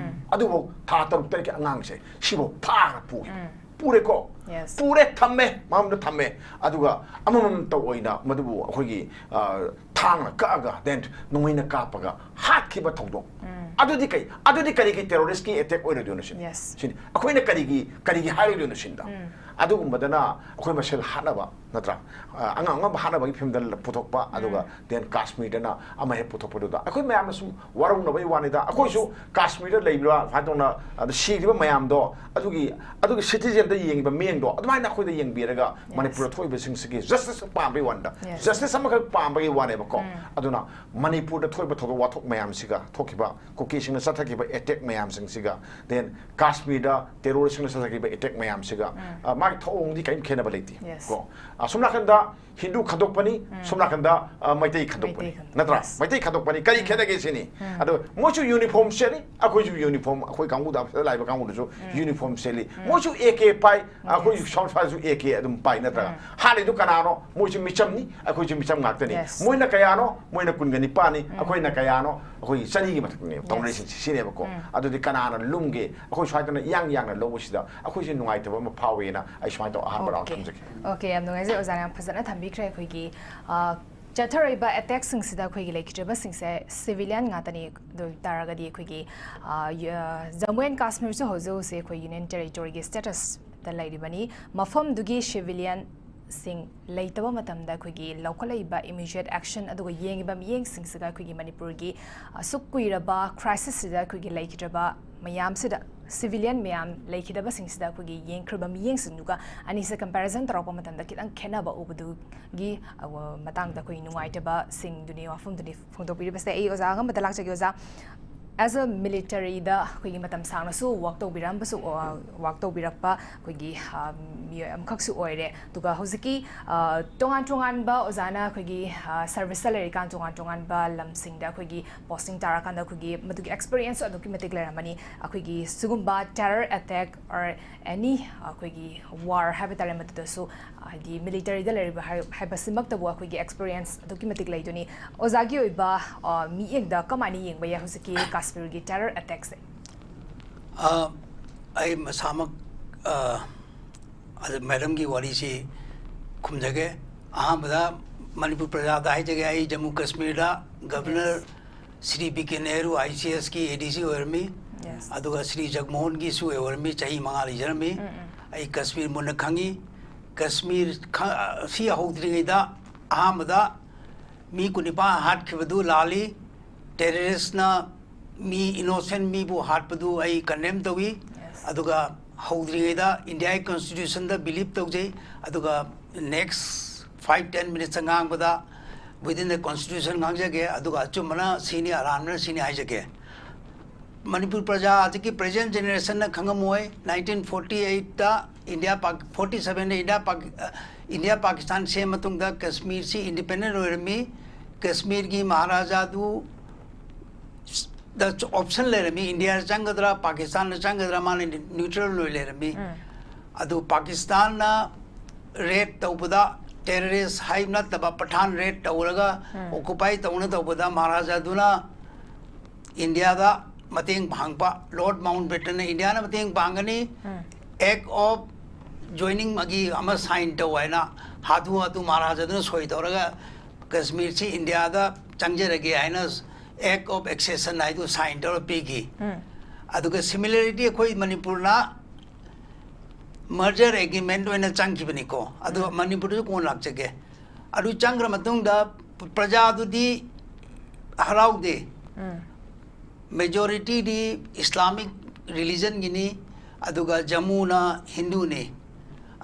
ꯑꯗꯨꯐꯥꯎ ꯊꯥ ꯇꯔꯨꯛ ꯇꯔꯦꯠꯀꯤ ꯑꯉꯥꯡꯁꯦ ꯁꯤꯐꯥꯎ ꯐꯥꯔ ꯄꯨꯈꯤꯕ꯫ ꯄꯨꯔꯦꯀꯣ꯫ ꯄꯨꯔꯦ, ꯊꯝꯃꯦ, ꯃꯐꯝꯗ ꯊꯝꯃꯦ꯫ ꯑꯗꯨꯒ ꯑꯃꯃꯝꯇ ꯑꯣꯏꯅ ꯃꯗꯨꯕꯨ ꯑꯩꯈꯣꯏꯒꯤ ꯊꯥꯡꯅ ꯀꯛꯑꯒ then ꯅꯣꯡꯃꯩꯅ ꯀꯥꯞꯄꯒ ꯍꯥꯠꯈꯤꯕ ꯊꯧꯗꯣꯛ꯫ ꯑꯗꯨꯗꯤ ꯀꯩ ꯑꯗꯨꯗꯤ ꯀꯔꯤꯒꯤ ꯇꯦꯔꯣꯔꯤꯁꯀꯤ ꯑꯦꯇꯦꯛ ꯑꯣꯏꯔꯣꯏꯗꯣꯏꯅꯣ ꯁꯤꯅꯤ? ꯁꯤꯅꯤ ꯑꯩꯈꯣꯏꯅ ꯀꯔꯤꯒꯤ ꯀꯔꯤꯒꯤ ꯍꯥꯏꯔꯣꯏꯗꯣꯏꯅꯣ ꯁꯤꯅꯤꯗ? ꯑꯗꯨꯒꯨꯝꯕꯗꯅ ꯑꯩꯈꯣꯏ ꯃꯁꯦꯜ ꯍꯥꯠꯅꯕ, ꯅꯠꯇ꯭ꯔꯥ? ꯑꯉꯥꯡ ꯑꯉꯝꯕ ꯍꯥꯠꯅꯕꯒꯤ ꯐꯤꯕꯝꯗ ꯄꯨꯊꯣꯛꯄ, ꯑꯗꯨꯒ then ꯀꯥꯁꯃꯤꯔꯗꯅ ꯑꯃ ꯍꯦꯛ ꯄꯨꯊꯣꯛꯄꯗꯨꯗ ꯑꯩꯈꯣꯏ ꯃꯌꯥꯝꯅ ꯁꯨꯝ ꯋꯥꯔꯧꯅꯕꯒꯤ ꯋꯥꯅꯤꯗ꯫ ꯑꯩꯈꯣꯏꯁꯨ ꯀꯥꯁꯃꯤꯔꯗ ꯂꯩꯕ ꯁꯨꯃꯥꯏꯅ ꯇꯧꯅ ꯑꯗ ꯁꯤꯈ꯭ꯔꯤꯕ ꯃꯌꯥꯝꯗꯣ ꯑꯗꯨꯒꯤ ꯑꯗꯨꯒꯤ ꯁꯤꯇꯤꯖꯦꯟꯗ ꯌꯦꯡꯉꯤꯕ ꯃꯤ ꯗꯣ ꯑꯗꯨꯃꯥꯏꯅ ꯑꯩꯈꯣꯏꯗ ꯌꯦꯡꯕꯤꯔꯒ ꯃꯅꯤꯄꯨꯔꯗ ꯊꯣꯛꯏꯕꯁꯤꯡꯁꯤꯒꯤ ꯖꯁꯇꯤꯁ ꯄꯥꯝꯕꯒꯤ ꯋꯥꯅꯤꯗ, ꯖꯁꯇꯤꯁ ꯑꯃꯈꯛ ꯄꯥꯝꯕꯒꯤ ꯋꯥꯅꯦꯕꯀꯣ꯫ ꯑꯗꯨꯅ ꯃꯅꯤꯄꯨꯔꯗ ꯊꯣꯛꯏꯕ ꯊꯧꯗꯣꯛ ꯋꯥꯊꯣꯛ ꯃꯌꯥꯝꯁꯤꯒ, ꯊꯣꯛꯈꯤꯕ ꯀꯨꯀꯤꯁꯤꯡꯅ ꯆꯠꯊꯈꯤꯕ ꯑꯦꯇꯦꯛ ꯃꯌꯥꯝꯁꯤꯡꯁꯤꯒ, then ꯀꯥꯁꯃꯤꯔꯗ ꯇꯦꯔꯣꯔꯤꯁꯁꯤꯡꯅ ꯆꯠꯊꯈꯤꯕ ꯑꯦꯇꯦꯛ ꯃꯌꯥꯝꯁꯤꯒ, ꯑ, ꯃꯥꯒꯤ ꯊꯧꯑꯣꯡꯗꯤ ꯀꯔꯤꯝ ꯈꯦꯠꯅꯕ ꯂꯩꯇꯦ ꯀꯣ꯫ ꯑꯁꯣꯝ ꯅꯥꯀꯟꯗ ꯍꯤꯟꯗꯨ ꯈꯟꯗꯣꯛꯄꯅꯤ, ꯁꯣꯝ ꯅꯥꯀꯟꯗ, ꯑ, ꯃꯩꯇꯩ ꯈꯟꯗꯣꯛꯄꯅꯤ, ꯅꯠꯇ꯭ꯔꯥ? ꯃꯩꯇꯩ ꯈꯟꯗꯣꯛꯄꯅꯤ, ꯀꯔꯤ ꯈꯦꯠꯅꯒꯦ ꯁꯤꯅꯤ꯫ ꯑꯗꯣ ꯃꯣꯏꯁꯨ ꯌꯨꯅꯤꯐꯣꯔꯝ ꯁꯦꯠꯂꯤ, ꯑꯩꯈꯣꯏꯁꯨ ꯌꯨꯅꯤꯐꯣꯔꯝ, ꯑꯩꯈꯣꯏ ꯀꯥꯡꯕꯨꯗ ꯑꯣꯐꯤꯁꯇ ꯂꯥꯛꯏꯕ ꯀꯥꯡꯕꯨꯗꯨꯁꯨ ꯌꯨꯅꯤꯐꯣꯔꯝ ꯁꯦꯠꯂꯤ꯫ ꯃꯣꯏꯁꯨ ꯑꯦ ꯀꯦ ꯄꯥꯏ, ꯑꯩꯈꯣꯏ ꯁꯣꯝ ꯁ꯭ꯋꯥꯏꯁꯨ ꯑꯦ ꯀꯦ ꯑꯗꯨꯝ ꯄꯥꯏ, ꯅꯠꯇ꯭ꯔꯒ? ꯍꯥꯠꯂꯤꯗꯨ ꯀꯅꯥꯅꯣ? ꯃꯣꯏꯁꯨ ꯃꯤꯆꯝꯅꯤ, ꯑꯩꯈꯣꯏꯁꯨ ꯃꯤꯆꯝ ꯉꯥꯛꯇꯅꯤ꯫ ꯃꯣꯏꯅ ꯀꯌꯥꯅꯣ? ꯃꯣꯏꯅ ꯀꯨꯟꯒ ꯅꯤꯄꯥꯟꯅꯤ, ꯑꯩꯈꯣꯏꯅ ꯀꯌꯥꯅꯣ? ꯑꯩꯈꯣꯏꯒꯤ ꯆꯅꯤꯒꯤ ꯃꯊꯛꯇꯅꯦꯕ ꯇꯧꯅꯔꯤꯁꯤꯡꯁꯤ, ꯁꯤꯅꯦꯕꯀꯣ꯫ ꯑꯗꯨꯗꯤ ꯀꯅꯥꯅ ꯂꯨꯝꯒꯦ? ꯑꯩꯈꯣꯏ ꯁ꯭ꯋꯥꯏꯗꯅ ꯏꯌꯥꯡ ꯌꯥꯡꯅ ꯂꯧꯕꯁꯤꯗ ꯑꯩꯈꯣꯏꯁꯦ ꯅꯨꯡꯉꯥꯏꯇꯕ ꯑꯃ ꯐꯥꯎꯋꯦꯅ ꯑꯩ ꯁꯨꯃꯥꯏꯅ ꯇꯧꯔ ꯑꯍꯥꯟꯕ ꯔꯥꯎꯟ ꯊꯝꯖꯒꯦ꯫ ꯑꯣꯀꯦ, ꯌꯥꯝ ꯅꯨꯡꯉꯥꯏꯖꯩ ꯑꯣꯖꯥꯅ ꯌꯥꯝ ꯐꯖꯅ ꯊꯝꯕꯤꯈ꯭ꯔꯦ꯫ ꯑꯩꯈꯣꯏꯒꯤ, ꯑ, ꯆꯠꯊꯔꯛꯏꯕ ꯑꯦꯇꯦꯛꯁꯤꯡꯁꯤꯗ ꯑꯩꯈꯣꯏꯒꯤ ꯂꯩꯈꯤꯗ꯭ꯔꯕꯁꯤꯡꯁꯦ ꯁꯤꯚꯤꯂꯤꯌꯟ ꯉꯥꯛꯇꯅꯤ꯫ ꯑꯗꯨ ꯑꯣꯏ ꯇꯥꯔꯒꯗꯤ ꯑꯩꯈꯣꯏꯒꯤ, ꯑ, ꯌ-, ꯑ, ꯖꯝꯃꯨ ꯑꯦꯟ ꯀꯥꯁꯃꯤꯔꯁꯨ ꯍꯧꯖꯤꯛ ꯍꯧꯖꯤꯛ ꯑꯩꯈꯣꯏ ꯌꯨꯅꯤꯌꯟ ꯇꯦꯔꯤꯇꯣꯔꯤꯒꯤ ꯁ꯭ꯇꯦꯇꯁꯇ ꯂꯩꯔꯤꯕꯅꯤ꯫ ꯃꯐꯝꯗꯨꯒꯤ ꯁꯤꯚꯤꯂꯤꯌꯟꯁꯤꯡ ꯂꯩꯇꯕ ꯃꯇꯝꯗ ꯑꯩꯈꯣꯏꯒꯤ ꯂꯧꯈꯠꯂꯛꯏꯕ ꯏꯃꯤꯗꯤꯌꯦꯠ ꯑꯦꯛꯁꯟ ꯑꯗꯨꯒ ꯌꯦꯡꯉꯤꯕ ꯃꯤꯠꯌꯦꯡꯁꯤꯡꯁꯤꯒ ꯑꯩꯈꯣꯏꯒꯤ ꯃꯅꯤꯄꯨꯔꯒꯤ ꯑꯁꯨꯛ ꯀꯨꯏꯔꯕ ꯀ꯭ꯔꯥꯏꯁꯤꯁꯁꯤꯗ ꯑꯩꯈꯣꯏꯒꯤ ꯂꯩꯈꯤꯗ꯭ꯔꯕ ꯃꯌꯥꯝꯁꯤꯗ, ꯁꯤꯚꯤꯂꯤꯌꯟ ꯃꯌꯥꯝ ꯂꯩꯈꯤꯗꯕꯁꯤꯡꯁꯤꯗ ꯑꯩꯈꯣꯏꯒꯤ ꯌꯦꯡꯈ꯭ꯔꯕ ꯃꯤꯠꯌꯦꯡꯁꯤꯡꯗꯨꯒ ꯑꯅꯤꯁꯦ ꯀꯝꯄꯦꯔꯤꯖꯟ ꯇꯧꯔꯛꯄ ꯃꯇꯝꯗ ꯈꯤꯇꯪ ꯈꯦꯠꯅꯕ ꯎꯕꯗꯨꯒꯤ, ꯑ, ꯃꯇꯥꯡꯗ ꯑꯩꯈꯣꯏꯒꯤ ꯅꯨꯡꯉꯥꯏꯇꯕꯁꯤꯡꯗꯨꯅꯤ, ꯋꯥꯐꯝꯗꯨꯅꯤ ꯐꯣꯡꯗꯣꯛꯄꯤꯔꯤꯕꯁꯦ꯫ ꯑꯩ ꯑꯣꯖꯥ ꯑꯉꯝꯕꯗ ꯂꯥꯛꯆꯒꯦ, ꯑꯣꯖꯥ꯫ As a military ꯗ ꯑꯩꯈꯣꯏꯒꯤ ꯃꯇꯝ ꯁꯥꯡꯅꯁꯨ ꯋꯥꯛ ꯇꯧꯕꯤꯔꯝꯕꯁꯨ, ꯑ, ꯋꯥꯛ ꯇꯧꯕꯤꯔꯛꯄ ꯑꯩꯈꯣꯏꯒꯤ, ꯑ, ꯃꯤꯑꯣꯏ ꯑꯃꯈꯛꯁꯨ ꯑꯣꯏꯔꯦ꯫ ꯑꯗꯨꯒ ꯍꯧꯖꯤꯛꯀꯤ, ꯑ, ꯇꯣꯉꯥꯟ ꯇꯣꯉꯥꯟꯕ ꯑꯣꯖꯥꯅ ꯑꯩꯈꯣꯏꯒꯤ, ꯑ, ꯁꯔꯚꯤꯁꯇ ꯂꯩꯔꯤꯀꯥꯟ ꯇꯣꯉꯥꯟ ꯇꯣꯉꯥꯟꯕ ꯂꯝꯁꯤꯡꯗ ꯑꯩꯈꯣꯏꯒꯤ ꯄꯣꯁꯇꯤꯡ ꯇꯥꯔꯀꯥꯟꯗ ꯑꯩꯈꯣꯏꯒꯤ ꯃꯗꯨꯒꯤ ꯑꯦꯛꯁꯄꯤꯔꯤꯌꯦꯟꯁꯁꯨ ꯑꯗꯨꯛꯀꯤ ꯃꯇꯤꯛ ꯂꯩꯔꯝꯃꯅꯤ꯫ ꯑꯩꯈꯣꯏꯒꯤ ꯁꯤꯒꯨꯝꯕ ꯇꯦꯔꯔ ꯑꯦꯇꯦꯛ or any ꯑꯩꯈꯣꯏꯒꯤ ꯋꯥꯔ ꯍꯥꯏꯕ ꯇꯥꯔꯦ, ꯃꯗꯨꯗꯁꯨ, ꯍꯥꯏꯗꯤ ꯃꯤꯂꯤꯇꯔꯤꯗ ꯂꯩꯔꯤꯕ ꯍꯥꯏ-, ꯍꯥꯏꯕꯁꯤꯃꯛꯇꯕꯨ ꯑꯩꯈꯣꯏꯒꯤ ꯑꯦꯛꯁꯄꯤꯔꯤꯌꯦꯟꯁ ꯑꯗꯨꯛꯀꯤ ꯃꯇꯤꯛ ꯂꯩꯗꯨꯅꯤ꯫ ꯑꯣꯖꯥꯒꯤ ꯑꯣꯏꯕ, ꯑ, ꯃꯤꯠꯌꯦꯡꯗ ꯀꯃꯥꯏꯅ ꯌꯦꯡꯕ ꯌꯥꯏ ꯍꯧꯖꯤꯛꯀꯤ ꯀꯥꯁꯃꯤꯔꯒꯤ ꯇꯦꯔꯔ ꯑꯦꯇꯦꯛꯁꯦ? ꯑ, ꯑꯩ ꯃꯁꯥꯃꯛ, ꯑ, ꯑꯗ ꯃꯦꯗꯝꯒꯤ ꯋꯥꯔꯤꯁꯤ ꯈꯨꯝꯖꯒꯦ꯫ ꯑꯍꯥꯟꯕꯗ ꯃꯅꯤꯄꯨꯔ ꯄ꯭ꯔꯖꯥꯗ ꯍꯥꯏꯖꯒꯦ, ꯑꯩ ꯖꯝꯃꯨ ꯀꯥꯁꯃꯤꯔꯗ governor Shri B K Nehru I C ꯑꯦꯁꯀꯤ ꯑꯦ ꯗꯤ ꯁꯤ ꯑꯣꯏꯔꯝꯃꯤ꯫ ꯑꯗꯨꯒ ꯁ꯭ꯔꯤ ꯖꯒꯃꯣꯍꯟꯒꯤꯁꯨ ꯑꯣꯏꯔꯝꯃꯤ, ꯆꯍꯤ ꯃꯉꯥ ꯂꯩꯖꯔꯝꯃꯤ꯫ ꯑꯩ ꯀꯥꯁꯃꯤꯔ ꯃꯨꯟꯅ ꯈꯪꯉꯤ꯫ ꯀꯥꯁꯃꯤꯔ ꯈ-, ꯁꯤ ꯍꯧꯗ꯭ꯔꯤꯉꯩꯗ ꯑꯍꯥꯟꯕꯗ ꯃꯤ ꯀꯨꯟꯅꯤꯄꯥꯟ ꯍꯥꯠꯈꯤꯕꯗꯨ ꯂꯥꯜꯂꯤ꯫ ꯇꯦꯔꯔꯤꯁꯅ ꯃꯤ, ꯏꯅꯣꯁꯦꯟ ꯃꯤꯕꯨ ꯍꯥꯠꯄꯗꯨ ꯑꯩ ꯀꯟꯗꯦꯝ ꯇꯧꯏ꯫ ꯑꯗꯨꯒ ꯍꯧꯗ꯭ꯔꯤꯉꯩꯗ ꯏꯟꯗꯤꯌꯥꯒꯤ ꯀꯣꯟꯁꯇꯤꯇ꯭ꯌꯨꯁꯟꯗ ꯕꯤꯂꯤꯞ ꯇꯧꯖꯩ꯫ ꯑꯗꯨꯒ ꯅꯦꯛꯁ ꯐꯥꯏꯚ ꯇꯦꯟ ꯃꯤꯅꯤꯠꯁꯇ ꯉꯥꯡꯕꯗ ꯋꯤꯗꯤꯟ ꯗ ꯀꯣꯟꯁꯇꯤꯇ꯭ꯌꯨꯁꯟ ꯉꯥꯡꯖꯒꯦ꯫ ꯑꯗꯨꯒ ꯑꯆꯨꯝꯕꯅ ꯁꯤꯅꯤ, ꯑꯔꯥꯟꯕꯅ ꯁꯤꯅꯤ ꯍꯥꯏꯖꯒꯦ꯫ ꯃꯅꯤꯄꯨꯔ ꯄ꯭ꯔꯖꯥ ꯍꯧꯖꯤꯛꯀꯤ ꯄ꯭ꯔꯦꯖꯦꯟ ꯖꯦꯅꯦꯔꯦꯁꯟꯅ ꯈꯪꯉꯝꯃꯣꯏ, ꯅꯥꯏꯟꯇꯤꯟ ꯐꯣꯔꯇꯤ ꯑꯩꯠꯇ ꯏꯟꯗꯤꯌꯥ ꯄꯥꯛ-, ꯐꯣꯔꯇꯤ ꯁꯚꯦꯟꯗ ꯏꯟꯗꯤꯌꯥ ꯄꯥꯛ-, ꯑ, ꯏꯟꯗꯤꯌꯥ ꯄꯥꯀꯤꯁꯇꯥꯟ ꯁꯦꯝ ꯃꯇꯨꯡꯗ ꯀꯁꯃꯤꯔꯁꯤ ꯏꯟꯗꯤꯄꯦꯟꯗꯦꯟ ꯑꯣꯏꯔꯝꯃꯤ꯫ ꯀꯁꯃꯤꯔꯒꯤ ꯃꯍꯥꯔꯥꯖꯥꯗꯨ ꯗ ꯑꯣꯞꯁꯟ ꯂꯩꯔꯝꯃꯤ, ꯏꯟꯗꯤꯌꯥꯗ ꯆꯪꯒꯗ꯭ꯔꯥ, ꯄꯥꯀꯤꯁꯇꯥꯟꯗ ꯆꯪꯒꯗ꯭ꯔꯥ, ꯃꯥꯅ ꯅ꯭ꯌꯨꯇ꯭ꯔꯦꯜ ꯑꯣꯏ ꯂꯩꯔꯝꯃꯤ꯫ ꯑꯗꯨ ꯄꯥꯀꯤꯁꯇꯥꯟꯅ ꯔꯦꯠ ꯇꯧꯕꯗ, ꯇꯦꯔꯔꯤꯁ ꯍꯥꯏ ꯅꯠꯇꯕ ꯄꯊꯥꯟ ꯔꯦꯠ ꯇꯧꯔꯒ ꯑꯣꯀꯨꯄꯥꯏ ꯇꯧꯅ ꯇꯧꯕꯗ ꯃꯍꯥꯔꯥꯖꯥꯗꯨꯅ ꯏꯟꯗꯤꯌꯥꯗ ꯃꯇꯦꯡ ꯄꯥꯡꯕ, ꯂꯣꯔꯗ ꯃꯥꯎꯟꯕꯦꯇꯟꯅ ꯏꯟꯗꯤꯌꯥꯅ ꯃꯇꯦꯡ ꯄꯥꯡꯒꯅꯤ, ꯑꯦꯛ ꯑꯣꯐ ꯖꯣꯏꯅꯤꯡ ꯑꯃ ꯁꯥꯏꯟ ꯇꯧ ꯍꯥꯏꯅ ꯍꯥꯊꯨ ꯍꯥꯊꯨ ꯃꯍꯥꯔꯥꯖꯥꯗꯨꯅ ꯁꯣꯏ ꯇꯧꯔꯒ ꯀꯁꯃꯤꯔꯁꯤ ꯏꯟꯗꯤꯌꯥꯗ ꯆꯪꯖꯔꯒꯦ ꯍꯥꯏꯅ ꯑꯦꯛ ꯑꯣꯐ ꯑꯦꯛꯁꯦꯁꯟ ꯍꯥꯏꯗꯨ ꯁꯥꯏꯟ ꯇꯧꯔ ꯄꯤꯈꯤ꯫ ꯑꯗꯨꯒ ꯁꯤꯃꯤꯂꯔꯤꯇꯤ ꯑꯩꯈꯣꯏ ꯃꯅꯤꯄꯨꯔꯅ ꯃꯔꯖꯔ ꯑꯦꯒ꯭ꯔꯤꯃꯦꯟ ꯑꯣꯏꯅ ꯆꯪꯈꯤꯕꯅꯤꯀꯣ꯫ ꯑꯗꯨ ꯃꯅꯤꯄꯨꯔꯗꯁꯨ ꯀꯣꯟꯅ ꯂꯥꯛꯆꯒꯦ꯫ ꯑꯗꯨ ꯆꯪꯈ꯭ꯔ ꯃꯇꯨꯡꯗ ꯄ꯭ꯔꯖꯥꯗꯨꯗꯤ ꯍꯔꯥꯎꯗꯦ꯫ ꯃꯦꯖꯣꯔꯤꯇꯤꯗꯤ ꯏꯁꯂꯥꯃꯤꯛ ꯔꯤꯂꯤꯖꯟꯒꯤꯅꯤ, ꯑꯗꯨꯒ ꯖꯃꯨꯅ ꯍꯤꯟꯗꯨꯅꯤ꯫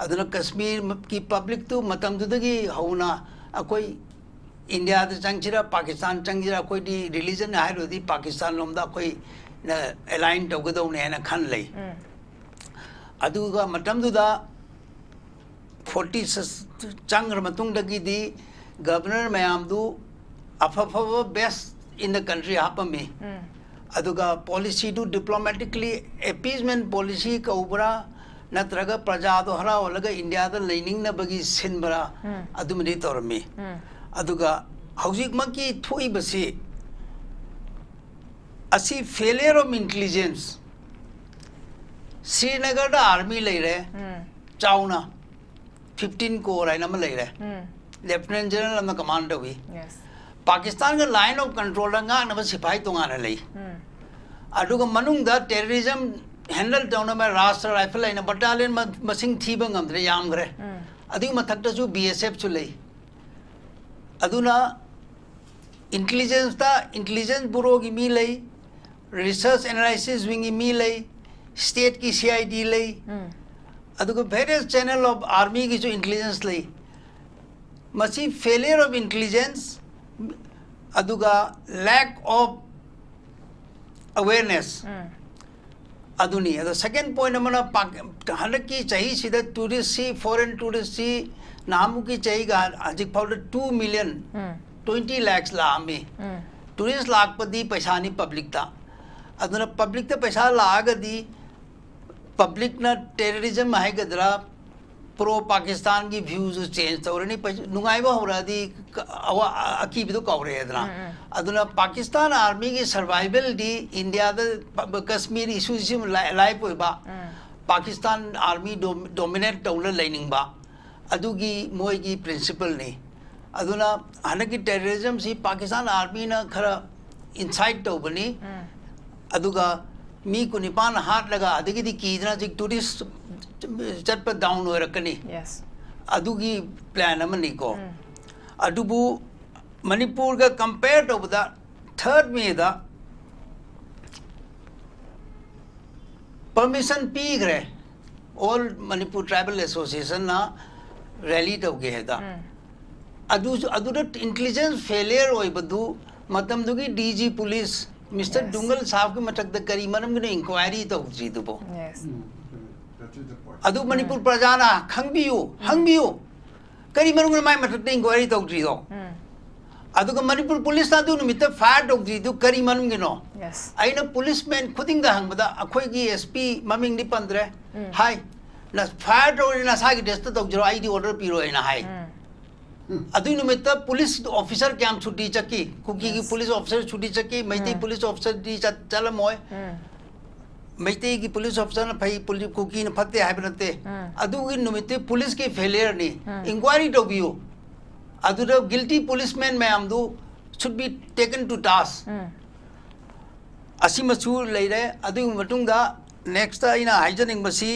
ꯑꯗꯨꯅ ꯀꯁꯃꯤꯔꯒꯤ ꯄꯕ꯭ꯂꯤꯛꯇꯨ ꯃꯇꯝꯗꯨꯗꯒꯤ ꯍꯧꯅ ꯑꯩꯈꯣꯏ ꯏꯟꯗꯤꯌꯥꯗ ꯆꯪꯁꯤꯔꯥ ꯄꯥꯀꯤꯁꯇꯥꯟ ꯆꯪꯁꯤꯔꯥ, ꯑꯩꯈꯣꯏꯗꯤ ꯔꯤꯂꯤꯖꯟ ꯍꯥꯏꯔꯨꯔꯗꯤ ꯄꯥꯀꯤꯁꯇꯥꯟ ꯂꯣꯝꯗ ꯑꯩꯈꯣꯏꯅ ꯑꯦꯂꯥꯏꯟ ꯇꯧꯒꯗꯧꯅꯦ ꯍꯥꯏꯅ ꯈꯟ ꯂꯩ꯫ ꯑꯗꯨꯒ ꯃꯇꯝꯗꯨꯗ ꯐꯣꯔꯇꯤ ꯆꯪꯈ꯭ꯔ ꯃꯇꯨꯡꯗꯒꯤꯗꯤ ꯒꯕꯔꯅꯔ ꯃꯌꯥꯝꯗꯨ ꯑꯐ ꯑꯐꯕ ꯕꯦꯁ ꯏꯟ ꯗ ꯀꯟꯇ꯭ꯔꯤ ꯍꯥꯞꯄꯝꯃꯤ꯫ ꯑꯗꯨꯒ ꯄꯣꯂꯤꯁꯤꯗꯨ ꯗꯤꯄ꯭ꯂꯣꯃꯦꯇꯤꯛꯂꯤ ꯑꯦꯄꯤꯁꯃꯦꯟ ꯄꯣꯂꯤꯁꯤ ꯀꯧꯕ꯭ꯔꯥ, ꯅꯠꯇ꯭ꯔꯒ ꯄ꯭ꯔꯖꯥꯗꯣ ꯍꯔꯥꯎꯍꯜꯂꯒ ꯏꯟꯗꯤꯌꯥꯗ ꯂꯩꯅꯤꯡꯅꯕꯒꯤ ꯁꯤꯟꯕ꯭ꯔꯥ, ꯑꯗꯨꯃꯗꯤ ꯇꯧꯔꯝꯃꯤ꯫ ꯑꯗꯨꯒ ꯍꯧꯖꯤꯛꯃꯛꯀꯤ ꯊꯣꯛꯏꯕꯁꯤ ꯑꯁꯤ failure of intelligence꯫ ꯁ꯭ꯔꯤꯅꯒꯔꯗ ꯑꯥꯔꯃꯤ ꯂꯩꯔꯦ, ꯆꯥꯎꯅ ꯐꯤꯐꯇꯤꯟ ꯀꯣꯔ ꯍꯥꯏꯅ ꯑꯃ ꯂꯩꯔꯦ꯫ ꯂꯦꯐꯇꯤꯅꯦꯟ ꯖꯦꯅꯔꯦꯜ ꯑꯃꯅ ꯀꯃꯥꯟ ꯇꯧꯏ꯫ ꯄꯥꯀꯤꯁꯇꯥꯟꯒ ꯂꯥꯏꯟ ꯑꯣꯐ ꯀꯟꯇ꯭ꯔꯣꯜꯗ ꯉꯥꯛꯅꯕ ꯁꯤꯐꯥꯏ ꯇꯣꯉꯥꯟꯅ ꯂꯩ꯫ ꯑꯗꯨꯒ ꯃꯅꯨꯡꯗ ꯇꯦꯔꯣꯔꯤꯖꯝ ꯍꯦꯟꯗꯜ ꯇꯧꯅꯕ ꯔꯥꯁꯇ꯭ꯔ ꯔꯥꯏꯐꯜ ꯍꯥꯏꯅ ꯕꯠꯇꯥꯂꯤꯌꯟ ꯃ-, ꯃꯁꯤꯡ ꯊꯤꯕ ꯉꯝꯗ꯭ꯔꯦ, ꯌꯥꯝꯈ꯭ꯔꯦ꯫ ꯑꯗꯨꯒꯤ ꯃꯊꯛꯇꯁꯨ ꯕꯤ ꯑꯦꯁ ꯑꯦꯐꯁꯨ ꯂꯩ꯫ ꯑꯗꯨꯅ ꯏꯟꯇꯦꯂꯤꯖꯦꯟꯁꯇ ꯏꯟꯇꯦꯂꯤꯖꯦꯟꯁ ꯕ꯭ꯌꯨꯔꯣꯒꯤ ꯃꯤ ꯂꯩ, ꯔꯤꯁꯔꯁ ꯑꯦꯅꯥꯂꯥꯏꯁꯤꯁ ꯋꯤꯡꯒꯤ ꯃꯤ ꯂꯩ, ꯁ꯭ꯇꯦꯠꯀꯤ ꯁꯤ ꯑꯥꯏ ꯗꯤ ꯂꯩ, ꯑꯗꯨꯒ various channel of armyꯒꯤꯁꯨ intelligence ꯂꯩ꯫ ꯃꯁꯤ failure of intelligence, ꯑꯗꯨꯒ lack of awareness, ꯑꯗꯨꯅꯤ꯫ ꯑꯗꯣ second point ꯑꯃꯅ ꯄꯥꯛ-, ꯍꯟꯗꯛꯀꯤ ꯆꯍꯤꯁꯤꯗ touristꯁꯤ, foreign touristꯁꯤ ꯅꯍꯥꯟꯃꯨꯛꯀꯤ ꯆꯍꯤꯒ ꯍꯧꯖꯤꯛ ꯐꯥꯎꯗ two million twenty lakhs ꯂꯥꯛꯑꯝꯃꯤ꯫ Tourist ꯂꯥꯛꯄꯗꯤ ꯄꯩꯁꯥꯅꯤ publicꯇ꯫ ꯑꯗꯨꯅ publicꯇ ꯄꯩꯁꯥ ꯂꯥꯛꯑꯒꯗꯤ publicꯅ terrorism ꯍꯥꯏꯒꯗ꯭ꯔꯥ, pro Pakistanꯒꯤ viewꯁꯨ change ꯇꯧꯔꯅꯤ꯫ ꯄꯩ-, ꯅꯨꯡꯉꯥꯏꯕ ꯍꯧꯔꯛꯑꯗꯤ ꯀ-, ꯑꯋꯥ-, ꯑꯀꯤꯕꯗꯣ ꯀꯥꯎꯔꯛꯑꯦꯗꯅ꯫ ꯑꯗꯨꯅ Pakistan armyꯒꯤ survivalꯗꯤ Indiaꯗ ꯄ-, ꯀꯁꯃꯤꯔ issueꯁꯤ ꯂꯥꯏ-, live ꯑꯣꯏꯕ, Pakistan army dom-, dominate ꯇꯧꯅ ꯂꯩꯅꯤꯡꯕ, ꯑꯗꯨꯒꯤ ꯃꯣꯏꯒꯤ principleꯅꯤ꯫ ꯑꯗꯨꯅ ꯍꯟꯗꯛꯀꯤ terrorismꯁꯤ Pakistan armyꯅ ꯈꯔ incite ꯇꯧꯕꯅꯤ꯫ ꯑꯗꯨꯒ ꯃꯤ ꯀꯨꯟꯅꯤꯄꯥꯟ ꯍꯥꯠꯂꯒ ꯑꯗꯒꯤꯗꯤ ꯀꯤꯗꯅ ꯍꯧꯖꯤꯛ tourist ꯆꯠꯄ down ꯑꯣꯏꯔꯛꯀꯅꯤ꯫ Yes. ꯑꯗꯨꯒꯤ plan ꯑꯃꯅꯤꯀꯣ꯫ ꯑꯗꯨꯕꯨ ꯃꯅꯤꯄꯨꯔꯒ compare ꯇꯧꯕꯗ third Mayꯗ permission ꯄꯤꯈ꯭ꯔꯦ, All Manipur Tribal Associationꯅ rally ꯇꯧꯒꯦ ꯍꯥꯏꯗ꯫ ꯑꯗꯨꯁꯨ, ꯑꯗꯨꯗ intelligence failure ꯑꯣꯏꯕꯗꯨ ꯃꯇꯝꯗꯨꯒꯤ D G police Mister Yes. ꯗꯨꯡꯒꯜ ꯁꯥꯍꯕꯀꯤ ꯃꯊꯛꯇ ꯀꯔꯤ ꯃꯔꯝꯒꯤꯅꯣ inquiry ꯇꯧꯗ꯭ꯔꯤꯗꯨꯕꯣ? Yes. ꯑꯗꯨ ꯃꯅꯤꯄꯨꯔ ꯄ꯭ꯔꯖꯥꯅ ꯈꯪꯕꯤꯌꯨ, ꯍꯪꯕꯤꯌꯨ, ꯀꯔꯤ ꯃꯔꯝꯒꯤꯅꯣ ꯃꯥꯏ ꯃꯊꯛꯇ inquiry ꯇꯧꯗ꯭ꯔꯤꯗꯣ? ꯑꯗꯨꯒ ꯃꯅꯤꯄꯨꯔ policeꯅ ꯑꯗꯨ ꯅꯨꯃꯤꯠꯇ fire ꯇꯧꯗ꯭ꯔꯤꯗꯨ ꯀꯔꯤ ꯃꯔꯝꯒꯤꯅꯣ? Yes. ꯑꯩꯅ policeman ꯈꯨꯗꯤꯡꯗ ꯍꯪꯕꯗ, ꯑꯩꯈꯣꯏꯒꯤ S P ꯃꯃꯤꯡꯗꯤ ꯄꯟꯗ꯭ꯔꯦ, ꯍꯥꯏ, "ꯅ fire ꯇꯧꯔꯗꯤ ꯅꯁꯥꯒꯤ dressꯇ ꯇꯧꯖꯔꯣ, ꯑꯩꯗꯤ order ꯄꯤꯔꯣꯏꯅ" ꯍꯥꯏ꯫ ꯑꯗꯨꯏ ꯅꯨꯃꯤꯠꯇ police officer ꯀꯌꯥꯝ ꯁꯨꯇꯤ ꯆꯠꯈꯤ? ꯀꯨꯀꯤꯒꯤ Yes. police officer ꯁꯨꯇꯤ ꯆꯠꯈꯤ, ꯃꯩꯇꯩ police officerꯗꯤ ꯆꯠ-, ꯆꯠꯂꯝꯃꯣꯏ꯫ ꯃꯩꯇꯩꯒꯤ police officerꯅ ꯐꯩ, ꯄꯨꯂꯤ-, ꯀꯨꯀꯤꯅ ꯐꯠꯇꯦ ꯍꯥꯏꯕ ꯅꯠꯇꯦ꯫ ꯑꯗꯨꯒꯤ ꯅꯨꯃꯤꯠꯇꯤ policeꯀꯤ failureꯅꯤ꯫ Inquiry ꯇꯧꯕꯤꯌꯨ꯫ ꯑꯗꯨꯗ guilty policeman ꯃꯌꯥꯝꯗꯨ should be taken to task꯫ ꯑꯁꯤꯃꯁꯨ ꯂꯩꯔꯦ꯫ ꯑꯗꯨꯒꯤ ꯃꯇꯨꯡꯗ next ꯑꯩꯅ ꯍꯥꯏꯖꯅꯤꯡꯕꯁꯤ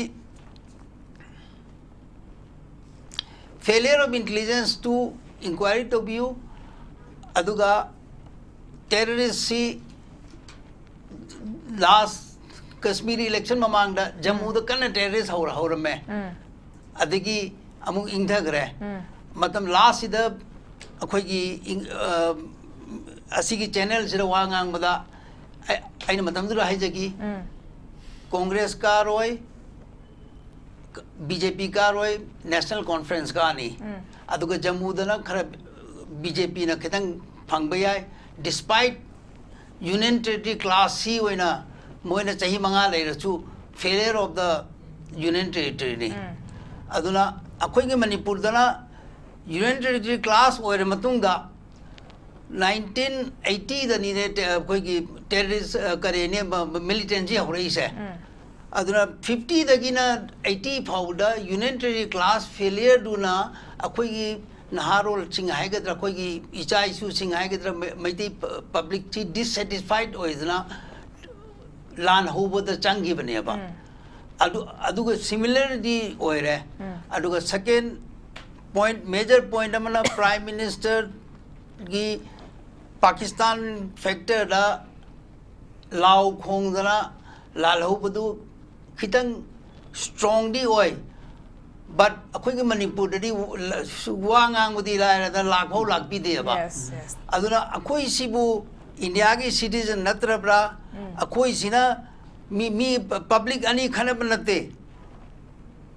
failure of intelligence to inquiry ꯇꯧꯕꯤꯌꯨ꯫ ꯑꯗꯨꯒ terroristꯁꯤ last ꯀꯁꯃꯤꯔ ꯏꯂꯦꯛꯁꯟ ꯃꯃꯥꯡꯗ ꯖꯝꯃꯨꯗ ꯀꯟꯅ ꯇꯦꯔꯔꯤꯁ ꯍꯧꯔ ꯍꯧꯔꯝꯃꯦ꯫ ꯎꯝ ꯑꯗꯒꯤ ꯑꯃꯨꯛ ꯏꯪꯊꯈ꯭ꯔꯦ꯫ ꯎꯝ ꯃꯇꯝ ꯂꯥꯁꯁꯤꯗ ꯑꯩꯈꯣꯏꯒꯤ ꯏꯪ- ꯑ, ꯑꯁꯤꯒꯤ ꯆꯦꯅꯦꯜꯁꯤꯗ ꯋꯥ ꯉꯥꯡꯕꯗ ꯑꯩ- ꯑꯩꯅ ꯃꯇꯝꯗꯨꯗ ꯍꯥꯏꯖꯈꯤ, ꯎꯝ ꯀꯣꯡꯒ꯭ꯔꯦꯁ ꯀꯥꯔꯣꯏ, ꯕꯤ ꯖꯦ ꯄꯤ ꯀꯥꯔꯣꯏ, ꯅꯦꯁꯅꯦꯜ ꯀꯣꯟꯐ꯭ꯔꯦꯟꯁ ꯀꯥꯅꯤ꯫ ꯎꯝ ꯑꯗꯨꯒ ꯖꯝꯃꯨꯗꯅ ꯈꯔ ꯕꯤ ꯖꯦ ꯄꯤꯅ ꯈꯤꯇꯪ ꯐꯪꯕ ꯌꯥꯏ, despite Union Territory class C ꯑꯣꯏꯅ ꯃꯣꯏꯅ ꯆꯍꯤ ꯃꯉꯥ ꯂꯩꯔꯁꯨ failure of the Union Territory ꯅꯤ꯫ ꯎꯝ ꯑꯗꯨꯅ ꯑꯩꯈꯣꯏꯒꯤ ꯃꯅꯤꯄꯨꯔꯗꯅ Union Territory class ꯑꯣꯏꯔ ꯃꯇꯨꯡꯗ ꯅꯥꯏꯟꯇꯤꯟ ꯑꯩꯠꯇꯤꯗꯅꯤꯅꯦ ꯇꯦ- ꯑꯩꯈꯣꯏꯒꯤ ꯇꯦꯔꯔꯤꯁ ꯀꯔꯤꯅꯦ ꯃꯤꯂꯤꯇꯦꯟꯁꯤ ꯍꯧꯔꯛꯏꯁꯦ꯫ ꯎꯝ ꯑꯗꯨꯅ ꯐꯤꯐꯇꯤꯗꯒꯤꯅ ꯑꯩꯠꯇꯤ ꯐꯥꯎꯕꯗ Union Territory class failure ꯗꯨꯅ ꯑꯩꯈꯣꯏꯒꯤ ꯅꯍꯥꯔꯣꯜꯁꯤꯡ ꯍꯥꯏꯒꯗ꯭ꯔꯥ, ꯑꯩꯈꯣꯏꯒꯤ ꯏꯆꯥ ꯏꯁꯨꯁꯤꯡ ꯍꯥꯏꯒꯗ꯭ꯔꯥ, ꯃꯩ- ꯃꯩꯇꯩ ꯄ- ꯄꯕ꯭ꯂꯤꯛꯁꯤ ꯗꯤꯁꯁꯦꯇꯤꯁꯐꯥꯏꯠ ꯑꯣꯏꯗꯅ ꯂꯥꯟ ꯍꯧꯕꯗ ꯆꯪꯈꯤꯕꯅꯦꯕ꯫ ꯎꯝ ꯑꯗꯨ ꯑꯗꯨꯒ ꯁꯤꯃꯤꯂꯔꯗꯤ ꯑꯣꯏꯔꯦ꯫ ꯎꯝ ꯑꯗꯨꯒ ꯁꯦꯀꯦꯟ ꯄꯣꯏꯟꯠ, ꯃꯦꯖꯔ ꯄꯣꯏꯟꯠ ꯑꯃꯅ ꯄ꯭ꯔꯥꯏꯝ ꯃꯤꯅꯤꯁꯇꯔꯒꯤ ꯄꯥꯀꯤꯁꯇꯥꯟ ꯐꯦꯛꯇꯔꯗ ꯂꯥꯎ ꯈꯣꯡꯗꯅ ꯂꯥꯜꯍꯧꯕꯗꯨ ꯈꯤꯇꯪ ꯁ꯭ꯇꯔꯣꯡꯗꯤ ꯑꯣꯏ, ꯕꯠ ꯑꯩꯈꯣꯏꯒꯤ ꯃꯅꯤꯄꯨꯔꯗꯗꯤ ꯋꯥ ꯉꯥꯡꯕꯗꯤ ꯂꯥꯏꯔꯗꯅ ꯂꯥꯛꯐꯧ ꯂꯥꯛꯄꯤꯗꯦꯕ꯫ Yes, yes. ꯑꯗꯨꯅ ꯑꯩꯈꯣꯏꯁꯤꯕꯨ ꯏꯟꯗꯤꯌꯥꯒꯤ ꯁꯤꯇꯤꯖꯟ ꯅꯠꯇ꯭ꯔꯕ꯭ꯔꯥ? ꯎꯝ ꯑꯩꯈꯣꯏꯁꯤꯅ ꯃꯤ ꯃꯤ ꯄꯕ꯭ꯂꯤꯛ ꯑꯅꯤ ꯈꯠꯅꯕ ꯅꯠꯇꯦ꯫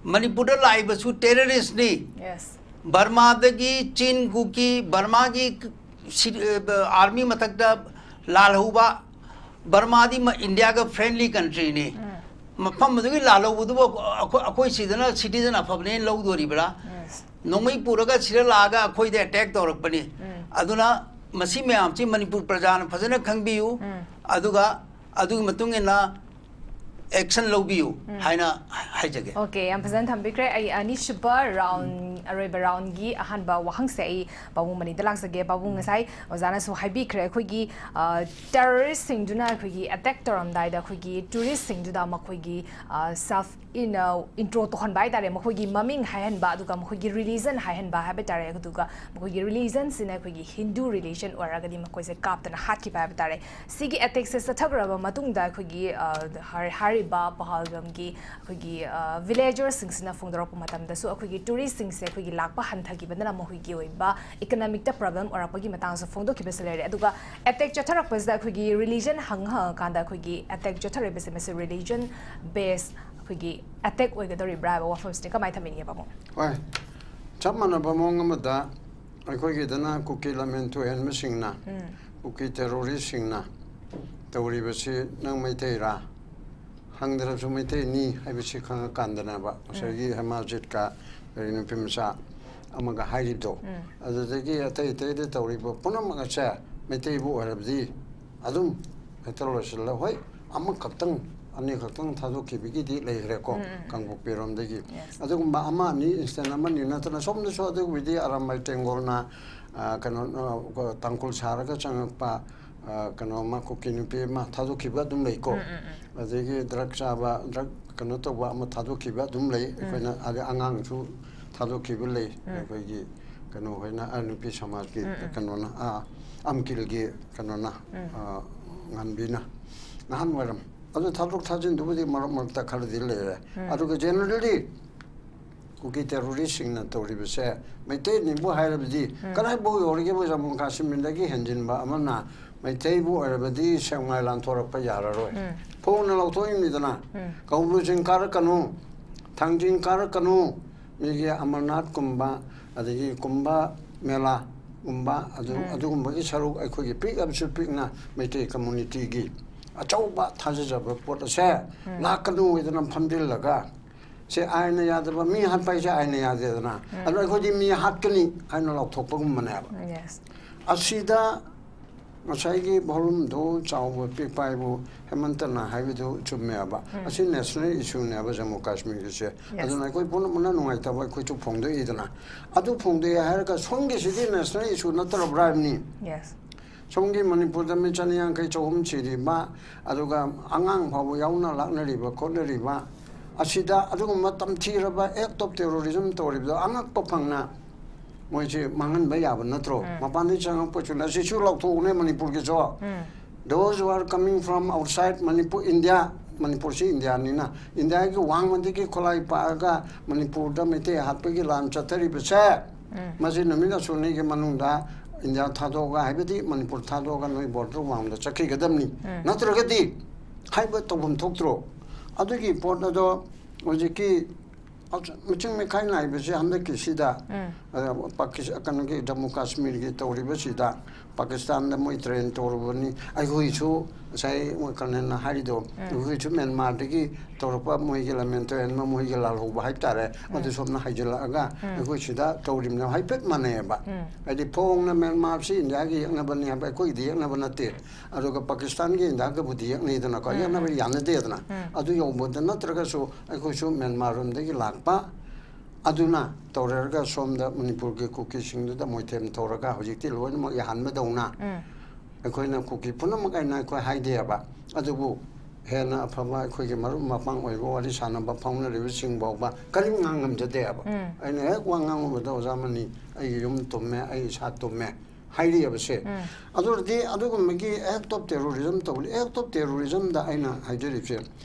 ꯃꯅꯤꯄꯨꯔꯗ ꯂꯥꯛꯏꯕꯁꯨ ꯇꯦꯔꯔꯤꯁꯅꯤ꯫ Yes. ꯕꯔꯃꯥꯗꯒꯤ ꯆꯤꯟ ꯀꯨꯀꯤ, ꯕꯔꯃꯥꯒꯤ ꯁꯤ- ꯑꯥꯔꯃꯤ ꯃꯊꯛꯇ ꯂꯥꯜꯍꯧꯕ꯫ ꯕꯔꯃꯥꯗꯤ ꯃ- ꯏꯟꯗꯤꯌꯥꯒ ꯐ꯭ꯔꯦꯟꯂꯤ ꯀꯟꯇ꯭ꯔꯤꯅꯤ꯫ ꯎꯝ ꯃꯐꯝ ꯑꯗꯨꯒꯤ ꯂꯥꯜꯍꯧꯕꯗꯨꯕꯨ ꯑꯩꯈꯣꯏ ꯑꯩꯈꯣꯏ ꯁꯤꯗꯅ ꯁꯤꯇꯤꯖꯟ ꯑꯐꯕꯅꯦꯅ ꯂꯧꯗꯣꯔꯤꯕ꯭ꯔꯥ? Yes. ꯅꯣꯡꯃꯩ ꯄꯨꯔꯒ ꯁꯤꯗ ꯂꯥꯛꯑꯒ ꯑꯩꯈꯣꯏꯗ ꯑꯦꯇꯦꯛ ꯇꯧꯔꯛꯄꯅꯤ꯫ ꯎꯝ ꯑꯗꯨꯅ ꯃꯁꯤ ꯃꯌꯥꯝꯁꯤ ꯃꯅꯤꯄꯨꯔ ꯄ꯭ꯔꯖꯥꯅ ꯐꯖꯅ ꯈꯪꯕꯤꯌꯨ꯫ ꯎꯝ ꯑꯗꯨꯒ ꯑꯗꯨꯒꯤ ꯃꯇꯨꯡ ꯏꯟꯅ ꯑꯦꯛꯁꯟ ꯂꯧꯕꯤꯌꯨ ꯍꯥꯏꯅ ꯍꯥꯏꯖꯒꯦ꯫ ꯑꯣꯀꯦ, ꯌꯥꯝ ꯐꯖꯅ ꯊꯝꯕꯤꯈ꯭ꯔꯦ꯫ ꯑꯩ ꯑꯅꯤꯁꯨꯕ ꯔꯥꯎꯟ, ꯑꯔꯣꯏꯕ ꯔꯥꯎꯟꯒꯤ ꯑꯍꯥꯟꯕ ꯋꯥꯍꯪꯁꯦ ꯑꯩ ꯄꯥꯕꯨꯡ ꯃꯅꯤꯗ ꯂꯥꯛꯆꯒꯦ꯫ ꯄꯥꯕꯨꯡ, ꯉꯁꯥꯏ ꯑꯣꯖꯥꯅꯁꯨ ꯍꯥꯏꯕꯤꯈ꯭ꯔꯦ, ꯑꯩꯈꯣꯏꯒꯤ ꯇꯦꯔꯣꯔꯤꯁꯁꯤꯡꯗꯨꯅ ꯑꯩꯈꯣꯏꯒꯤ ꯑꯦꯇꯦꯛ ꯇꯧꯔꯝꯗꯥꯏꯗ ꯑꯩꯈꯣꯏꯒꯤ ꯇꯨꯔꯤꯁꯁꯤꯡꯗꯨꯗ ꯃꯈꯣꯏꯒꯤ ꯁꯦꯜꯐ ꯏꯟ ꯏꯟꯇ꯭ꯔꯣ ꯇꯧꯍꯟꯕ ꯍꯥꯏꯇꯥꯔꯦ, ꯃꯈꯣꯏꯒꯤ ꯃꯃꯤꯡ ꯍꯥꯏꯍꯟꯕ, ꯑꯗꯨꯒ ꯃꯈꯣꯏꯒꯤ ꯔꯤꯂꯤꯖꯟ ꯍꯥꯏꯍꯟꯕ ꯍꯥꯏꯕ ꯇꯥꯔꯦ꯫ ꯑꯗꯨꯒ ꯃꯈꯣꯏꯒꯤ ꯔꯤꯂꯤꯖꯟꯁꯤꯅ ꯑꯩꯈꯣꯏꯒꯤ ꯍꯤꯟꯗꯨ ꯔꯤꯂꯤꯖꯟ ꯑꯣꯏꯔꯒꯗꯤ ꯃꯈꯣꯏꯁꯦ ꯀꯥꯞꯇꯅ ꯍꯥꯠꯈꯤꯕ ꯍꯥꯏꯕ ꯇꯥꯔꯦ꯫ ꯁꯤꯒꯤ ꯑꯦꯇꯦꯛꯁꯦ ꯆꯠꯊꯈ꯭ꯔꯕ ꯃꯇꯨꯡꯗ ꯑꯩꯈꯣꯏꯒꯤ, ꯑ, ꯍꯥꯏ-, ꯍꯥꯏꯔꯤꯕ ꯄꯍꯜꯒꯝꯒꯤ ꯑꯩꯈꯣꯏꯒꯤ, ꯑ, ꯚꯤꯂꯦꯖꯔꯁꯤꯡꯁꯤꯅ ꯐꯣꯡꯗꯣꯔꯛꯄ ꯃꯇꯝꯗꯁꯨ ꯑꯩꯈꯣꯏꯒꯤ ꯇꯨꯔꯤꯁꯁꯤꯡꯁꯦ ꯑꯩꯈꯣꯏꯒꯤ ꯂꯥꯛꯄ ꯍꯟꯊꯈꯤꯕꯗꯅ ꯃꯈꯣꯏꯒꯤ ꯑꯣꯏꯕ ꯏꯀꯅꯣꯃꯤꯛꯇ ꯄ꯭ꯔꯣꯕ꯭ꯂꯦꯝ ꯑꯣꯏꯔꯛꯄꯒꯤ ꯃꯇꯥꯡꯁꯨ ꯐꯣꯡꯗꯣꯛꯈꯤꯕꯁꯨ ꯂꯩꯔꯦ꯫ ꯑꯗꯨꯒ ꯑꯦꯇꯦꯛ ꯆꯠꯊꯔꯛꯄꯁꯤꯗ ꯑꯩꯈꯣꯏꯒꯤ ꯔꯤꯂꯤꯖꯟ ꯍꯪꯉ ꯍꯪꯉꯀꯥꯟꯗ ꯑꯩꯈꯣꯏꯒꯤ ꯑꯦꯇꯦꯛ ꯆꯠꯊꯔꯛꯏꯕꯁꯦ ꯃꯁꯤ ꯔꯤꯂꯤꯖꯟ ꯕꯦꯁ ꯑꯩꯈꯣꯏꯒꯤ ꯑꯦꯇꯦꯛ ꯑꯣꯏꯒꯗꯧꯔꯤꯕ꯭ꯔꯥ ꯍꯥꯏꯕ ꯋꯥꯐꯝꯁꯤꯅ ꯀꯃꯥꯏꯅ ꯊꯝꯕꯤꯅꯤꯡꯉꯦ, ꯄꯥꯕꯨꯡ? ꯍꯣꯏ, ꯆꯞ ꯃꯥꯟꯅꯕ ꯃꯑꯣꯡ ꯑꯃꯗ ꯑꯩꯈꯣꯏꯒꯤꯗꯅ ꯀꯨꯀꯤ ꯂꯝꯍꯦꯟ ꯇꯨꯍꯦꯟꯕꯁꯤꯡꯅ, ꯀꯨꯀꯤ ꯇꯦꯔꯣꯔꯤꯁꯁꯤꯡꯅ ꯇꯧꯔꯤꯕꯁꯤ ꯅꯪ ꯃꯩꯇꯩꯔꯥ ꯍꯪꯗ꯭ꯔꯕꯁꯨ ꯃꯩꯇꯩꯅꯤ ꯍꯥꯏꯕꯁꯤ ꯈꯪꯉꯀꯥꯟꯗꯅꯦꯕ ꯉꯁꯥꯏꯒꯤ ꯍꯦꯃꯥꯖꯤꯠꯀ ꯀꯔꯤ ꯅꯨꯄꯤ ꯃꯆꯥ ꯑꯃꯒ ꯍꯥꯏꯔꯤꯕꯗꯣ꯫ ꯑꯗꯨꯗꯒꯤ ꯑꯇꯩ ꯑꯇꯩꯗ ꯇꯧꯔꯤꯕ ꯄꯨꯝꯅꯃꯛ ꯑꯁꯦ ꯃꯩꯇꯩꯕꯨ ꯑꯣꯏꯔꯕꯗꯤ ꯑꯗꯨꯝ ꯍꯦꯛꯇ ꯂꯣꯏꯁꯤꯜꯂ, ꯍꯣꯏ, ꯑꯃꯈꯛꯇꯪ ꯑꯅꯤꯈꯛꯇꯪ ꯊꯥꯗꯣꯛꯈꯤꯕꯒꯤꯗꯤ ꯂꯩꯈ꯭ꯔꯦꯀꯣ, ꯀꯥꯡꯄꯣꯛꯄꯤꯔꯣꯝꯗꯒꯤ꯫ Yes. ꯑꯗꯨꯒꯨꯝꯕ ꯑꯃ ꯑꯅꯤ, ꯏꯟꯁꯇꯦꯟ ꯑꯃꯅꯤ ꯅꯠꯇꯅ ꯁꯣꯝꯗꯁꯨ ꯑꯗꯨꯒꯤꯗꯤ ꯑꯔꯥꯝꯕꯥꯏ ꯇꯦꯡꯒꯣꯜꯅ, ꯑ, ꯀꯩꯅꯣ, ꯑ, ꯇꯥꯡꯈꯨꯜ ꯁꯥꯔꯒ ꯆꯪꯉꯛꯄ, ꯑ, ꯀꯩꯅꯣ ꯑꯃ, ꯀꯨꯀꯤ ꯅꯨꯄꯤ ꯑꯃ ꯊꯥꯗꯣꯛꯈꯤꯕ ꯑꯗꯨꯝ ꯂꯩꯀꯣ꯫ ꯑꯗꯒꯤ ꯗ꯭ꯔꯒ ꯆꯥꯕ, ꯗ꯭ꯔꯒ ꯀꯩꯅꯣ ꯇꯧꯕ ꯑꯃ ꯊꯥꯗꯣꯛꯈꯤꯕ ꯑꯗꯨꯝ ꯂꯩ꯫ ꯑꯩꯈꯣꯏꯅ ꯑꯗꯩ ꯑꯉꯥꯡꯁꯨ ꯊꯥꯗꯣꯛꯈꯤꯕ ꯂꯩ꯫ ꯑꯩꯈꯣꯏꯒꯤ ꯀꯩꯅꯣ ꯍꯣꯏꯅ, ꯑ, ꯅꯨꯄꯤ ꯁꯃꯥꯖꯀꯤ ꯀꯩꯅꯣꯅ, ꯑ, ꯑꯝꯀꯤꯜꯒꯤ ꯀꯩꯅꯣꯅ, ꯑ, ꯉꯥꯟꯕꯤꯅ, ꯅꯍꯥꯟ ꯑꯣꯏꯔꯝ꯫ ꯑꯗꯨ ꯊꯥꯗꯣꯛ ꯊꯥꯖꯤꯟꯗꯨꯕꯨꯗꯤ ꯃꯔꯛ ꯃꯔꯛꯇ ꯈꯔꯗꯤ ꯂꯩꯔꯦ꯫ ꯑꯗꯨꯒ ꯖꯦꯅꯔꯦꯜꯂꯤ ꯀꯨꯀꯤ ꯇꯦꯔꯣꯔꯤꯁꯁꯤꯡꯅ ꯇꯧꯔꯤꯕꯁꯦ, ꯃꯩꯇꯩꯅꯤꯕꯨ ꯍꯥꯏꯔꯕꯗꯤ, ꯀꯗꯥꯏꯐꯥꯎ ꯌꯧꯔꯒꯦꯕꯨ, ꯖꯝꯃꯨ ꯀꯥꯁꯃꯤꯔꯗꯒꯤ ꯍꯦꯟꯖꯤꯟꯕ ꯑꯃꯅ ꯃꯩꯇꯩꯕꯨ ꯑꯣꯏꯔꯕꯗꯤ ꯁꯦꯛꯃꯥꯏ ꯂꯥꯟꯊꯣꯔꯛꯄ ꯌꯥꯔꯔꯣꯏ꯫ ꯐꯣꯡꯅ ꯂꯥꯎꯊꯣꯛꯏꯅꯤꯗꯅ, ꯀꯧꯕ꯭ꯔꯨ ꯆꯤꯡ ꯀꯥꯔꯛꯀꯅꯨ, ꯊꯥꯡꯖꯤꯡ ꯀꯥꯔꯛꯀꯅꯨ, ꯃꯤꯒꯤ ꯑꯃꯔꯅꯥꯊꯀꯨꯝꯕ, ꯑꯗꯒꯤ ꯀꯨꯝꯚ ꯃꯦꯂꯥꯒꯨꯝꯕ, ꯑꯗꯨ, ꯑꯗꯨꯒꯨꯝꯕꯒꯤ ꯁꯔꯨꯛ ꯑꯩꯈꯣꯏꯒꯤ ꯄꯤꯛꯑꯕꯁꯨ ꯄꯤꯛꯅ ꯃꯩꯇꯩ ꯀꯝꯃꯨꯅꯤꯇꯤꯒꯤ ꯑꯆꯧꯕ ꯊꯥꯖꯖꯕ ꯄꯣꯠ ꯑꯁꯦ ꯂꯥꯛꯀꯅꯨ ꯍꯥꯏꯗꯅ ꯐꯝꯖꯤꯜꯂꯒ, ꯁꯦ ꯑꯥꯏꯟꯅ ꯌꯥꯗꯕ, ꯃꯤ ꯍꯥꯠꯄ ꯍꯥꯏꯁꯦ ꯑꯥꯏꯟꯅ ꯌꯥꯗꯦꯗꯅ꯫ ꯑꯗꯣ ꯑꯩꯈꯣꯏꯗꯤ ꯃꯤ ꯍꯥꯠꯀꯅꯤ ꯍꯥꯏꯅ ꯂꯥꯎꯊꯣꯛꯄꯒꯨꯝꯕꯅꯦꯕ꯫ Yes. ꯑꯁꯤꯗ ꯉꯁꯥꯏꯒꯤ volumeꯗꯨ ꯆꯥꯎꯕ ꯄꯤꯛꯄ ꯍꯥꯏꯕꯨ ꯍꯦꯃꯟꯇꯅ ꯍꯥꯏꯕꯗꯨ ꯆꯨꯝꯃꯦꯕ꯫ ꯑꯁꯤ national issueꯅꯦꯕ ꯖꯝꯃꯨ ꯀꯥꯁꯃꯤꯔꯒꯤꯁꯦ꯫ Yes. ꯑꯗꯨꯅ ꯑꯩꯈꯣꯏ ꯄꯨꯝꯅꯃꯛꯅ ꯅꯨꯡꯉꯥꯏꯇꯕ ꯑꯩꯈꯣꯏꯁꯨ ꯐꯣꯡꯗꯣꯛꯏꯗꯅ꯫ ꯑꯗꯨ ꯐꯣꯡꯗꯣꯛꯑꯦ ꯍꯥꯏꯔꯒ ꯁꯣꯝꯒꯤꯁꯤꯗꯤ national issue ꯅꯠꯇ꯭ꯔꯕ꯭ꯔꯥ ꯍꯥꯏꯕꯅꯤ꯫ Yes. ꯁꯣꯝꯒꯤ ꯃꯅꯤꯄꯨꯔꯗ ꯃꯤ ꯆꯅꯤ ꯌꯥꯡꯈꯩ ꯆꯍꯨꯝ ꯁꯤꯔꯤꯕ, ꯑꯗꯨꯒ ꯑꯉꯥꯡ ꯐꯥꯎꯕ ꯌꯥꯎꯅ ꯂꯥꯛꯅꯔꯤꯕ ꯈꯣꯠꯅꯔꯤꯕ ꯑꯁꯤꯗ ꯑꯗꯨꯒꯨꯝꯕ ꯇꯝꯊꯤꯔꯕ act of terrorism ꯇꯧꯔꯤꯕꯗꯣ ꯑꯉꯛꯄ ꯐꯪꯅ ꯃꯣꯏꯁꯦ ꯃꯥꯡꯍꯟꯕ ꯌꯥꯕ ꯅꯠꯇ꯭ꯔꯣ? ꯃꯄꯥꯟꯗꯒꯤ ꯆꯪꯉꯛꯄꯁꯨ ꯑꯁꯤꯁꯨ ꯂꯥꯎꯊꯣꯛꯎꯅꯦ ꯃꯅꯤꯄꯨꯔꯒꯤꯁꯨ꯫ Those who are coming from outside Manipur, India, ꯃꯅꯤꯄꯨꯔꯁꯤ ꯏꯟꯗꯤꯌꯥꯅꯤꯅ, ꯏꯟꯗꯤꯌꯥꯒꯤ ꯋꯥꯡꯃꯗꯒꯤ ꯈꯨꯠꯂꯥꯏ ꯄꯥꯛꯑꯒ ꯃꯅꯤꯄꯨꯔꯗ ꯃꯩꯇꯩ ꯍꯥꯠꯄꯒꯤ ꯂꯥꯟ ꯆꯠꯊꯔꯤꯕꯁꯦ, ꯃꯁꯤ ꯅꯨꯃꯤꯠ ꯑꯁꯨꯛꯅꯤꯒꯤ ꯃꯅꯨꯡꯗ ꯏꯟꯗꯤꯌꯥ ꯊꯥꯗꯣꯛꯑꯒ, ꯍꯥꯏꯕꯗꯤ ꯃꯅꯤꯄꯨꯔ ꯊꯥꯗꯣꯛꯑꯒ ꯅꯣꯏ border ꯋꯥꯡꯃꯗ ꯆꯠꯈꯤꯒꯗꯕꯅꯤ꯫ ꯅꯠꯇ꯭ꯔꯒꯗꯤ ꯍꯥꯏꯕ ꯇꯧꯐꯝ ꯊꯣꯛꯇ꯭ꯔꯣ? ꯑꯗꯨꯒꯤ ꯄꯣꯠ ꯑꯗꯣ ꯍꯧꯖꯤꯛꯀꯤ ꯃꯆꯤꯡ ꯃꯤꯈꯥꯏ ꯅꯥꯏꯕꯁꯦ ꯍꯟꯗꯛꯀꯤꯁꯤꯗ, ꯑ, ꯄꯥꯀꯤꯁ-, ꯀꯩꯅꯣꯒꯤ ꯖꯝꯃꯨ ꯀꯥꯁꯃꯤꯔꯒꯤ ꯇꯧꯔꯤꯕꯁꯤꯗ, ꯄꯥꯀꯤꯁꯇꯥꯟꯗ ꯃꯣꯏ train ꯇꯧꯔꯨꯕꯅꯤ꯫ ꯑꯩꯈꯣꯏꯁꯨ ꯉꯁꯥꯏ ꯃꯣꯏ ꯀꯔꯅꯦꯜꯅ ꯍꯥꯏꯔꯤꯗꯣ, ꯑꯩꯈꯣꯏꯁꯨ ꯃ꯭ꯌꯥꯟꯃꯥꯔꯗꯒꯤ ꯇꯧꯔꯛꯄ ꯃꯣꯏꯒꯤ ꯂꯥꯟꯃꯤꯌꯥꯟ ꯇꯨꯔꯦꯟ ꯑꯃ ꯃꯣꯏꯒꯤ ꯂꯥꯜꯍꯧꯕ ꯍꯥꯏꯇꯥꯔꯦ, ꯃꯗꯨ ꯁꯣꯝꯅ ꯍꯥꯏꯖꯤꯜꯂꯛꯑꯒ ꯑꯩꯈꯣꯏ ꯁꯤꯗ ꯇꯧꯔꯤꯕꯅꯦ꯫ ꯍꯥꯏꯐꯦꯠ ꯃꯥꯟꯅꯩꯑꯕ꯫ ꯍꯥꯏꯗꯤ ꯐꯣꯡꯅ ꯃ꯭ꯌꯥꯟꯃꯥꯔꯁꯤ ꯏꯟꯗꯤꯌꯥꯒꯤ ꯌꯦꯛꯅꯕꯅꯤ ꯍꯥꯏꯕ ꯑꯩꯈꯣꯏꯒꯤꯗꯤ ꯌꯦꯛꯅꯕ ꯅꯠꯇꯦ꯫ ꯑꯗꯨꯒ ꯄꯥꯀꯤꯁꯇꯥꯟꯒꯤ ꯏꯟꯗꯤꯌꯥꯒꯕꯨꯗꯤ ꯌꯦꯛꯅꯩꯗꯅꯀꯣ, ꯌꯦꯛꯅꯕ ꯌꯥꯅꯗꯦꯗꯅ꯫ ꯑꯗꯨ ꯌꯧꯕꯗ ꯅꯠꯇ꯭ꯔꯒꯁꯨ ꯑꯩꯈꯣꯏꯁꯨ ꯃ꯭ꯌꯥꯟꯃꯥꯔ ꯔꯣꯝꯗꯒꯤ ꯂꯥꯛꯄ ꯑꯗꯨꯅ ꯇꯧꯔꯒ ꯁꯣꯝꯗ ꯃꯅꯤꯄꯨꯔꯒꯤ ꯀꯨꯀꯤꯁꯤꯡꯗꯨꯗ ꯃꯣꯏꯊꯦꯝ ꯇꯧꯔꯒ ꯍꯧꯖꯤꯛꯇꯤ ꯂꯣꯏꯅꯃꯛ ꯌꯥꯍꯟꯕꯗꯧꯅ ꯑꯩꯈꯣꯏꯅ ꯀꯨꯀꯤ ꯄꯨꯝꯅꯃꯛ ꯍꯥꯏꯅ ꯑꯩꯈꯣꯏ ꯍꯥꯏꯗꯦꯕ꯫ ꯑꯗꯨꯕꯨ ꯍꯦꯟꯅ ꯑꯐꯕ ꯑꯩꯈꯣꯏꯒꯤ ꯃꯔꯨꯞ ꯃꯄꯥꯡ ꯑꯣꯏꯕ ꯋꯥꯔꯤ ꯁꯥꯟꯅꯕ ꯐꯥꯎꯅꯔꯤꯕꯁꯤꯡ ꯐꯥꯎꯕ ꯀꯔꯤꯝ ꯉꯥꯡꯉꯝꯖꯗꯦꯕ꯫ ꯑꯩꯅ ꯍꯦꯛ ꯋꯥ ꯉꯥꯡꯉꯨꯕꯗ, "ꯑꯣꯖꯥ ꯃꯅꯤ, ꯑꯩꯒꯤ ꯌꯨꯝ ꯇꯨꯝꯃꯦ, ꯑꯩ ꯏꯁꯥ ꯇꯨꯝꯃꯦ" ꯍꯥꯏꯔꯤꯑꯕꯁꯦ꯫ ꯑꯗꯨ ꯑꯣꯏꯔꯗꯤ ꯑꯗꯨꯒꯨꯝꯕꯒꯤ act of terrorism ꯇꯧꯕ, act of terrorismꯗ ꯑꯩꯅ ꯍꯥꯏꯖꯔꯤꯕꯁꯦ,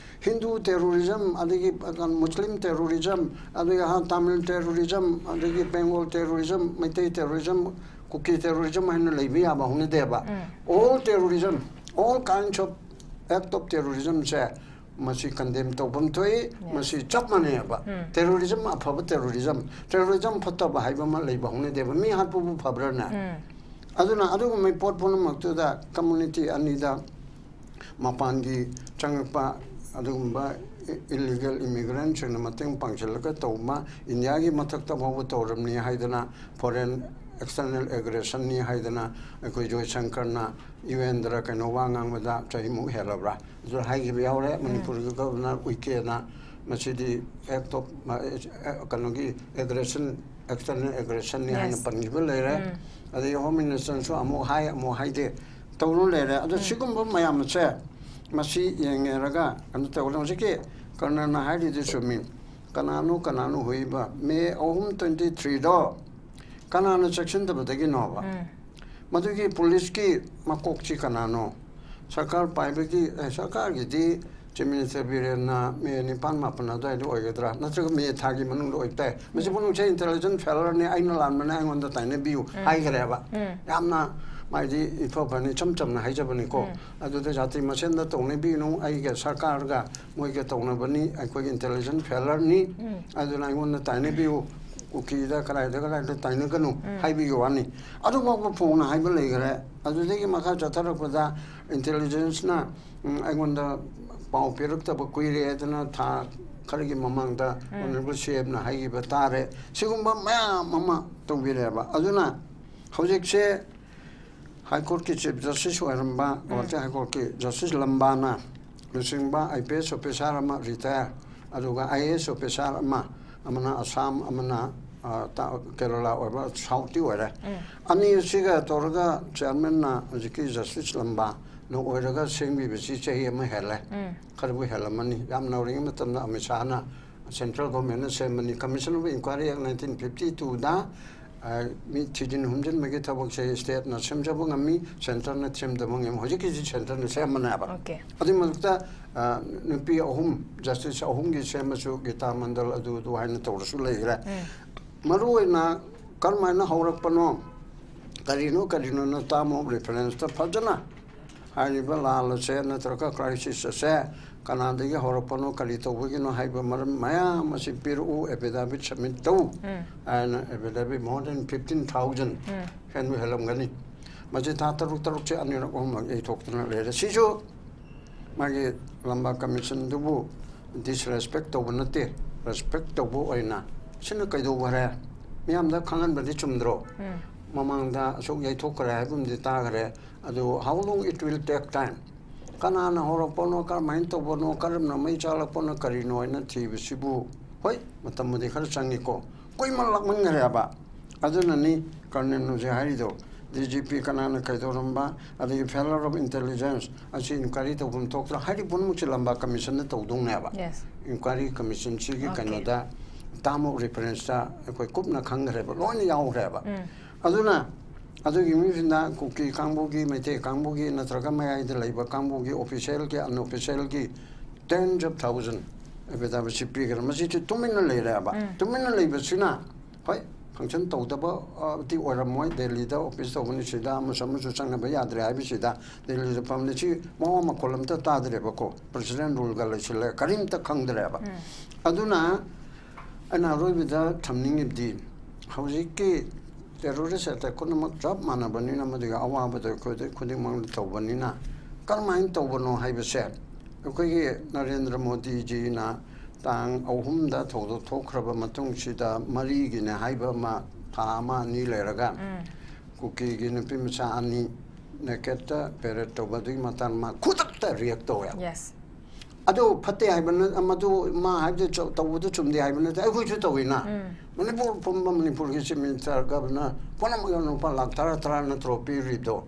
ꯍꯤꯟꯗꯨ terrorism, ꯑꯗꯒꯤ Muslim terrorism, ꯑꯗꯒꯤ ꯑꯍ, Tamil terrorism, ꯑꯗꯒꯤ Bengal terrorism, Meitei terrorism, Kuki terrorism ꯍꯥꯏꯅ ꯂꯩꯕ ꯌꯥꯕ ꯍꯧꯅꯗꯦꯕ꯫ All terrorism, all kinds of act of terrorismꯁꯦ ꯃꯁꯤ condemn ꯇꯧꯐꯝ ꯊꯣꯛꯏ꯫ ꯃꯁꯤ ꯆꯞ ꯃꯥꯟꯅꯩꯑꯕ꯫ Terrorism, ꯑꯐꯕ terrorism, terrorism ꯐꯠꯇꯕ ꯍꯥꯏꯕ ꯑꯃ ꯂꯩꯕ ꯍꯧꯅꯗꯦꯕ꯫ ꯃꯤ ꯍꯥꯠꯄꯕꯨ ꯐꯕ꯭ꯔꯥꯅꯦ? ꯑꯗꯨꯅ ꯑꯗꯨꯒꯨꯝꯕ ꯄꯣꯠ ꯄꯨꯝꯅꯃꯛꯇꯨꯗ community ꯑꯅꯤꯗ ꯃꯄꯥꯟꯒꯤ ꯆꯪꯉꯛꯄ ꯑꯗꯨꯒꯨꯝꯕ illegal immigrantꯁꯤꯡꯅ ꯃꯇꯦꯡ ꯄꯥꯡꯁꯤꯜꯂꯒ ꯇꯧꯕ, ꯏꯟꯗꯤꯌꯥꯒꯤ ꯃꯊꯛꯇ ꯐꯥꯎꯕ ꯇꯧꯔꯕꯅꯤ ꯍꯥꯏꯗꯅ foreign ꯑꯦꯛꯁꯇꯔꯅꯦꯜ ꯑꯦꯒ꯭ꯔꯦꯁꯟꯅꯤ ꯍꯥꯏꯗꯅ ꯑꯩꯈꯣꯏ ꯖꯣꯏꯁꯪꯀꯔꯅ ꯌꯨ ꯑꯦꯟꯗꯔ ꯀꯩꯅꯣ ꯋꯥ ꯉꯥꯡꯕꯗ ꯆꯍꯤꯃꯨꯛ ꯍꯦꯜꯂꯕ꯭ꯔꯥ ꯑꯗꯨ ꯍꯥꯏꯈꯤꯕ ꯌꯥꯎꯔꯦ꯫ ꯃꯅꯤꯄꯨꯔꯒꯤ ꯒꯕꯔꯅꯔ ꯎꯏꯀꯦꯅ ꯃꯁꯤꯗꯤ ꯑꯦꯛ ꯑꯣꯐ ꯀꯩꯅꯣꯒꯤ ꯑꯦꯒ꯭ꯔꯦꯁꯟ, ꯑꯦꯛꯁꯇꯔꯅꯦꯜ ꯑꯦꯒ꯭ꯔꯦꯁꯟꯅꯤ ꯍꯥꯏꯅ Yes. ꯄꯟꯈꯤꯕ ꯂꯩꯔꯦ꯫ ꯎꯝ. ꯑꯗꯩ ꯍꯣꯝ ꯃꯤꯅꯤꯁꯇꯔꯅꯁꯨ ꯑꯃꯨꯛ ꯍꯥꯏ ꯑꯃꯨꯛ ꯍꯥꯏꯗꯦ ꯇꯧꯔ ꯂꯩꯔꯦ꯫ ꯑꯗꯣ ꯁꯤꯒꯨꯝꯕ ꯃꯌꯥꯝ ꯑꯁꯦ ꯃꯁꯤ ꯌꯦꯡꯉꯦꯔꯒ ꯀꯩꯅꯣ ꯇꯧꯒꯗꯕ꯫ ꯍꯧꯖꯤꯛꯀꯤ ꯀꯔꯅꯅ ꯍꯥꯏꯔꯤꯗꯨ ꯆꯨꯝꯃꯤ꯫ ꯀꯅꯥꯅꯣ ꯀꯅꯥꯅꯣ ꯍꯨꯏꯕ ꯃꯦ ꯑꯍꯨꯝ, ꯇ꯭ꯋꯦꯟꯇꯤ ꯊ꯭ꯔꯤꯗꯣ ꯀꯅꯥꯅ ꯆꯦꯛꯁꯤꯟꯗꯕꯗꯒꯤꯅꯣꯕ? ꯎꯝ. ꯃꯗꯨꯒꯤ ꯄꯨꯂꯤꯁꯀꯤ ꯃꯀꯣꯛꯁꯤ ꯀꯅꯥꯅꯣ? ꯁꯔꯀꯥꯔ ꯄꯥꯏꯕꯒꯤ, ꯑꯦ, ꯁꯔꯀꯥꯔꯒꯤꯗꯤ ꯆꯤꯐ ꯃꯤꯅꯤꯁꯇꯔ ꯕꯤꯔꯦꯟꯅ ꯃꯦ ꯅꯤꯄꯥꯟ ꯃꯥꯄꯟ ꯑꯗꯨꯋꯥꯏꯗ ꯑꯣꯏꯒꯗ꯭ꯔꯥ, ꯅꯠꯇ꯭ꯔꯒ ꯃꯦ ꯊꯥꯒꯤ ꯃꯅꯨꯡꯗ ꯑꯣꯏꯕ ꯇꯥꯏ꯫ ꯃꯁꯤ ꯄꯨꯝꯅꯃꯛꯁꯦ ꯏꯟꯇꯦꯂꯤꯖꯦꯟꯁ ꯐꯦꯂꯔꯅꯤ, ꯑꯩꯅ ꯂꯥꯟꯕꯅꯦ, ꯑꯩꯉꯣꯟꯗ ꯇꯥꯏꯅꯕꯤꯌꯨ ꯍꯥꯏꯈ꯭ꯔꯦꯕ꯫ ꯎꯝ. ꯌꯥꯝꯅ ꯃꯥꯏꯗꯤ ꯏꯐ ꯐꯅꯤ, ꯏꯆꯝ ꯆꯝꯅ ꯍꯥꯏꯖꯕꯅꯤꯀꯣ꯫ ꯎꯝ. ꯑꯗꯨꯗ ꯖꯥꯇꯤ ꯃꯁꯦꯟꯗ ꯇꯧꯅꯕꯤꯅꯨ, ꯑꯩꯒ ꯁꯔꯀꯥꯔꯒ ꯃꯣꯏꯒ ꯇꯧꯅꯕꯅꯤ, ꯑꯩꯈꯣꯏꯒꯤ ꯏꯟꯇꯦꯂꯤꯖꯦꯟꯁ ꯐꯦꯂꯔꯅꯤ, ꯎꯝ. ꯑꯗꯨꯅ ꯑꯩꯉꯣꯟꯗ ꯇꯥꯏꯅꯕꯤꯌꯨ, ꯀꯨꯀꯤꯗ ꯀꯗꯥꯏꯗ ꯀꯗꯥꯏꯗ ꯇꯥꯏꯅꯒꯅꯨ ꯎꯝ. ꯍꯥꯏꯕꯤꯌꯨ ꯋꯥꯅꯤ꯫ ꯑꯗꯨꯐꯥꯎꯕ ꯐꯣꯡꯅ ꯍꯥꯏꯕ ꯂꯩꯈ꯭ꯔꯦ꯫ ꯑꯗꯨꯗꯒꯤ ꯃꯈꯥ ꯆꯠꯊꯔꯛꯄꯗ ꯏꯟꯇꯦꯂꯤꯖꯦꯟꯁꯅ, ꯎꯝ, ꯑꯩꯉꯣꯟꯗ ꯄꯥꯎ ꯄꯤꯔꯛꯇꯕ ꯀꯨꯏꯔꯦ, ꯑꯗꯨꯅ ꯊꯥ ꯈꯔꯒꯤ ꯃꯃꯥꯡꯗ ꯎꯝ. ꯑꯣꯅꯔꯦꯕꯜ ꯁꯤ ꯑꯦꯝꯅ ꯍꯥꯏꯈꯤꯕ ꯇꯥꯔꯦ꯫ ꯁꯤꯒꯨꯝꯕ ꯃꯌꯥꯝ ꯑꯃ ꯇꯧꯕꯤꯔꯦꯕ꯫ ꯑꯗꯨꯅ ꯍꯧꯖꯤꯛꯁꯦ ꯍꯥꯏ ꯀꯣꯔꯠꯀꯤ ꯆꯤꯐ ꯖꯁꯇꯤꯁ ꯑꯣꯏꯔꯝꯕ, ꯒꯨꯋꯥꯍꯥꯇꯤ ꯍꯥꯏ ꯀꯣꯔꯠꯀꯤ ꯖꯁꯇꯤꯁ ꯂꯝꯕꯥꯅ ꯂꯨꯆꯤꯡꯕ ꯑꯥꯏ ꯄꯤ ꯑꯦꯁ ꯑꯣꯐꯤꯁꯥꯔ ꯑꯃ ꯔꯤꯇꯥꯌꯔ, ꯑꯗꯨꯒ ꯑꯥꯏ ꯑꯦ ꯑꯦꯁ ꯑꯣꯐꯤꯁꯥꯔ ꯑꯃ, ꯑꯃꯅ ꯑꯁꯥꯝ, ꯑꯃꯅ, ꯑ, ꯇ-, ꯀꯦꯔꯂꯥ ꯑꯣꯏꯕ, ꯁꯥꯎꯠꯇꯤ ꯑꯣꯏꯔꯦ꯫ ꯎꯝ. ꯑꯅꯤ ꯑꯁꯤꯒ ꯇꯧꯔꯒ ꯆꯤꯌꯥꯔꯃꯦꯟꯅ ꯍꯧꯖꯤꯛꯀꯤ ꯖꯁꯇꯤꯁ ꯂꯝꯕꯥꯅ ꯑꯣꯏꯔꯒ ꯁꯦꯝꯕꯤꯕꯁꯤ ꯆꯍꯤ ꯑꯃ ꯍꯦꯜꯂꯦ꯫ ꯎꯝ. ꯈꯔꯕꯨ ꯍꯦꯜꯂꯝꯃꯅꯤ꯫ ꯌꯥꯝ ꯅꯧꯔꯤꯉꯩ ꯃꯇꯝꯗ ꯑꯃꯤꯠ ꯁꯥꯍꯅ ꯁꯦꯟꯇ꯭ꯔꯦꯜ ꯒꯣꯔꯃꯦꯟꯅ ꯁꯦꯝꯕꯅꯤ꯫ Commission of Inquiry Act nineteen fifty twoꯗ, ꯑ, ꯃꯤ ꯊꯤꯖꯤꯟ ꯍꯨꯝꯖꯤꯟꯕꯒꯤ ꯊꯕꯛꯁꯦ ꯁ꯭ꯇꯦꯠꯅ ꯁꯦꯝꯖꯕ ꯉꯝꯃꯤ, ꯁꯦꯟꯇꯔꯅ ꯁꯦꯝꯗꯕ ꯉꯝꯃꯤ꯫ ꯍꯧꯖꯤꯛꯀꯤꯁꯤ ꯁꯦꯟꯇꯔꯅ ꯁꯦꯝꯕꯅꯦꯕ꯫ Okay. ꯑꯗꯨꯒꯤ ꯃꯊꯛꯇ, ꯑ, ꯅꯨꯄꯤ ꯑꯍꯨꯝ, ꯖꯁꯇꯤꯁ ꯑꯍꯨꯝꯒꯤ ꯁꯦꯝꯕꯁꯨ, ꯒꯤꯇꯥ ꯃꯟꯗꯜ ꯑꯗꯨ ꯑꯗꯨ ꯍꯥꯏꯅ ꯇꯧꯔꯁꯨ ꯂꯩꯈ꯭ꯔꯦ꯫ ꯎꯝ. ꯃꯔꯨꯑꯣꯏꯅ ꯀꯔꯝꯍꯥꯏꯅ ꯍꯧꯔꯛꯄꯅꯣ, ꯀꯔꯤꯅꯣ ꯀꯔꯤꯅꯣꯅ term of referenceꯇ ꯐꯖꯅ ꯍꯥꯏꯔꯤꯕ ꯂꯥꯜ ꯑꯁꯦ ꯅꯠꯇ꯭ꯔꯒ crisis ꯑꯁꯦ ꯀꯅꯥꯗꯒꯤ ꯍꯧꯔꯛꯄꯅꯣ, ꯀꯔꯤ ꯇꯧꯕꯒꯤꯅꯣ ꯍꯥꯏꯕ ꯃꯔꯝ ꯃꯌꯥꯝ ꯑꯁꯤ ꯄꯤꯔꯛꯎ, affidavit submit ꯇꯧ ꯎꯝ. ꯍꯥꯏꯅ affidavit more than fifteen thousand ꯎꯝ. ꯍꯦꯟꯕꯨ ꯍꯦꯜꯂꯝꯒꯅꯤ꯫ ꯃꯁꯤ ꯊꯥ ꯇꯔꯨꯛ ꯇꯔꯨꯛꯁꯦ ꯑꯅꯤꯔꯛ ꯑꯍꯨꯝꯂꯛ ꯌꯩꯊꯣꯛꯇꯅ ꯂꯩꯔꯦ꯫ ꯁꯤꯁꯨ ꯃꯥꯒꯤ ꯂꯝꯕꯥ commissionꯗꯨꯕꯨ disrespect ꯇꯧꯕ ꯅꯠꯇꯦ, respect ꯇꯧꯕ ꯑꯣꯏꯅ ꯁꯤꯅ ꯀꯩꯗꯧꯕ ꯍꯥꯏꯔꯦ? ꯃꯤꯌꯥꯝꯗ ꯈꯪꯍꯟꯕꯗꯤ ꯆꯨꯝꯗ꯭ꯔꯣ? ꯎꯝ. ꯃꯃꯥꯡꯗ ꯑꯁꯨꯛ ꯌꯩꯊꯣꯛꯈ꯭ꯔꯦ ꯍꯥꯏꯕ ꯑꯃꯗꯤ ꯇꯥꯈ꯭ꯔꯦ꯫ ꯑꯗꯨ how long it will take time? ꯀꯅꯥꯅ ꯍꯧꯔꯛꯄꯅꯣ, ꯀꯔꯝꯍꯥꯏꯅ ꯇꯧꯕꯅꯣ, ꯀꯔꯝꯅ ꯃꯩ ꯆꯥꯛꯂꯛꯄꯅꯣ, ꯀꯔꯤꯅꯣ ꯍꯥꯏꯅ ꯊꯤꯕꯁꯤꯕꯨ, ꯍꯣꯏ, ꯃꯇꯝꯕꯨꯗꯤ ꯈꯔ ꯆꯪꯉꯤꯀꯣ, ꯀꯨꯏꯃꯜꯂꯛꯃꯟꯈ꯭ꯔꯦꯕ꯫ ꯑꯗꯨꯅꯅꯤ ꯀꯔꯅꯦꯜ ꯍꯧꯖꯤꯛ ꯍꯥꯏꯔꯤꯗꯣ, ꯗꯤ ꯖꯤ ꯄꯤ ꯀꯅꯥꯅ ꯀꯩꯗꯧꯔꯝꯕ, ꯑꯗꯒꯤ failure of intelligence, ꯑꯁꯤ ꯏꯟꯀ꯭ꯋꯥꯏꯔꯤ ꯇꯧꯐꯝ ꯊꯣꯛꯇ꯭ꯔꯥ ꯍꯥꯏꯔꯤꯕ ꯄꯨꯝꯅꯃꯛꯁꯦ ꯂꯝꯕꯥ ꯀꯃꯤꯁꯟꯅ ꯇꯧꯗꯧꯅꯦꯕ꯫ Yes. ꯏꯟꯀ꯭ꯋꯥꯏꯔꯤ ꯀꯃꯤꯁꯟꯁꯤꯒꯤ Okay. ꯀꯩꯅꯣꯗ, term of referenceꯇ ꯑꯩꯈꯣꯏ ꯀꯨꯞꯅ ꯈꯪꯈ꯭ꯔꯦꯕ, ꯂꯣꯏꯅ ꯌꯥꯎꯈ꯭ꯔꯦꯕ꯫ ꯑꯗꯨꯅ ꯑꯗꯨꯒꯤ ꯃꯤꯁꯤꯡꯅ ꯀꯨꯀꯤ ꯀꯥꯡꯕꯨꯒꯤ, ꯃꯩꯇꯩ ꯀꯥꯡꯕꯨꯒꯤ ꯅꯠꯇ꯭ꯔꯒ ꯃꯌꯥꯏꯗ ꯂꯩꯕ ꯀꯥꯡꯕꯨꯒꯤ officialꯒꯤ unofficialꯒꯤ tens of thousand affidavitꯁꯤ ꯄꯤꯈ꯭ꯔꯦ꯫ ꯃꯁꯤꯁꯨ ꯇꯨꯃꯤꯟꯅ ꯂꯩꯔꯦꯕ꯫ ꯇꯨꯃꯤꯟꯅ ꯂꯩꯕꯁꯤꯅ, ꯍꯣꯏ, function ꯇꯧꯗꯕ, ꯑ, ꯗꯤ ꯑꯣꯏꯔꯝꯃꯣꯏ꯫ ꯗꯦꯜꯂꯤꯗ office ꯇꯧꯕꯅꯤ, ꯁꯤꯗ ꯑꯃꯁꯨ ꯑꯃꯁꯨ ꯆꯪꯅꯕ ꯌꯥꯗ꯭ꯔꯦ ꯍꯥꯏꯕꯁꯤꯗ ꯗꯦꯜꯂꯤꯗ ꯐꯝꯂꯤ꯫ ꯁꯤ ꯃꯋꯥ ꯃꯈꯣꯜ ꯑꯝꯇ ꯇꯥꯗ꯭ꯔꯦꯕꯀꯣ꯫ President ruleꯒ ꯂꯩꯁꯤꯜꯂꯦ, ꯀꯔꯤꯝꯇ ꯈꯪꯗ꯭ꯔꯦꯕ꯫ ꯑꯗꯨꯅ ꯑꯩꯅ ꯑꯔꯣꯏꯕꯗ ꯊꯝꯅꯤꯡꯉꯤꯕꯗꯤ, ꯍꯧꯖꯤꯛꯀꯤ terrorist attack ꯄꯨꯝꯅꯃꯛ ꯆꯞ ꯃꯥꯟꯅꯕꯅꯤꯅ, ꯃꯗꯨꯒꯤ ꯑꯋꯥꯕꯗꯣ ꯑꯩꯈꯣꯏꯗ ꯈꯨꯗꯤꯡꯃꯛꯅ ꯇꯧꯕꯅꯤꯅ, ꯀꯔꯝꯍꯥꯏꯅ ꯇꯧꯕꯅꯣ ꯍꯥꯏꯕꯁꯦ ꯑꯩꯈꯣꯏꯒꯤ ꯅꯔꯦꯟꯗ꯭ꯔ ꯃꯣꯗꯤꯖꯤꯅ ꯇꯥꯡ ꯑꯍꯨꯝꯗ ꯊꯧꯗꯣꯛ ꯊꯣꯛꯈ꯭ꯔꯕ ꯃꯇꯨꯡꯁꯤꯗ, ꯃꯔꯤꯒꯤꯅꯦ ꯍꯥꯏꯕ ꯑꯃ, ꯊꯥ ꯑꯃ ꯑꯅꯤ ꯂꯩꯔꯒ ꯀꯨꯀꯤꯒꯤ ꯅꯨꯄꯤ ꯃꯆꯥ ꯑꯅꯤ nakedꯇ parade ꯇꯧꯕ, ꯑꯗꯨꯒꯤ ꯃꯇꯥꯡ ꯃꯥ ꯈꯨꯗꯛꯇ react ꯇꯧꯋꯦ꯫ Yes. ꯑꯗꯨ ꯐꯠꯇꯦ ꯍꯥꯏꯕ ꯅꯠ-, ꯃꯗꯨ ꯃꯥ ꯍꯥꯏꯕꯗꯨ ꯆ-, ꯇꯧꯕꯗꯨ ꯆꯨꯝꯗꯦ ꯍꯥꯏꯕ ꯅꯠꯇꯦ, ꯑꯩꯈꯣꯏꯁꯨ ꯇꯧꯋꯤꯅ꯫ ꯃꯅꯤꯄꯨꯔ ꯄꯨꯝꯕ, ꯃꯅꯤꯄꯨꯔꯒꯤ Chief Minister, Governor ꯄꯨꯝꯅꯃꯛ ꯌꯥꯎꯅ ꯂꯨꯄꯥ ꯂꯥꯈ ꯇꯔꯥ, ꯇꯔꯥ ꯅꯠꯇ꯭ꯔꯣ ꯄꯤꯔꯤꯗꯣ?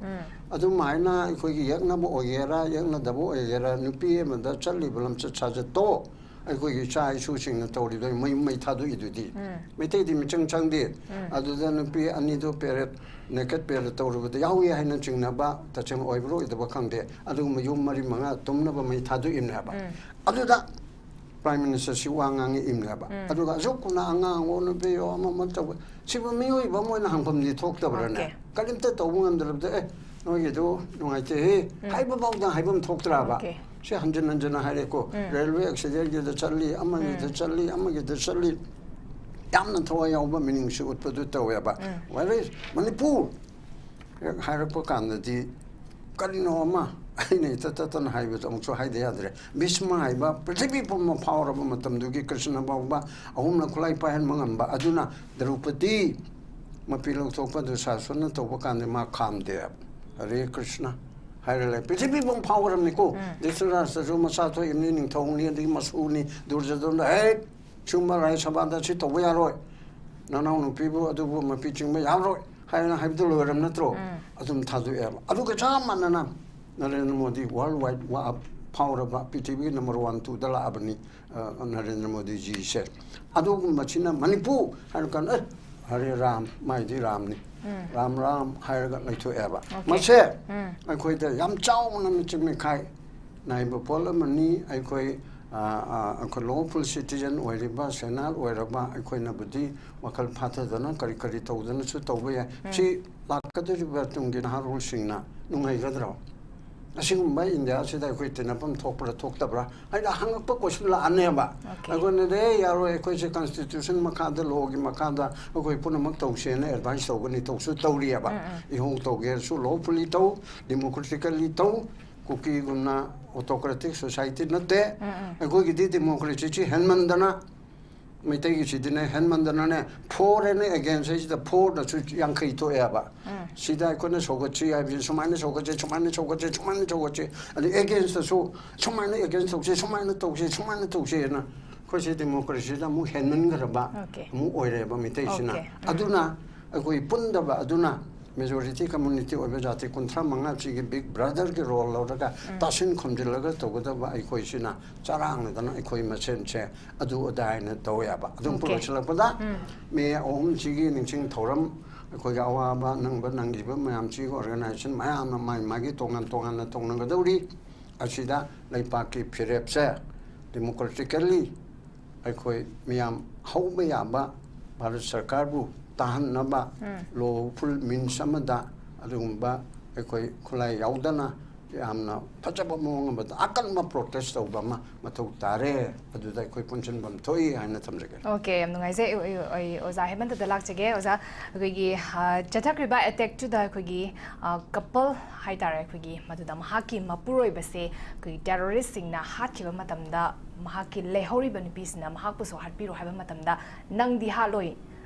ꯑꯗꯨꯃꯥꯏꯅ ꯑꯩꯈꯣꯏꯒꯤ ꯌꯦꯛꯅꯕ ꯑꯣꯏꯒꯦꯔꯥ, ꯌꯦꯛꯅꯗꯕ ꯑꯣꯏꯒꯦꯔꯥ, ꯅꯨꯄꯤ ꯑꯃꯗ ꯆꯠꯂꯤꯕ ꯂꯝꯆꯠ ꯁꯥꯖꯠꯇꯣ ꯑꯩꯈꯣꯏꯒꯤ ꯏꯆꯥ ꯏꯁꯨꯁꯤꯡꯅ ꯇꯧꯔꯤꯗꯣ ꯃꯩ, ꯃꯩ ꯊꯥꯗꯣꯛꯏꯗꯨꯗꯤ꯫ ꯃꯩꯇꯩꯗꯤ ꯃꯤꯆꯪ ꯆꯪꯗꯦ꯫ ꯑꯗꯨꯗ ꯅꯨꯄꯤ ꯑꯅꯤꯗꯣ parade, naked parade ꯇꯧꯔꯨꯕꯗ ꯌꯥꯎꯏ ꯍꯥꯏꯅ ꯆꯤꯡꯅꯕ, ꯇꯁꯦꯡꯅ ꯑꯣꯏꯕ꯭ꯔꯥ ꯑꯣꯏꯗꯕ ꯈꯪꯗꯦ꯫ ꯑꯗꯨꯒꯨꯝꯕ ꯌꯨꯝ ꯃꯔꯤ ꯃꯉꯥ ꯇꯨꯝꯅꯕ ꯃꯩ ꯊꯥꯗꯣꯛꯏꯕꯅꯦꯕ꯫ ꯑꯗꯨꯗ Prime Ministerꯁꯤ ꯋꯥ ꯉꯥꯡꯉꯛꯏꯕꯅꯦꯕ꯫ ꯑꯗꯨꯒ ꯑꯁꯨꯛ ꯀꯨꯏꯅ ꯑꯉꯥꯡ ꯑꯣ ꯅꯨꯄꯤ ꯑꯣ ꯑꯃ ꯑꯃ ꯇꯧꯕ, ꯁꯤꯕꯨ ꯃꯤꯑꯣꯏꯕ ꯑꯃ ꯑꯣꯏꯅ ꯍꯪꯐꯝꯗꯤ ꯊꯣꯛꯇꯕ꯭ꯔꯅꯦ? Okay. ꯀꯔꯤꯝꯇ ꯇꯧꯕ ꯉꯝꯗ꯭ꯔꯕꯗ, "ꯑꯦ, ꯅꯣꯏꯒꯤꯗꯨ ꯅꯨꯡꯉꯥꯏꯇꯦꯍꯦ" ꯍꯥꯏꯕ ꯐꯥꯎꯗ ꯍꯥꯏꯐꯝ ꯊꯣꯛꯇ꯭ꯔꯕ? Okay. ꯁꯤ ꯍꯟꯖꯤꯟ ꯍꯟꯖꯤꯟꯅ ꯍꯥꯏꯔꯦꯀꯣ꯫ Railway accidentꯒꯤꯗ ꯆꯠꯂꯤ, ꯑꯃꯒꯤꯗ ꯆꯠꯂꯤ, ꯑꯃꯒꯤꯗ ꯆꯠꯂꯤ꯫ ꯌꯥꯝꯅ ꯊꯋꯥꯏ ꯌꯥꯎꯕ meaningꯁꯤ ꯎꯠꯄꯗꯨ ꯇꯧꯋꯦꯕ꯫ Whereas ꯃꯅꯤꯄꯨꯔ ꯍꯦꯛ ꯍꯥꯏꯔꯛꯄ ꯀꯥꯟꯗꯗꯤ ꯀꯔꯤꯅꯣ ꯑꯃ ꯑꯩꯅ ꯏꯇꯠ ꯇꯠꯇꯅ ꯍꯥꯏꯕꯗꯣ ꯑꯃꯨꯛꯁꯨ ꯍꯥꯏꯗ ꯌꯥꯗ꯭ꯔꯦ꯫ ꯚꯤꯁꯃ ꯍꯥꯏꯕ ꯄ꯭ꯔꯤꯊꯤꯕꯤ ꯄꯨꯝꯕ ꯐꯥꯎꯔꯕ ꯃꯇꯝꯗꯨꯒꯤ ꯀ꯭ꯔꯤꯁꯅ ꯐꯥꯎꯕ ꯑꯍꯨꯝꯂꯛ ꯈꯨꯠꯂꯥꯏ ꯄꯥꯏꯍꯟꯕ ꯉꯝꯕ ꯑꯗꯨꯅ ꯗ꯭ꯔꯧꯄꯗꯤ ꯃꯄꯤ ꯂꯧꯊꯣꯛꯄ ꯗꯨꯁꯥꯁꯅꯅ ꯇꯧꯕ ꯀꯥꯟꯗ ꯃꯥ ꯈꯥꯝꯗꯦꯕ꯫ ꯍꯔꯦ ꯀ꯭ꯔꯤꯁꯅ ꯍꯥꯏꯔ ꯂꯩ꯫ ꯄ꯭ꯔꯤꯊꯤꯕꯤ ꯄꯨꯝ ꯐꯥꯎꯔꯝꯅꯤꯀꯣ꯫ ꯎꯝ꯫ ꯙ꯭ꯔꯤꯇꯔꯥꯁꯇ꯭ꯔꯁꯨ ꯃꯆꯥ ꯊꯣꯛꯏꯕꯅꯤ, ꯅꯤꯡꯊꯧꯅꯤ, ꯑꯗꯒꯤ ꯃꯁꯨꯅꯤ, ꯗꯨꯔꯖꯣꯙꯟꯗ, "ꯍꯦ, ꯁꯤꯒꯨꯝꯕ ꯔꯥꯖ ꯁꯚꯥꯗ ꯁꯤ ꯇꯧꯕ ꯌꯥꯔꯣꯏ, ꯅꯅꯥꯎ ꯅꯨꯄꯤꯕꯨ ꯑꯗꯨꯕꯨ ꯃꯄꯤ ꯆꯤꯡꯕ ꯌꯥꯔꯣꯏ" ꯍꯥꯏꯅ ꯍꯥꯏꯕꯗꯨ ꯂꯣꯏꯔꯝ ꯅꯠꯇ꯭ꯔꯣ? ꯎꯝ꯫ ꯑꯗꯨꯝ ꯊꯥꯗꯣꯛꯑꯦꯕ꯫ ꯑꯗꯨꯒ ꯆꯞ ꯃꯥꯟꯅꯅ ꯅꯔꯦꯟꯗ꯭ꯔ ꯃꯣꯗꯤ world wide ꯋꯥ-, ꯐꯥꯎꯔꯕ, ꯄ꯭ꯔꯤꯊꯤꯕꯤꯒꯤ number one, twoꯗ ꯂꯥꯛꯑꯕꯅꯤ, ꯑ, ꯅꯔꯦꯟꯗ꯭ꯔ ꯃꯣꯗꯤꯖꯤꯁꯦ꯫ ꯑꯗꯨꯒꯨꯝꯕꯁꯤꯅ ꯃꯅꯤꯄꯨꯔ ꯍꯥꯏꯔ ꯀꯥꯟꯗ, "ꯑꯦ, ꯍꯔꯦ ꯔꯥꯝ, ꯃꯥꯏꯗꯤ ꯔꯥꯝꯅꯤ꯫ ꯎꯝ꯫ ꯔꯥꯝ ꯔꯥꯝ" ꯍꯥꯏꯔꯒ ꯂꯩꯊꯣꯛꯑꯦꯕ꯫ Okay꯫ ꯃꯁꯦ ꯎꯝ꯫ ꯑꯩꯈꯣꯏꯗ ꯌꯥꯝ ꯆꯥꯎꯅ ꯃꯤꯆꯪ ꯃꯤꯈꯥꯏ ꯅꯥꯏꯕ ꯄꯣꯠ ꯑꯃꯅꯤ꯫ ꯑꯩꯈꯣꯏ, ꯑ, ꯑ, ꯑꯩꯈꯣꯏ lawful citizen ꯑꯣꯏꯔꯤꯕ, ꯁꯦꯅꯥꯜ ꯑꯣꯏꯔꯕ ꯑꯩꯈꯣꯏꯅꯕꯨꯗꯤ ꯋꯥꯈꯜ ꯐꯥꯊꯗꯅ ꯀꯔꯤ ꯀꯔꯤ ꯇꯧꯗꯅꯁꯨ ꯇꯧꯕ ꯌꯥꯏ꯫ ꯎꯝ꯫ ꯁꯤ ꯂꯥꯛꯀꯗꯧꯔꯤꯕ ꯇꯨꯡꯒꯤ ꯅꯍꯥꯔꯣꯜꯁꯤꯡꯅ ꯅꯨꯡꯉꯥꯏꯒꯗ꯭ꯔꯣ? ꯑꯁꯤꯒꯨꯝꯕ ꯏꯟꯗꯤꯌꯥꯁꯤꯗ ꯑꯩꯈꯣꯏ ꯇꯤꯟꯅꯐꯝ ꯊꯣꯛꯄ꯭ꯔꯥ ꯊꯣꯛꯇꯕ꯭ꯔꯥ ꯍꯥꯏꯅ ꯍꯪꯉꯛꯄ question ꯂꯥꯛꯑꯅꯦꯕ꯫ Okay꯫ ꯑꯩꯈꯣꯏꯅꯗꯤ, "ꯑꯦ, ꯌꯥꯔꯣꯏ, ꯑꯩꯈꯣꯏꯁꯦ constitution ꯃꯈꯥꯗ, lawꯒꯤ ꯃꯈꯥꯗ ꯑꯩꯈꯣꯏ ꯄꯨꯝꯅꯃꯛ ꯇꯧꯁꯦꯅ advice ꯇꯧꯒꯅꯤ", ꯇꯧꯁꯨ ꯇꯧꯔꯤꯑꯕ꯫ ꯎꯝ, ꯎꯝ꯫ ꯏꯍꯧ ꯇꯧꯒꯦ ꯍꯥꯏꯔꯁꯨ lawfully ꯇꯧ, democratically ꯇꯧ, ꯀꯨꯀꯤꯒꯨꯝꯅ autocratic society ꯅꯠꯇꯦ꯫ ꯎꯝ, ꯎꯝ꯫ ꯑꯩꯈꯣꯏꯒꯤꯗꯤ democracyꯁꯤ ꯍꯦꯟꯃꯟꯗꯅ, ꯃꯩꯇꯩꯒꯤꯁꯤꯗꯤꯅꯦ, ꯍꯦꯟꯃꯟꯗꯅꯅꯦ, for and against ꯍꯥꯏꯁꯤꯗ fourꯗꯁꯨ ꯌꯥꯡꯈꯩ ꯊꯣꯛꯑꯦꯕ꯫ ꯎꯝ꯫ ꯁꯤꯗ ꯑꯩꯈꯣꯏꯅ ꯁꯧꯒꯠꯁꯤ ꯍꯥꯏꯕꯁꯤ ꯁꯨꯃꯥꯏꯅ ꯁꯧꯒꯠꯁꯤ, ꯁꯨꯃꯥꯏꯅ ꯁꯧꯒꯠꯁꯤ, ꯁꯨꯃꯥꯏꯅ ꯁꯧꯒꯠꯁꯤ, ꯑꯗꯩ againstꯇꯁꯨ ꯁꯨꯃꯥꯏꯅ against ꯇꯧꯁꯤ, ꯁꯨꯃꯥꯏꯅ ꯇꯧꯁꯤ, ꯁꯨꯃꯥꯏꯅ ꯇꯧꯁꯤꯅ ꯑꯩꯈꯣꯏꯁꯤ democracyꯗ ꯑꯃꯨꯛ ꯍꯦꯟꯃꯟꯈ꯭ꯔꯕ Okay꯫ ꯑꯃꯨꯛ ꯑꯣꯏꯔꯦꯕ ꯃꯤꯇꯩꯁꯤꯅ꯫ Okay꯫ ꯎꯝ꯫ ꯑꯗꯨꯅ ꯑꯩꯈꯣꯏ ꯄꯨꯟꯗꯕ ꯑꯗꯨꯅ majority community ꯑꯣꯏꯕ ꯖꯥꯇꯤ ꯀꯨꯟꯊ꯭ꯔꯥ ꯃꯉꯥꯁꯤꯒꯤ big brotherꯒꯤ role ꯂꯧꯔꯒ ꯎꯝ꯫ ꯇꯥꯁꯤꯟ ꯈꯣꯝꯖꯤꯜꯂꯒ ꯇꯧꯒꯗꯕ ꯑꯩꯈꯣꯏꯁꯤꯅ ꯆꯔꯥꯡꯅꯗꯅ ꯑꯩꯈꯣꯏ ꯃꯁꯦꯟꯁꯦ ꯑꯗꯨ ꯑꯗꯥ ꯍꯥꯏꯅ ꯇꯧꯋꯦꯕ꯫ ꯑꯗꯨꯝ Okay꯫ ꯄꯨꯔꯛꯁꯤꯜꯂꯛꯄꯗ ꯎꯝ꯫ ꯃꯤ ꯑꯍꯨꯝꯁꯤꯒꯤ ꯅꯤꯡꯁꯤꯡ ꯊꯧꯔꯝ, ꯑꯩꯈꯣꯏꯒꯤ ꯑꯋꯥꯕ ꯅꯪꯕ ꯅꯪꯈꯤꯕ ꯃꯌꯥꯝꯁꯤꯒꯤ organization ꯃꯌꯥꯝꯅ ꯃꯥꯒꯤ ꯃꯥꯒꯤ ꯇꯣꯉꯥꯟ ꯇꯣꯉꯥꯟꯅ ꯇꯧꯅꯒꯗꯧꯔꯤ꯫ ꯑꯁꯤꯗ ꯂꯩꯄꯥꯛꯀꯤ ꯐꯤꯔꯦꯞꯁꯦ democratically ꯑꯩꯈꯣꯏ ꯃꯤꯌꯥꯝ ꯍꯧꯕ ꯌꯥꯕ ꯚꯥꯔꯠ ꯁꯔꯀꯥꯔꯕꯨ ꯇꯥꯍꯟꯅꯕ ꯎꯝ꯫ lawful means ꯑꯃꯗ ꯑꯗꯨꯒꯨꯝꯕ ꯑꯩꯈꯣꯏ ꯈꯨꯠꯂꯥꯏ ꯌꯥꯎꯗꯅ ꯌꯥꯝꯅ ꯐꯖꯕ ꯃꯑꯣꯡ ꯑꯃꯗ ꯑꯀꯟꯕ protest ꯇꯧꯕ ꯑꯃ ꯃꯊꯧ ꯇꯥꯔꯦ꯫ ꯑꯗꯨꯗ ꯑꯩꯈꯣꯏ ꯄꯨꯟꯁꯤꯟꯐꯝ ꯊꯣꯛꯏ ꯍꯥꯏꯅ ꯊꯝꯖꯒꯦ꯫ Okay, ꯌꯥꯝ ꯅꯨꯡꯉꯥꯏꯖꯩ꯫ ꯑꯩ, ꯑꯩ, ꯑꯩ ꯑꯣꯖꯥ ꯍꯦꯃꯟꯇꯗ ꯂꯥꯛꯆꯒꯦ꯫ ꯑꯣꯖꯥ, ꯑꯩꯈꯣꯏꯒꯤ, ꯑ, ꯆꯠꯊꯈ꯭ꯔꯤꯕ attackꯇꯨꯗ ꯑꯩꯈꯣꯏꯒꯤ, ꯑ, couple ꯍꯥꯏꯇꯥꯔꯦ, ꯑꯩꯈꯣꯏꯒꯤ ꯃꯗꯨꯗ ꯃꯍꯥꯛꯀꯤ ꯃꯄꯨꯔꯣꯏꯕꯁꯦ ꯑꯩꯈꯣꯏꯒꯤ terroristꯁꯤꯡꯅ ꯍꯥꯠꯈꯤꯕ ꯃꯇꯝꯗ ꯃꯍꯥꯛꯀꯤ ꯂꯩꯍꯧꯔꯤꯕ ꯅꯨꯄꯤꯁꯤꯅ ꯃꯍꯥꯛꯄꯨꯁꯨ ꯍꯥꯠꯄꯤꯔꯣ ꯍꯥꯏꯕ ꯃꯇꯝꯗ ꯅꯪꯗꯤ ꯍꯥꯠꯂꯣꯏ,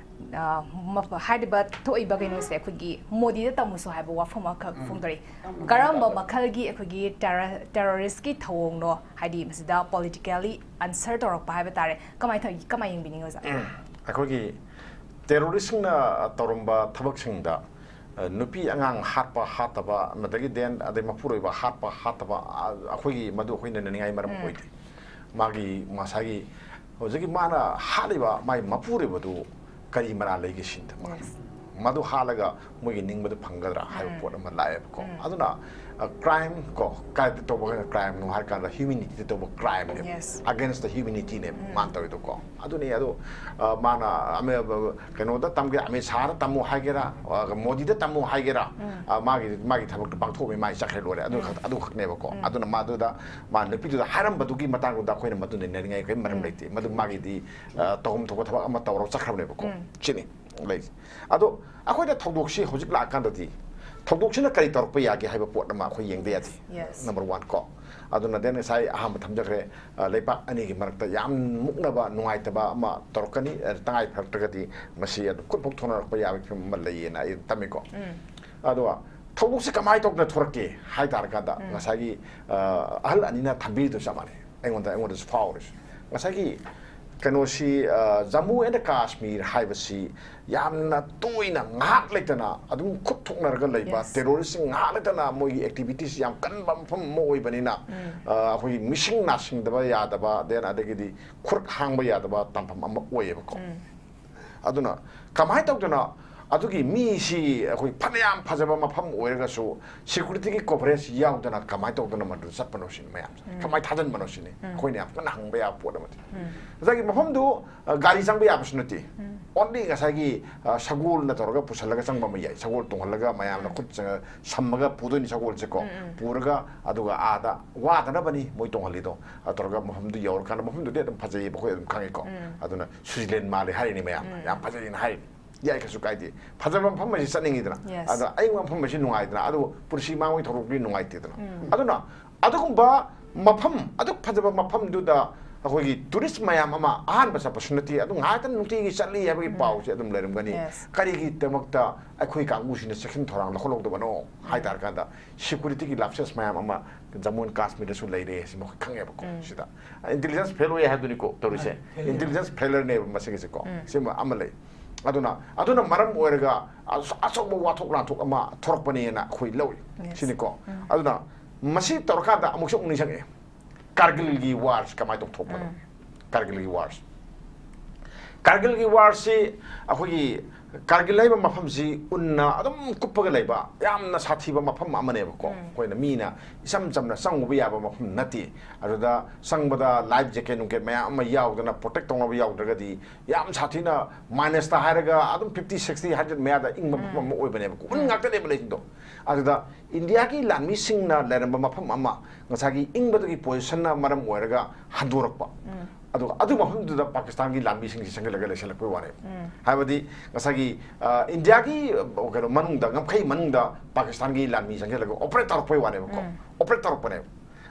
ꯑ, ꯃꯐ-, ꯍꯥꯏꯔꯤꯕ ꯊꯣꯛꯏꯕ ꯀꯩꯅꯣꯁꯦ ꯑꯩꯈꯣꯏꯒꯤ ꯃꯣꯗꯤꯗ ꯇꯝꯃꯨꯁꯨ ꯍꯥꯏꯕ ꯋꯥꯐꯝ ꯑꯃꯈꯛ ꯐꯣꯡꯗꯣꯔꯛꯏ꯫ ꯀꯔꯝꯕ ꯃꯈꯜꯒꯤ ꯑꯩꯈꯣꯏꯒꯤ ꯇꯦꯔ-, ꯇꯦꯔꯣꯔꯤꯁꯀꯤ ꯊꯧꯑꯣꯡꯅꯣ? ꯍꯥꯏꯗꯤ ꯃꯁꯤꯗ politically answer ꯇꯧꯔꯛꯄ ꯍꯥꯏꯕ ꯇꯥꯔꯦ꯫ ꯀꯃꯥꯏ ꯇꯧ-, ꯀꯃꯥꯏ ꯌꯦꯡꯕꯤꯅꯤꯡꯉꯤ ꯑꯣꯖꯥ? ꯑꯩꯈꯣꯏꯒꯤ ꯇꯦꯔꯣꯔꯤꯁꯁꯤꯡꯅ ꯇꯧꯔꯝꯕ ꯊꯕꯛꯁꯤꯡꯗ, ꯑ, ꯅꯨꯄꯤ ꯑꯉꯥꯡ ꯍꯥꯠꯄ ꯍꯥꯠꯇꯕ, ꯑꯃꯗꯒꯤ then ꯑꯗꯩ ꯃꯄꯨꯔꯣꯏꯕ ꯍꯥꯠꯄ ꯍꯥꯠꯇꯕ, ꯑ, ꯑꯩꯈꯣꯏꯒꯤ ꯃꯗꯨ ꯑꯩꯈꯣꯏꯅ ꯅꯩꯅꯤꯡꯉꯥꯏ ꯃꯔꯝ ꯑꯣꯏꯗꯦ꯫ ꯃꯥꯒꯤ ꯉꯁꯥꯏꯒꯤ ꯍꯧꯖꯤꯛꯀꯤ ꯃꯥꯅ ꯍꯥꯠꯂꯤꯕ ꯃꯥꯒꯤ ꯃꯄꯨꯔꯣꯏꯕꯗꯨ ꯀꯔꯤ ꯃꯔꯥꯜ ꯂꯩꯒꯦ ꯁꯤꯅꯤꯗ ꯃꯥ꯫ Yes. ꯃꯗꯨ ꯍꯥꯠꯂꯒ ꯃꯣꯏꯒꯤ ꯅꯤꯡꯕꯗ ꯐꯪꯒꯗ꯭ꯔꯥ ꯍꯥꯏꯕ ꯄꯣꯠ ꯑꯃ ꯂꯥꯛꯑꯦꯕꯀꯣ꯫ ꯑꯗꯨꯅ, ꯑ, crime ꯀꯣ, ꯀꯥꯏꯗ ꯇꯧꯕ crime ꯅꯣ ꯍꯥꯏꯔ ꯀꯥꯟꯗ humanityꯗ ꯇꯧꯕ crime ꯅꯦꯕ꯫ Yes. Against the humanity ꯅꯦꯕ ꯃꯥꯅ ꯇꯧꯔꯤꯗꯣꯀꯣ꯫ ꯑꯗꯨꯅꯤ ꯑꯗꯣ, ꯑ, ꯃꯥꯅ ꯑꯃ, ꯀꯩꯅꯣꯗ ꯇꯝꯒꯦ, ꯑꯃꯤꯠ ꯁꯥꯍꯗ ꯇꯝꯃꯨ ꯍꯥꯏꯒꯦꯔꯥ, ꯑ, ꯃꯣꯗꯤꯗ ꯇꯝꯃꯨ ꯍꯥꯏꯒꯦꯔꯥ, ꯑ, ꯃꯥꯒꯤ, ꯃꯥꯒꯤ ꯊꯕꯛꯇꯣ ꯄꯥꯡꯊꯣꯛꯑꯝꯃꯤ, ꯃꯥꯏ ꯆꯠꯈ꯭ꯔꯦ ꯂꯣꯏꯔꯦ꯫ ꯑꯗꯨ ꯈꯛ-, ꯑꯗꯨ ꯈꯛꯅꯦꯕꯀꯣ꯫ ꯑꯗꯨꯅ ꯃꯥꯗꯨꯗ, ꯃꯥ ꯅꯨꯄꯤꯗꯨꯗ ꯍꯥꯏꯔꯝꯕꯗꯨꯒꯤ ꯃꯇꯥꯡꯗꯨꯗ ꯑꯩꯈꯣꯏꯅ ꯃꯗꯨ ꯅꯩꯅꯅꯤꯡꯉꯥꯏ ꯀꯔꯤꯝ ꯃꯔꯝ ꯂꯩꯇꯦ꯫ ꯃꯗꯨ ꯃꯥꯒꯤꯗꯤ, ꯑ, ꯇꯧꯐꯝ ꯊꯣꯛꯄ ꯊꯕꯛ ꯑꯃ ꯇꯧꯔꯒ ꯆꯠꯈ꯭ꯔꯕꯅꯦꯕꯀꯣ꯫ ꯁꯤꯅꯤ ꯂꯩꯁꯦ꯫ ꯑꯗꯣ ꯑꯩꯈꯣꯏꯅ ꯊꯧꯗꯣꯛꯁꯤ ꯍꯧꯖꯤꯛ ꯂꯥꯛꯑꯀꯥꯟꯗꯗꯤ ꯊꯧꯗꯣꯛꯁꯤꯅ ꯀꯔꯤ ꯇꯧꯔꯛꯄ ꯌꯥꯒꯦ ꯍꯥꯏꯕ ꯄꯣꯠ ꯑꯃ ꯑꯩꯈꯣꯏ ꯌꯦꯡꯗ ꯌꯥꯗꯦ꯫ Yes. Number one ꯀꯣ꯫ ꯑꯗꯨꯅ then ꯉꯁꯥꯏ ꯑꯍꯥꯟꯕ ꯊꯝꯖꯈ꯭ꯔꯦ, ꯑ, ꯂꯩꯕꯥꯛ ꯑꯅꯤꯒꯤ ꯃꯔꯛꯇ ꯌꯥꯝ ꯃꯨꯛꯅꯕ, ꯅꯨꯡꯉꯥꯏꯇꯕ ꯑꯃ ꯇꯧꯔꯛꯀꯅꯤ, ꯑ, ꯇꯉꯥꯏ ꯐꯔꯛꯇ꯭ꯔꯒꯗꯤ ꯃꯁꯤ ꯑꯗꯨꯝ ꯈꯨꯠ ꯐꯥꯎ ꯊꯣꯛꯅꯔꯛꯄ ꯌꯥꯕꯒꯤ ꯐꯤꯕꯝ ꯑꯃ ꯂꯩꯌꯦꯅ ꯑꯩ ꯇꯝꯃꯤꯀꯣ꯫ ꯑꯗꯨꯒ ꯊꯧꯗꯣꯛꯁꯦ ꯀꯃꯥꯏꯅ ꯇꯧꯗꯅ ꯊꯣꯔꯛꯀꯦ ꯍꯥꯏ ꯇꯥꯔꯀꯥꯟꯗ ꯉꯁꯥꯏꯒꯤ, ꯑ, ꯑꯍꯜ ꯑꯅꯤꯅ ꯊꯝꯕꯤꯔꯤꯗꯨ ꯆꯞ ꯃꯥꯟꯅꯩ꯫ ꯑꯩꯉꯣꯟꯗ, ꯑꯩꯉꯣꯟꯗꯁꯨ ꯐꯥꯎꯔꯤꯁꯦ꯫ ꯉꯁꯥꯏꯒꯤ ꯀꯩꯅꯣꯁꯤ, ꯑ, ꯖꯃꯨ ꯑꯦꯟ ꯀꯥꯁꯃꯤꯔ ꯍꯥꯏꯕꯁꯤ ꯌꯥꯝꯅ ꯇꯣꯏꯅ ꯉꯥꯏꯍꯥꯛ ꯂꯩꯇꯅ ꯑꯗꯨꯝ ꯈꯨꯠ ꯊꯣꯛꯅꯔꯒ ꯂꯩꯕ, Yes. terroristꯁꯤꯡ ꯉꯥꯏꯍꯥꯛ ꯂꯩꯇꯅ ꯃꯣꯏꯒꯤ activitityꯁꯤ ꯌꯥꯝ ꯀꯟꯕ ꯃꯐꯝ ꯑꯃ ꯑꯣꯏꯕꯅꯤꯅ, ꯑ, ꯑꯩꯈꯣꯏꯒꯤ ꯃꯤꯁꯤꯡ ꯅꯥꯁꯤꯡꯗꯕ ꯌꯥꯗꯕ, then ꯑꯗꯒꯤꯗꯤ ꯈꯨꯔꯛ ꯍꯥꯡꯕ ꯌꯥꯗꯕ ꯇꯥꯟꯐꯝ ꯑꯃ ꯑꯣꯏꯌꯦꯕꯀꯣ꯫ ꯑꯗꯨꯅ ꯀꯃꯥꯏꯅ ꯇꯧꯗꯅ ꯑꯗꯨꯒꯤ ꯃꯤꯁꯤ ꯑꯩꯈꯣꯏ ꯐꯅꯌꯥꯝ ꯐꯖꯕ ꯃꯐꯝ ꯑꯣꯏꯔꯒꯁꯨ securityꯒꯤ coverage ꯌꯥꯎꯗꯅ ꯀꯃꯥꯏꯅ ꯇꯧꯗꯅ ꯃꯗꯨ ꯆꯠꯄꯅꯣ ꯁꯤꯅꯤ ꯃꯌꯥꯝꯁꯦ꯫ ꯀꯃꯥꯏꯅ ꯊꯥꯖꯤꯟꯕꯅꯣ ꯁꯤꯅꯤ ꯑꯩꯈꯣꯏꯅ ꯌꯥꯝ ꯀꯟꯅ ꯍꯪꯕ ꯌꯥꯕ ꯄꯣꯠ ꯑꯃꯗꯤ꯫ ꯉꯁꯥꯏꯒꯤ ꯃꯐꯝꯗꯨ, ꯑ, ꯒꯥꯔꯤ ꯆꯪꯕ ꯌꯥꯕꯁꯨ ꯅꯠꯇꯦ꯫ Only ꯉꯁꯥꯏꯒꯤ, ꯑ, ꯁꯒꯣꯜꯅ ꯇꯧꯔꯒ ꯄꯨꯁꯜꯂꯒ ꯆꯪꯕ ꯑꯃ ꯌꯥꯏ꯫ ꯁꯒꯣꯜ ꯇꯣꯡꯍꯜꯂꯒ ꯃꯌꯥꯝꯅ ꯈꯨꯠ ꯆꯪꯉ-, ꯁꯝꯃꯒ ꯄꯨꯗꯣꯏꯅꯤ ꯁꯒꯣꯜꯁꯦꯀꯣ꯫ ꯄꯨꯔꯒ ꯑꯗꯨꯒ ꯑꯥꯗ ꯋꯥꯗꯅꯕꯅꯤ ꯃꯣꯏ ꯇꯣꯡꯍꯜꯂꯤꯗꯣ꯫ ꯑ, ꯇꯧꯔꯒ ꯃꯐꯝꯗꯨ ꯌꯧꯔꯀꯥꯟꯗ ꯃꯐꯝꯗꯨꯗꯤ ꯑꯗꯨꯝ ꯐꯖꯩꯌꯦꯕ, ꯑꯩꯈꯣꯏ ꯑꯗꯨꯝ ꯈꯪꯉꯤꯀꯣ꯫ ꯑꯗꯨꯅ Switzerland ꯃꯥꯜꯂꯦ ꯍꯥꯏꯔꯤꯅꯤ ꯃꯌꯥꯝꯅ꯫ ꯌꯥꯝ ꯐꯖꯩꯅ ꯍꯥꯏꯔꯤꯅꯤ꯫ ꯌꯥꯏ, ꯀꯩꯁꯨ ꯀꯥꯏꯗꯦ꯫ ꯐꯖꯕ ꯃꯐꯝ ꯑꯁꯤ ꯆꯠꯅꯤꯡꯉꯤꯗꯅ꯫ Yes. ꯑꯗꯣ ꯑꯌꯤꯡꯕ ꯃꯐꯝ ꯑꯁꯤ ꯅꯨꯡꯉꯥꯏꯗꯅ꯫ ꯑꯗꯨꯕꯨ ꯄꯨꯟꯁꯤ ꯃꯥꯡꯕꯒꯤ ꯊꯧꯗꯣꯛꯇꯤ ꯅꯨꯡꯉꯥꯏꯇꯦꯗꯅ꯫ ꯑꯗꯨꯅ ꯑꯗꯨꯒꯨꯝꯕ ꯃꯐꯝ, ꯑꯗꯨꯛ ꯐꯖꯕ ꯃꯐꯝꯗꯨꯗ ꯑꯩꯈꯣꯏꯒꯤ ꯇꯨꯔꯤꯁ ꯃꯌꯥꯝ ꯑꯃ ꯑꯍꯥꯟꯕ ꯆꯠꯄꯁꯨ ꯅꯠꯇꯦ, ꯑꯗꯨꯝ ꯉꯥꯏꯍꯥꯛꯇꯪ ꯅꯨꯡꯇꯤꯒꯤ ꯆꯠꯂꯤ ꯍꯥꯏꯕꯒꯤ ꯄꯥꯎꯁꯦ ꯑꯗꯨꯝ ꯂꯩꯔꯝꯒꯅꯤ꯫ Yes. ꯀꯔꯤꯒꯤꯗꯃꯛꯇ ꯑꯩꯈꯣꯏ ꯀꯥꯡꯕꯨꯁꯤꯅ ꯆꯦꯛꯁꯤꯟ ꯊꯧꯔꯥꯡ ꯂꯧꯈꯠꯍꯧꯗꯕꯅꯣ ꯍꯥꯏ ꯇꯥꯔꯀꯥꯟꯗ, ꯁꯦꯀ꯭ꯌꯨꯔꯤꯇꯤꯒꯤ ꯂꯥꯞꯁꯦꯁ ꯃꯌꯥꯝ ꯑꯃ ꯖꯝꯃꯨ ꯑꯦꯟ ꯀꯥꯁꯃꯤꯔꯗꯁꯨ ꯂꯩꯔꯦ, ꯁꯤ ꯃꯈꯣꯏ ꯈꯪꯉꯦꯕꯀꯣ꯫ ꯁꯤꯗ ꯏꯟꯇꯦꯂꯤꯖꯦꯟꯁ ꯐꯦꯜ ꯑꯣꯏ ꯍꯥꯏꯕꯗꯨꯅꯤꯀꯣ ꯇꯧꯔꯤꯁꯦ꯫ ꯐꯦꯜ ꯑꯣꯏ꯫ ꯏꯟꯇꯦꯂꯤꯖꯦꯟꯁ ꯐꯦꯂꯔꯅꯦꯕ ꯃꯁꯤꯒꯤꯁꯦꯀꯣ꯫ ꯁꯤꯃ ꯑꯃ ꯂꯩ꯫ ꯑꯗꯨꯅ ꯑꯗꯨꯅ ꯃꯔꯝ ꯑꯣꯏꯔꯒ ꯑꯆ- ꯑꯆꯧꯕ ꯋꯥꯊꯣꯛ ꯂꯥꯟꯊꯣꯛ ꯑꯃ ꯊꯣꯔꯛꯄꯅꯦꯅ ꯑꯩꯈꯣꯏ ꯂꯧꯏ꯫ Yes. ꯁꯤꯅꯤꯀꯣ꯫ ꯑꯗꯨꯅ ꯃꯁꯤ ꯇꯧꯔꯀꯥꯟꯗ ꯑꯃꯨꯛꯁꯨ ꯑꯃꯨꯛ ꯅꯤꯡꯁꯤꯡꯉꯛꯑꯦ, ꯀꯥꯔꯒꯤꯜꯒꯤ ꯋꯥꯔꯁꯤ ꯀꯃꯥꯏꯅ ꯇꯧꯊꯣꯛꯄꯅꯣ? ꯀꯥꯔꯒꯤꯜꯒꯤ ꯋꯥꯔꯁꯤ, ꯀꯥꯔꯒꯤꯜꯒꯤ ꯋꯥꯔꯁꯤ ꯑꯩꯈꯣꯏꯒꯤ ꯀꯥꯔꯒꯤꯜ ꯍꯥꯏꯕ ꯃꯐꯝꯁꯤ ꯎꯟꯅ ꯑꯗꯨꯝ ꯀꯨꯞꯄꯒ ꯂꯩꯕ ꯌꯥꯝꯅ ꯁꯥꯊꯤꯕ ꯃꯐꯝ ꯑꯃꯅꯦꯕꯀꯣ꯫ ꯑꯩꯈꯣꯏꯅ ꯃꯤꯅ ꯏꯆꯝ ꯆꯝꯅ ꯆꯪꯉꯨꯕ ꯌꯥꯕ ꯃꯐꯝ ꯅꯠꯇꯦ꯫ ꯑꯗꯨꯗ ꯆꯪꯕꯗ ꯂꯥꯏꯐ ꯖꯦꯀꯦꯠ ꯅꯨꯡꯀꯦꯠ ꯃꯌꯥꯝ ꯑꯃ ꯌꯥꯎꯗꯅ, ꯄ꯭ꯔꯣꯇꯦꯛ ꯇꯧꯅꯕ ꯌꯥꯎꯗ꯭ꯔꯒꯗꯤ, ꯌꯥꯝ ꯁꯥꯊꯤꯅ ꯃꯥꯏꯅꯁꯇ ꯍꯥꯏꯔꯒ ꯑꯗꯨꯝ ꯐꯤꯐꯇꯤ, ꯁꯤꯛꯁꯇꯤ, ꯍꯟꯗ꯭ꯔꯦꯠ ꯃꯌꯥꯗ ꯏꯪꯕ ꯃꯐꯝ ꯑꯃ ꯑꯣꯏꯕꯅꯦꯕꯀꯣ꯫ ꯎꯟ ꯉꯥꯛꯇꯅꯦꯕ ꯂꯩꯁꯤꯡꯗꯣ꯫ ꯑꯗꯨꯗ ꯏꯟꯗꯤꯌꯥꯒꯤ ꯂꯥꯟꯃꯤꯁꯤꯡꯅ ꯂꯩꯔꯝꯕ ꯃꯐꯝ ꯑꯃ ꯉꯁꯥꯏꯒꯤ ꯏꯪꯕꯗꯨꯒꯤ ꯄꯣꯖꯤꯁꯟꯅ ꯃꯔꯝ ꯑꯣꯏꯔꯒ ꯍꯟꯗꯣꯔꯛꯄ꯫ ꯑꯗꯨꯒ ꯑꯗꯨ ꯃꯐꯝꯗꯨꯗ ꯄꯥꯀꯤꯁꯇꯥꯟꯒꯤ ꯂꯥꯟꯃꯤꯁꯤꯡꯁꯤ ꯆꯪꯁꯤꯜꯂꯒ ꯂꯩꯁꯜꯂꯛꯄꯩ ꯋꯥꯅꯦꯕ꯫ ꯍꯥꯏꯕꯗꯤ ꯉꯁꯥꯏꯒꯤ, ꯑ, ꯏꯟꯗꯤꯌꯥꯒꯤ, ꯑ, ꯀꯩꯅꯣ ꯃꯅꯨꯡꯗ, ꯉꯝꯈꯩ ꯃꯅꯨꯡꯗ ꯄꯥꯀꯤꯁꯇꯥꯟꯒꯤ ꯂꯥꯟꯃꯤ ꯆꯪꯁꯤꯜꯂꯒ ꯑꯣꯄꯔꯦꯠ ꯇꯧꯔꯛꯄꯩ ꯋꯥꯅꯦꯕꯀꯣ꯫ ꯑꯣꯄꯔꯦꯠ ꯇꯧꯔꯛꯄꯅꯦꯕ꯫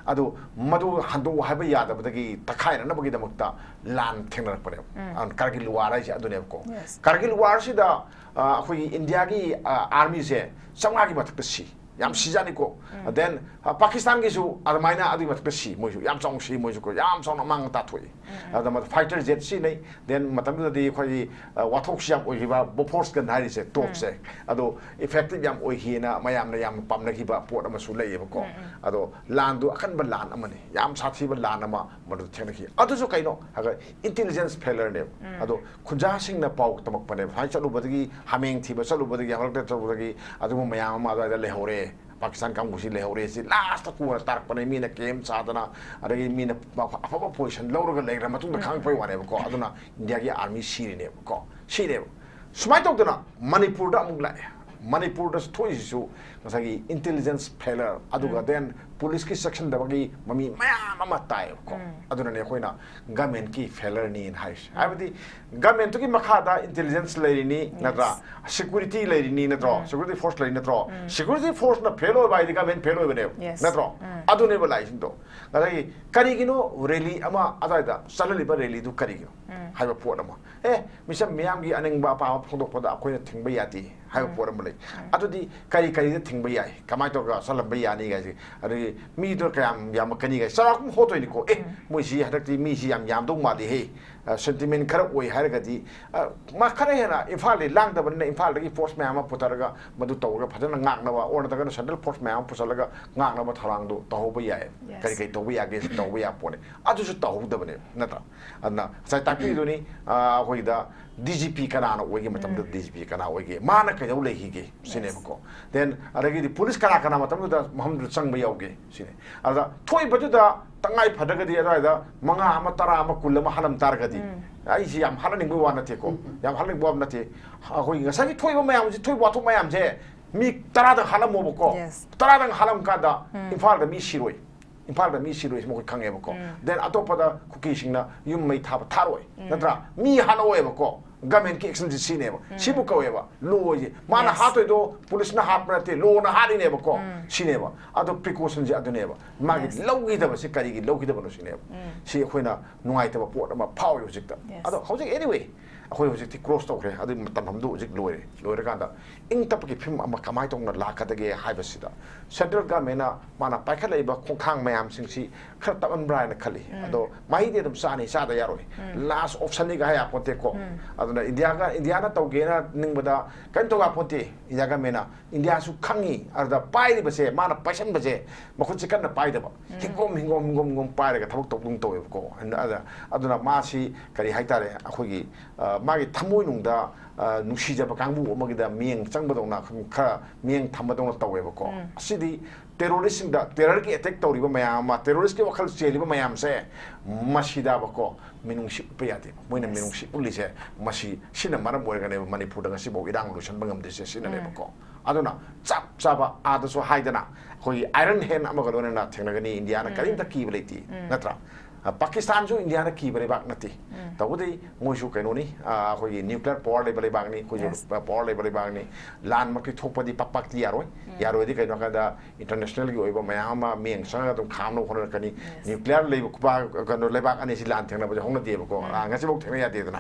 ꯑꯗꯨ ꯃꯗꯨ ꯍꯟꯗꯣꯛꯎ ꯍꯥꯏꯕ ꯌꯥꯗꯕꯗꯒꯤ ꯇꯛꯈꯥꯏꯅꯅꯕꯒꯤꯗꯃꯛꯇ ꯂꯥꯟ ꯊꯦꯡꯅꯔꯛꯄꯅꯦꯕ꯫ ꯑꯗꯨꯅ ꯀꯥꯔꯒꯤꯜ ꯋꯥꯔ ꯍꯥꯏꯁꯦ ꯑꯗꯨꯅꯦꯕꯀꯣ꯫ Yes. ꯀꯥꯔꯒꯤꯜ ꯋꯥꯔꯁꯤꯗ, ꯑ, ꯑꯩꯈꯣꯏꯒꯤ ꯏꯟꯗꯤꯌꯥꯒꯤ, ꯑ, ꯑꯥꯔꯃꯤꯁꯦ ꯆꯥꯝꯃꯉꯥꯒꯤ ꯃꯊꯛꯇ ꯁꯤ꯫ ꯌꯥꯝ ꯁꯤꯖꯥꯠꯅꯤꯀꯣ꯫ Then, ꯑ, ꯄꯥꯀꯤꯁꯇꯥꯟꯒꯤꯁꯨ ꯑꯗꯨꯃꯥꯏꯅ ꯑꯗꯨꯒꯤ ꯃꯊꯛꯇ ꯁꯤ, ꯃꯣꯏꯁꯨ ꯌꯥꯝ ꯆꯥꯎꯅ ꯁꯤ, ꯃꯣꯏꯁꯨ ꯀꯣ, ꯌꯥꯝ ꯆꯥꯎꯅ ꯑꯃꯥꯡ ꯑꯇꯥ ꯊꯣꯛꯏ꯫ ꯑꯗ ꯃꯗꯨ ꯐꯥꯏꯇꯔ ꯖꯦꯠ ꯁꯤꯖꯤꯟꯅꯩ꯫ Then ꯃꯇꯝꯗꯨꯗꯗꯤ ꯑꯩꯈꯣꯏꯒꯤ, ꯑ, ꯋꯥꯊꯣꯛꯁꯤ ꯌꯥꯝ ꯑꯣꯏꯈꯤꯕ, ꯕꯣꯐꯣꯔꯁ ꯒꯟ ꯍꯥꯏꯔꯤꯁꯦ, ꯇꯣꯞꯁꯦ, ꯑꯗꯣ ꯏꯐꯦꯛꯇꯤꯚ ꯌꯥꯝ ꯑꯣꯏꯈꯤꯅ ꯃꯌꯥꯝꯅ ꯌꯥꯝ ꯄꯥꯝꯅꯈꯤꯕ ꯄꯣꯠ ꯑꯃꯁꯨ ꯂꯩꯌꯦꯕꯀꯣ꯫ ꯑꯗꯣ ꯂꯥꯟꯗꯨ ꯑꯀꯟꯕ ꯂꯥꯟ ꯑꯃꯅꯤ, ꯌꯥꯝ ꯁꯥꯊꯤꯕ ꯂꯥꯟ ꯑꯃ ꯃꯗꯨ ꯊꯦꯡꯅꯈꯤ꯫ ꯑꯗꯨꯁꯨ ꯀꯩꯅꯣ ꯍꯥꯏꯔꯒ ꯏꯟꯇꯦꯂꯤꯖꯦꯟꯁ ꯐꯦꯂꯔꯅꯦꯕ꯫ ꯑꯗꯣ ꯈꯨꯟꯖꯥꯁꯤꯡꯅ ꯄꯥꯎ ꯇꯝꯃꯛꯄꯅꯦꯕ, ꯁꯨꯃꯥꯏꯅ ꯆꯠꯂꯨꯕꯗꯒꯤ, ꯍꯥꯃꯦꯡ ꯊꯤꯕ ꯆꯠꯂꯨꯕꯗꯒꯤ, ꯍꯧꯔꯛꯇ ꯆꯠꯂꯨꯕꯗꯒꯤ ꯑꯗꯨꯒꯨꯝꯕ ꯃꯌꯥꯝ ꯑꯃ ꯑꯗꯨꯋꯥꯏꯗ ꯂꯩꯍꯧꯔꯦ, ꯄꯥꯀꯤꯁꯇꯥꯟ ꯀꯥꯡꯕꯨꯁꯤ ꯂꯩꯍꯧꯔꯦ, ꯁꯤ ꯂꯥꯁꯇ ꯀꯣꯟꯅ ꯇꯥꯔꯛꯄꯅꯦ, ꯃꯤꯅ ꯀꯦꯝ ꯁꯥꯗꯅ, ꯑꯗꯒꯤ ꯃꯤꯅ ꯑꯐꯕ ꯄꯣꯖꯤꯁꯟ ꯂꯧꯔꯒ ꯂꯩꯈ꯭ꯔ ꯃꯇꯨꯡꯗ ꯈꯪꯉꯛꯄꯩ ꯋꯥꯅꯦꯕꯀꯣ꯫ ꯑꯗꯨꯅ ꯏꯟꯗꯤꯌꯥꯒꯤ ꯑꯥꯔꯃꯤ ꯁꯤꯔꯤꯅꯦꯕꯀꯣ, ꯁꯤꯅꯦꯕ꯫ ꯁꯨꯃꯥꯏꯅ ꯇꯧꯗꯅ ꯃꯅꯤꯄꯨꯔꯗ ꯑꯃꯨꯛ ꯂꯥꯛꯑꯦ꯫ ꯃꯅꯤꯄꯨꯔꯗ ꯊꯣꯛꯏꯁꯤꯁꯨ ꯉꯁꯥꯏꯒꯤ ꯏꯟꯇꯦꯂꯤꯖꯦꯟꯁ ꯐꯦꯂꯔ, ꯑꯗꯨꯒ then ꯄꯨꯂꯤꯁꯀꯤ ꯆꯦꯛꯁꯤꯟꯗꯕꯒꯤ ꯃꯃꯤ ꯃꯌꯥꯝ ꯑꯃ ꯇꯥꯏꯌꯦꯕꯀꯣ꯫ ꯑꯗꯨꯅꯅꯦ ꯑꯩꯈꯣꯏꯅ ꯒꯃꯦꯟꯀꯤ ꯐꯦꯂꯔꯅꯤꯅ ꯍꯥꯏꯔꯤꯁꯦ꯫ ꯍꯥꯏꯕꯗꯤ ꯒꯃꯦꯟꯇꯨꯒꯤ ꯃꯈꯥꯗ ꯏꯟꯇꯦꯂꯤꯖꯦꯟꯁ ꯂꯩꯔꯤꯅꯤ, ꯅꯠꯇ꯭ꯔꯥ? ꯁꯦꯀ꯭ꯌꯨꯔꯤꯇꯤ ꯂꯩꯔꯤꯅꯤ, ꯅꯠꯇ꯭ꯔꯣ? ꯁꯦꯀ꯭ꯌꯨꯔꯤꯇꯤ ꯐꯣꯔꯁ ꯂꯩꯔꯤ, ꯅꯠꯇ꯭ꯔꯣ? ꯁꯦꯀ꯭ꯌꯨꯔꯤꯇꯤ ꯐꯣꯔꯁꯅ ꯐꯦꯜ ꯑꯣꯏꯕ ꯍꯥꯏꯗꯤ ꯒꯃꯦꯟ ꯐꯦꯜ ꯑꯣꯏꯕꯅꯦꯕ, ꯅꯠꯇ꯭ꯔꯣ? ꯑꯗꯨꯅꯦꯕ ꯂꯥꯛꯏꯁꯤꯡꯗꯣ꯫ ꯑꯗꯒꯤ ꯀꯔꯤꯒꯤꯅꯣ ꯔꯦꯂꯤ ꯑꯃ ꯑꯗꯨꯋꯥꯏꯗ ꯆꯠꯍꯜꯂꯤꯕ ꯔꯦꯂꯤꯗꯨ ꯀꯔꯤꯒꯤꯅꯣ ꯍꯥꯏꯕ ꯄꯣꯠ ꯑꯃ꯫ ꯑꯦ, ꯃꯤꯆꯝ ꯃꯤꯌꯥꯝꯒꯤ ꯑꯅꯤꯡꯕ ꯑꯄꯥꯝꯕ ꯐꯣꯡꯗꯣꯛꯄꯗ ꯑꯩꯈꯣꯏꯅ ꯊꯤꯡꯕ ꯌꯥꯗꯦ ꯍꯥꯏꯕ ꯄꯣꯠ ꯑꯃ ꯂꯩ꯫ ꯑꯗꯨꯗꯤ ꯀꯔꯤ ꯀꯔꯤꯗ ꯊꯤꯡꯕ ꯌꯥꯏ, ꯀꯃꯥꯏꯅ ꯇꯧꯔꯒ ꯆꯠꯍꯟꯕ ꯌꯥꯅꯤ ꯍꯥꯏꯁꯦ꯫ ꯑꯗꯒꯤ ꯃꯤꯗꯣ ꯀꯌꯥꯝ ꯌꯥꯝꯃꯛꯀꯅꯤ ꯍꯥꯏ ꯆꯥꯎꯔꯥꯛꯄ ꯍꯣꯠꯇꯣꯏꯅꯤꯀꯣ꯫ ꯑꯦ, ꯃꯣꯏꯁꯤ ꯍꯟꯗꯛꯇꯤ ꯃꯤꯁꯤ ꯌꯥꯝ ꯌꯥꯝꯗꯧ ꯃꯥꯜꯂꯤꯍꯦ, ꯁꯦꯟꯇꯤꯃꯦꯟ ꯈꯔ ꯑꯣꯏ ꯍꯥꯏꯔꯒꯗꯤ, ꯑ, ꯃꯥ ꯈꯔ ꯍꯦꯟꯅ ꯏꯝꯐꯥꯜꯗꯤ ꯂꯥꯡꯗꯕꯅꯤꯅ ꯏꯝꯐꯥꯜꯗꯒꯤ ꯐꯣꯔꯁ ꯃꯌꯥꯝ ꯑꯃ ꯄꯨꯊꯔꯒ ꯃꯗꯨ ꯇꯧꯔꯒ ꯐꯖꯅ ꯉꯥꯛꯅꯕ, ꯑꯣꯔ ꯅꯠꯇ꯭ꯔꯒꯅ ꯁꯦꯟꯇ꯭ꯔꯦꯜ ꯐꯣꯔꯁ ꯃꯌꯥꯝ ꯑꯃ ꯄꯨꯁꯜꯂꯒ ꯉꯥꯛꯅꯕ ꯊꯧꯔꯥꯡꯗꯣ ꯇꯧꯍꯧꯕ ꯌꯥꯏ꯫ ꯀꯔꯤ ꯀꯔꯤ ꯇꯧꯕ ꯌꯥꯒꯦ ꯁꯤ ꯇꯧꯕ ꯌꯥꯕ ꯄꯣꯠꯅꯤ꯫ ꯑꯗꯨꯁꯨ ꯇꯧꯍꯧꯗꯕꯅꯦꯕ, ꯅꯠꯇ꯭ꯔꯥ? ꯑꯗꯨꯅ ꯉꯁꯥꯏ ꯇꯥꯛꯄꯤꯗꯨꯅꯤ, ꯑ, ꯑꯩꯈꯣꯏꯒꯤꯗ ꯗꯤ ꯖꯤ ꯄꯤ ꯀꯅꯥꯅ ꯑꯣꯏꯒꯦ ꯃꯇꯝꯗ ꯗꯤ ꯖꯤ ꯄꯤ ꯀꯅꯥ ꯑꯣꯏꯒꯦ, ꯃꯥꯅ ꯀꯩꯗꯧ ꯂꯩꯈꯤꯒꯦ ꯁꯤꯅꯦꯕꯀꯣ꯫ ꯗꯦꯟ ꯑꯗꯒꯤꯗꯤ ꯄꯨꯂꯤꯁ ꯀꯅꯥ ꯀꯅꯥ ꯃꯇꯝꯗꯨꯗ ꯃꯐꯝꯗꯨꯗ ꯆꯪꯕ ꯌꯥꯎꯒꯦ ꯁꯤꯅꯤ꯫ ꯑꯗ ꯊꯣꯛꯏꯕꯗꯨꯗ ꯇꯉꯥꯏ ꯐꯗ꯭ꯔꯒꯗꯤ ꯑꯗꯨꯋꯥꯏꯗ ꯃꯉꯥ ꯑꯃ, ꯇꯔꯥ ꯑꯃ, ꯀꯨꯟ ꯑꯃ ꯍꯥꯠꯂꯝ ꯇꯥꯔꯒꯗꯤ, ꯑꯩꯁꯤ ꯌꯥꯝ ꯍꯥꯠꯍꯟꯅꯤꯡꯕꯒꯤ ꯋꯥ ꯅꯠꯇꯦꯀꯣ, ꯌꯥꯝ ꯍꯥꯠꯍꯟꯅꯤꯡꯕ ꯋꯥ ꯅꯠꯇꯦ꯫ ꯑꯩꯈꯣꯏꯒꯤ ꯉꯁꯥꯏꯒꯤ ꯊꯣꯛꯏꯕ ꯃꯌꯥꯝꯁꯦ, ꯊꯣꯛꯏꯕ ꯋꯥꯊꯣꯛ ꯃꯌꯥꯝꯁꯦ ꯃꯤ ꯇꯔꯥꯗꯪ ꯍꯥꯠꯂꯝꯃꯣꯕꯀꯣ, ꯇꯔꯥꯗꯪ ꯍꯥꯠꯂꯝ ꯀꯥꯟꯗ ꯏꯝꯐꯥꯜꯗ ꯃꯤ ꯁꯤꯔꯣꯏ꯫ ꯏꯝꯐꯥꯜꯗ ꯃꯤ ꯁꯤꯔꯣꯏꯁꯤ ꯃꯈꯣꯏ ꯈꯪꯉꯦꯕꯀꯣ꯫ ꯗꯦꯟ ꯑꯇꯣꯞꯄꯗ ꯀꯨꯀꯤꯁꯤꯡꯅ ꯌꯨꯝ ꯃꯩ ꯊꯥꯕ ꯊꯥꯔꯣꯏ, ꯅꯠꯇ꯭ꯔꯥ? ꯃꯤ ꯍꯥꯠꯂꯛꯑꯣꯏꯕꯀꯣ꯫ ꯒꯃꯦꯟꯒꯤ ꯑꯦꯛꯁꯟꯁꯤ ꯁꯤꯅꯦꯕ꯫ ꯁꯤꯕꯨ ꯀꯧꯋꯦꯕ ꯂꯣꯁꯦ꯫ ꯃꯥꯅ ꯍꯥꯠꯇꯣꯏꯗꯣ ꯄꯨꯂꯤꯁꯅ ꯍꯥꯠꯄ ꯅꯠꯇꯦ, ꯂꯣꯅ ꯍꯥꯠꯂꯤꯅꯦꯕꯀꯣ꯫ ꯁꯤꯅꯦꯕ꯫ ꯑꯗꯣ ꯄ꯭ꯔꯤꯀꯣꯁꯟꯁꯦ ꯑꯗꯨꯅꯦꯕ꯫ ꯃꯥꯒꯤ ꯂꯧꯈꯤꯗꯕꯁꯦ ꯀꯔꯤꯒꯤ ꯂꯧꯈꯤꯗꯕꯅꯣ ꯁꯤꯅꯦꯕ꯫ ꯁꯤ ꯑꯩꯈꯣꯏꯅ ꯅꯨꯡꯉꯥꯏꯇꯕ ꯄꯣꯠ ꯑꯃ ꯐꯥꯎꯏ ꯍꯧꯖꯤꯛꯇ꯫ ꯑꯗꯣ ꯍꯧꯖꯤꯛ, ꯑꯦꯅꯤꯋꯦ, ꯑꯩꯈꯣꯏ ꯍꯧꯖꯤꯛꯇꯤ ꯀ꯭ꯔꯣꯁ ꯇꯧꯈ꯭ꯔꯦ꯫ ꯑꯗꯨꯒꯤ ꯃꯇꯝ ꯑꯃꯗꯨ ꯍꯧꯖꯤꯛ ꯂꯣꯏꯔꯦ꯫ ꯂꯣꯏꯔꯀꯥꯟꯗ ꯏꯪ ꯇꯞꯄꯒꯤ ꯐꯤꯕꯝ ꯑꯃ ꯀꯃꯥꯏꯅ ꯇꯧꯅ ꯂꯥꯛꯀꯗꯒꯦ ꯍꯥꯏꯕꯁꯤꯗ ꯁꯦꯟꯇ꯭ꯔꯦꯜ ꯒꯃꯦꯟꯅ ꯃꯥꯅ ꯄꯥꯏꯈꯠꯂꯛꯏꯕ ꯈꯣꯡꯊꯥꯡ ꯃꯌꯥꯝꯁꯤꯡꯁꯤ ꯈꯔ ꯇꯞꯍꯟꯕ꯭ꯔꯥ ꯍꯥꯏꯅ ꯈꯜꯂꯤ꯫ ꯑꯗꯣ ꯃꯍꯩꯗꯤ ꯑꯗꯨꯝ ꯆꯥꯅꯤ, ꯆꯥꯗ ꯌꯥꯔꯣꯏ꯫ ꯂꯥꯁ ꯑꯣꯞꯁꯟꯅꯤꯒ ꯍꯥꯏ ꯌꯥꯄꯣꯟꯇꯦꯀꯣ꯫ ꯑꯗꯨꯅ ꯏꯟꯗꯤꯌꯥꯒ, ꯏꯟꯗꯤꯌꯥꯅ ꯇꯧꯒꯦꯅ ꯅꯤꯡꯕꯗ ꯀꯔꯤꯝ ꯇꯧ ꯌꯥꯄꯣꯟꯇꯦ꯫ ꯏꯟꯗꯤꯌꯥ ꯒꯃꯦꯟꯅ, ꯏꯟꯗꯤꯌꯥꯁꯨ ꯈꯪꯉꯤ꯫ ꯑꯗꯨꯗ ꯄꯥꯏꯔꯤꯕꯁꯦ, ꯃꯥꯅ ꯄꯥꯏꯁꯟꯕꯁꯦ, ꯃꯈꯨꯠꯁꯦ ꯀꯟꯅ ꯄꯥꯏꯗꯕ, ꯍꯤꯡꯒꯣꯝ ꯍꯤꯡꯒꯣꯝ ꯍꯤꯡꯒꯣꯝ ꯍꯤꯡꯒꯣꯝ ꯄꯥꯏꯔꯒ ꯊꯕꯛ ꯇꯧꯕꯒꯨꯝ ꯇꯧꯋꯦꯕꯀꯣ꯫ ꯑꯗ-, ꯑꯗꯨꯅ ꯃꯥꯁꯤ ꯀꯔꯤ ꯍꯥꯏꯇꯥꯔꯦ, ꯑꯩꯈꯣꯏꯒꯤ, ꯑ, ꯃꯥꯒꯤ ꯊꯃꯣꯏꯅꯨꯡꯗ, ꯑ, ꯅꯨꯡꯁꯤꯖꯕ ꯀꯥꯡꯕꯨ ꯑꯃꯒꯤꯗ ꯃꯤꯠꯌꯦꯡ ꯆꯪꯕꯗꯧꯅ, ꯈꯔ ꯃꯤꯠꯌꯦꯡ ꯊꯝꯕꯗꯧꯅ ꯇꯧꯋꯦꯕꯀꯣ꯫ ꯑꯁꯤꯗꯤ ꯇꯦꯔꯣꯔꯤꯁꯁꯤꯡꯗ, ꯇꯦꯔꯔꯒꯤ ꯑꯦꯇꯦꯛ ꯇꯧꯔꯤꯕ ꯃꯌꯥꯝ ꯑꯃ, ꯇꯦꯔꯣꯔꯤꯁꯀꯤ ꯋꯥꯈꯜ ꯆꯦꯜꯂꯤꯕ ꯃꯌꯥꯝꯁꯦ ꯃꯁꯤꯗꯕꯀꯣ ꯃꯤꯅꯨꯡꯁꯤ ꯎꯠꯄ ꯌꯥꯗꯦꯕ꯫ ꯃꯣꯏꯅ ꯃꯤꯅꯨꯡꯁꯤ ꯎꯠꯂꯤꯁꯦ ꯃꯁꯤ, ꯁꯤꯅ ꯃꯔꯝ ꯑꯣꯏꯔꯒꯅꯦꯕ ꯃꯅꯤꯄꯨꯔꯗ ꯉꯁꯤꯐꯥꯎ ꯏꯔꯥꯡ ꯂꯣꯏꯁꯤꯟꯕ ꯉꯝꯗ꯭ꯔꯤꯁꯦ ꯁꯤꯅꯅꯦꯕꯀꯣ꯫ ꯑꯗꯨꯅ ꯆꯞ ꯆꯥꯕ ꯑꯥꯗꯁꯨ ꯍꯥꯏꯗꯅ ꯑꯩꯈꯣꯏꯒꯤ iron hand ꯑꯃꯒ ꯂꯣꯏꯅꯅ ꯊꯦꯡꯅꯒꯅꯤ꯫ ꯏꯟꯗꯤꯌꯥꯅ ꯀꯔꯤꯝꯇ ꯀꯤꯕ ꯂꯩꯇꯦ, ꯅꯠꯇ꯭ꯔꯥ? ꯑ, ꯄꯥꯀꯤꯁꯇꯥꯟꯁꯨ ꯏꯟꯗꯤꯌꯥꯅ ꯀꯤꯕ ꯂꯩꯕꯥꯛ ꯅꯠꯇꯦ꯫ ꯇꯧꯕꯗꯤ ꯃꯣꯏꯁꯨ ꯀꯩꯅꯣꯅꯤ, ꯑ, ꯑꯩꯈꯣꯏꯒꯤ nuclear power ꯂꯩꯕ ꯂꯩꯕꯥꯛꯅꯤ, ꯑꯩꯈꯣꯏꯁꯨ power ꯂꯩꯕ ꯂꯩꯕꯥꯛꯅꯤ꯫ ꯂꯥꯟꯃꯛꯇꯤ ꯊꯣꯛꯄꯗꯤ ꯄꯥꯛ ꯄꯥꯛꯇꯤ ꯌꯥꯔꯣꯏ꯫ ꯌꯥꯔꯣꯏꯗꯤ ꯀꯩꯅꯣ ꯍꯥꯏ ꯀꯥꯟꯗ internationalꯒꯤ ꯑꯣꯏꯕ ꯃꯌꯥꯝ ꯑꯃ ꯃꯤꯠꯌꯦꯡ ꯆꯪꯉꯒ ꯑꯗꯨꯝ ꯈꯥꯝꯅꯕ ꯍꯣꯠꯅꯔꯛꯀꯅꯤ꯫ Nuclear ꯂꯩꯕ ꯈꯨꯄꯥ-, ꯀꯩꯅꯣ ꯂꯩꯕꯥꯛ ꯑꯅꯤꯁꯤ ꯂꯥꯟ ꯊꯦꯡꯅꯕꯁꯦ ꯍꯧꯅꯗꯦꯕꯀꯣ꯫ ꯑ, ꯉꯁꯤꯐꯥꯎ ꯊꯦꯡꯅ ꯌꯥꯗꯦꯗꯅ꯫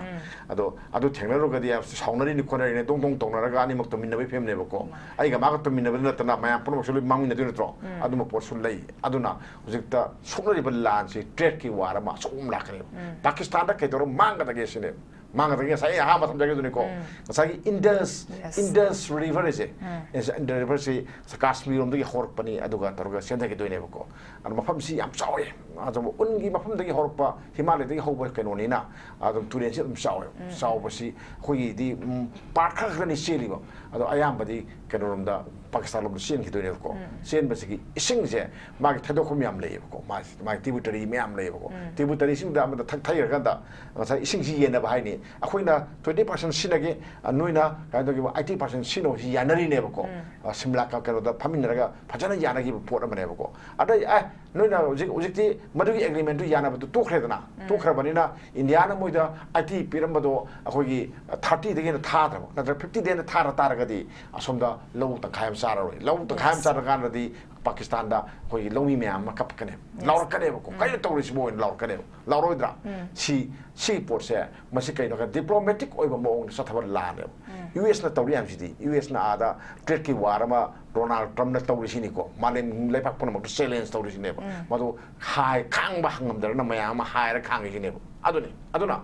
ꯑꯗꯣ ꯑꯗꯨ ꯊꯦꯡꯅꯔꯨꯔꯒꯗꯤ ꯁꯥꯎꯅꯔꯤꯅꯤ ꯈꯣꯠꯅꯔꯤꯅꯤ ꯗꯣꯡ ꯗꯣꯡ ꯇꯧꯅꯔꯒ ꯑꯅꯤꯃꯛ ꯇꯨꯝꯃꯤꯟꯅꯕꯒꯤ ꯐꯤꯕꯝꯅꯦꯕꯀꯣ꯫ ꯑꯩꯒ ꯃꯥꯒ ꯇꯨꯝꯃꯤꯟꯅꯕꯗ ꯅꯠꯇꯅ ꯃꯌꯥꯝ ꯄꯨꯝꯅꯃꯛꯁꯨ ꯂꯣꯏ ꯃꯥꯡꯃꯤꯟꯅꯗꯣꯏ ꯅꯠꯇ꯭ꯔꯣ? ꯑꯗꯨꯝꯕ ꯄꯣꯠꯁꯨ ꯂꯩ꯫ ꯑꯗꯨꯅ ꯍꯧꯖꯤꯛꯇ ꯁꯣꯛꯅꯔꯤꯕ ꯂꯥꯟꯁꯤ tradeꯀꯤ war ꯑꯃ ꯑꯆꯧꯕ ꯑꯃ ꯂꯥꯛꯀꯅꯦꯕ꯫ ꯄꯥꯀꯤꯁꯇꯥꯟꯗ ꯀꯩꯗꯧꯔ ꯃꯥꯡꯒꯗꯒꯦ ꯁꯤꯅꯦꯕ꯫ ꯃꯥꯡꯒꯗꯒꯦ ꯉꯁꯥꯏ ꯑꯩ ꯑꯍꯥꯟꯕ ꯊꯝꯖꯒꯦꯗꯨꯅꯤꯀꯣ꯫ ꯉꯁꯥꯏꯒꯤ Indus, Yes. Indus River ꯁꯦ, Indus River ꯁꯤ ꯀꯥꯁꯃꯤꯔ ꯂꯣꯝꯗꯒꯤ ꯍꯧꯔꯛꯄꯅꯤ, ꯑꯗꯨꯒ ꯇꯧꯔꯒ ꯆꯦꯟꯊꯈꯤꯗꯣꯏꯅꯦꯕꯀꯣ꯫ ꯑꯗꯣ ꯃꯐꯝꯁꯤ ꯌꯥꯝ ꯆꯥꯎꯋꯦ꯫ ꯑꯗꯨꯕꯨ ꯎꯟꯒꯤ ꯃꯐꯝꯗꯒꯤ ꯍꯧꯔꯛꯄ, ꯍꯤꯃꯥꯂꯌꯗꯒꯤ ꯍꯧꯕ ꯀꯩꯅꯣꯅꯤꯅ ꯑꯗꯨꯝ ꯇꯨꯔꯦꯟꯁꯤ ꯑꯗꯨꯝ ꯆꯥꯎꯋꯦ꯫ ꯆꯥꯎꯕꯁꯤ ꯑꯩꯈꯣꯏꯒꯤꯗꯤ, ꯎꯝ, part ꯈꯔ ꯈꯛꯇꯅꯤ ꯆꯦꯜꯂꯤꯕ꯫ ꯑꯗꯣ ꯑꯌꯥꯝꯕꯗꯤ ꯀꯩꯅꯣꯔꯣꯝꯗ, ꯄꯥꯀꯤꯁꯇꯥꯟ ꯂꯣꯝꯗ ꯆꯦꯟꯈꯤꯗꯣꯏꯅꯦꯕꯀꯣ꯫ ꯆꯦꯟꯕꯁꯤꯒꯤ ꯏꯁꯤꯡꯁꯦ ꯃꯥꯒꯤ ꯊꯩꯗꯣꯛꯐꯝ ꯌꯥꯝ ꯂꯩꯌꯦꯕꯀꯣ꯫ ꯃꯥꯒꯤ, ꯃꯥꯒꯤ tributary ꯃꯌꯥꯝ ꯂꯩꯌꯦꯕꯀꯣ꯫ Tributaryꯁꯤꯡꯗ ꯑꯃꯗ ꯊꯛ-, ꯊꯩꯈ꯭ꯔꯀꯥꯟꯗ ꯉꯁꯥꯏ ꯏꯁꯤꯡꯁꯤ ꯌꯦꯟꯅꯕ ꯍꯥꯏꯅꯤ꯫ ꯑꯩꯈꯣꯏꯅ twenty percent ꯁꯤꯖꯤꯟꯅꯒꯦ, ꯑ, ꯅꯣꯏꯅ ꯀꯩꯅꯣ ꯇꯧꯈꯤꯕ eighty percent ꯁꯤꯖꯤꯟꯅꯧ ꯁꯤ ꯌꯥꯅꯔꯤꯅꯦꯕꯀꯣ꯫ ꯑ, ꯁꯤꯝꯂꯥ ꯀ-, ꯀꯩꯅꯣꯗ ꯐꯝꯃꯤꯟꯅꯔꯒ ꯐꯖꯅ ꯌꯥꯅꯈꯤꯕ ꯄꯣꯠ ꯑꯃꯅꯦꯕꯀꯣ꯫ ꯑꯗꯩ, ꯑꯦ, ꯅꯣꯏꯅ ꯍꯧꯖꯤꯛ, ꯍꯧꯖꯤꯛꯇꯤ ꯃꯗꯨꯒꯤ agreementꯇꯨ ꯌꯥꯅꯕꯗꯨ ꯇꯣꯛꯈ꯭ꯔꯦꯗꯅ꯫ ꯇꯣꯛꯈ꯭ꯔꯕꯅꯤꯅ ꯏꯟꯗꯤꯌꯥꯅ ꯃꯣꯏꯗ eighty ꯄꯤꯔꯝꯕꯗꯣ ꯑꯩꯈꯣꯏꯒꯤ thirtyꯗꯒꯤ ꯍꯦꯟꯅ ꯊꯥꯗ꯭ꯔꯕ, ꯅꯠꯇ꯭ꯔꯒ fiftyꯗꯒꯤ ꯍꯦꯟꯅ ꯊꯥꯔ ꯇꯥꯔꯒꯗꯤ ꯑꯁꯣꯝꯗ ꯂꯧ ꯇꯪꯈꯥꯏ ꯑꯃ ꯆꯥꯔꯔꯣꯏ꯫ ꯂꯧ ꯇꯪꯈꯥꯏ ꯑꯃ Yes. ꯆꯥꯔꯀꯥꯟꯗꯗꯤ ꯄꯥꯀꯤꯁꯇꯥꯟꯗ ꯑꯩꯈꯣꯏꯒꯤ ꯂꯧꯃꯤ ꯃꯌꯥꯝ ꯑꯃ ꯀꯞꯀꯅꯦꯕ, Yes. ꯂꯥꯎꯔꯛꯀꯅꯦꯕꯀꯣ꯫ ꯎꯝ. "ꯀꯩꯅꯣ ꯇꯧꯔꯤꯁꯤꯕꯣ?" ꯍꯥꯏꯅ ꯂꯥꯎꯔꯛꯀꯅꯦꯕ꯫ ꯂꯥꯎꯔꯣꯏꯗ꯭ꯔꯥ? ꯎꯝ. ꯁꯤ, ꯁꯤꯒꯤ ꯄꯣꯠꯁꯦ, ꯃꯁꯤ ꯀꯩꯅꯣ ꯍꯥꯏ, diplomatic ꯑꯣꯏꯕ ꯃꯑꯣꯡꯗ ꯆꯠꯊꯕ ꯂꯥꯟꯅꯦꯕ꯫ ꯎꯝ. ꯌꯨ ꯑꯦꯁꯅ ꯇꯧꯔꯤ ꯃꯌꯥꯝꯁꯤꯗꯤ, ꯌꯨ ꯑꯦꯁꯅ ꯑꯥꯗ tradeꯀꯤ war ꯑꯃ ꯗꯣꯅꯥꯜꯗ ꯇ꯭ꯔꯝꯞꯅ ꯇꯧꯔꯤꯁꯤꯅꯤꯀꯣ꯫ ꯃꯥꯂꯦꯝ ꯂꯩꯕꯥꯛ ꯄꯨꯝꯅꯃꯛꯇ challenge ꯇꯧꯔꯤꯁꯤꯅꯦꯕ꯫ ꯎꯝ. ꯃꯗꯨ ꯍꯥꯏ, ꯈꯥꯡꯕ ꯉꯝꯗꯗꯅ ꯃꯌꯥꯝ ꯑꯃ ꯍꯥꯏꯔ ꯈꯥꯡꯉꯤꯁꯤꯅꯦꯕ꯫ ꯑꯗꯨꯅꯤ꯫ ꯑꯗꯨꯅ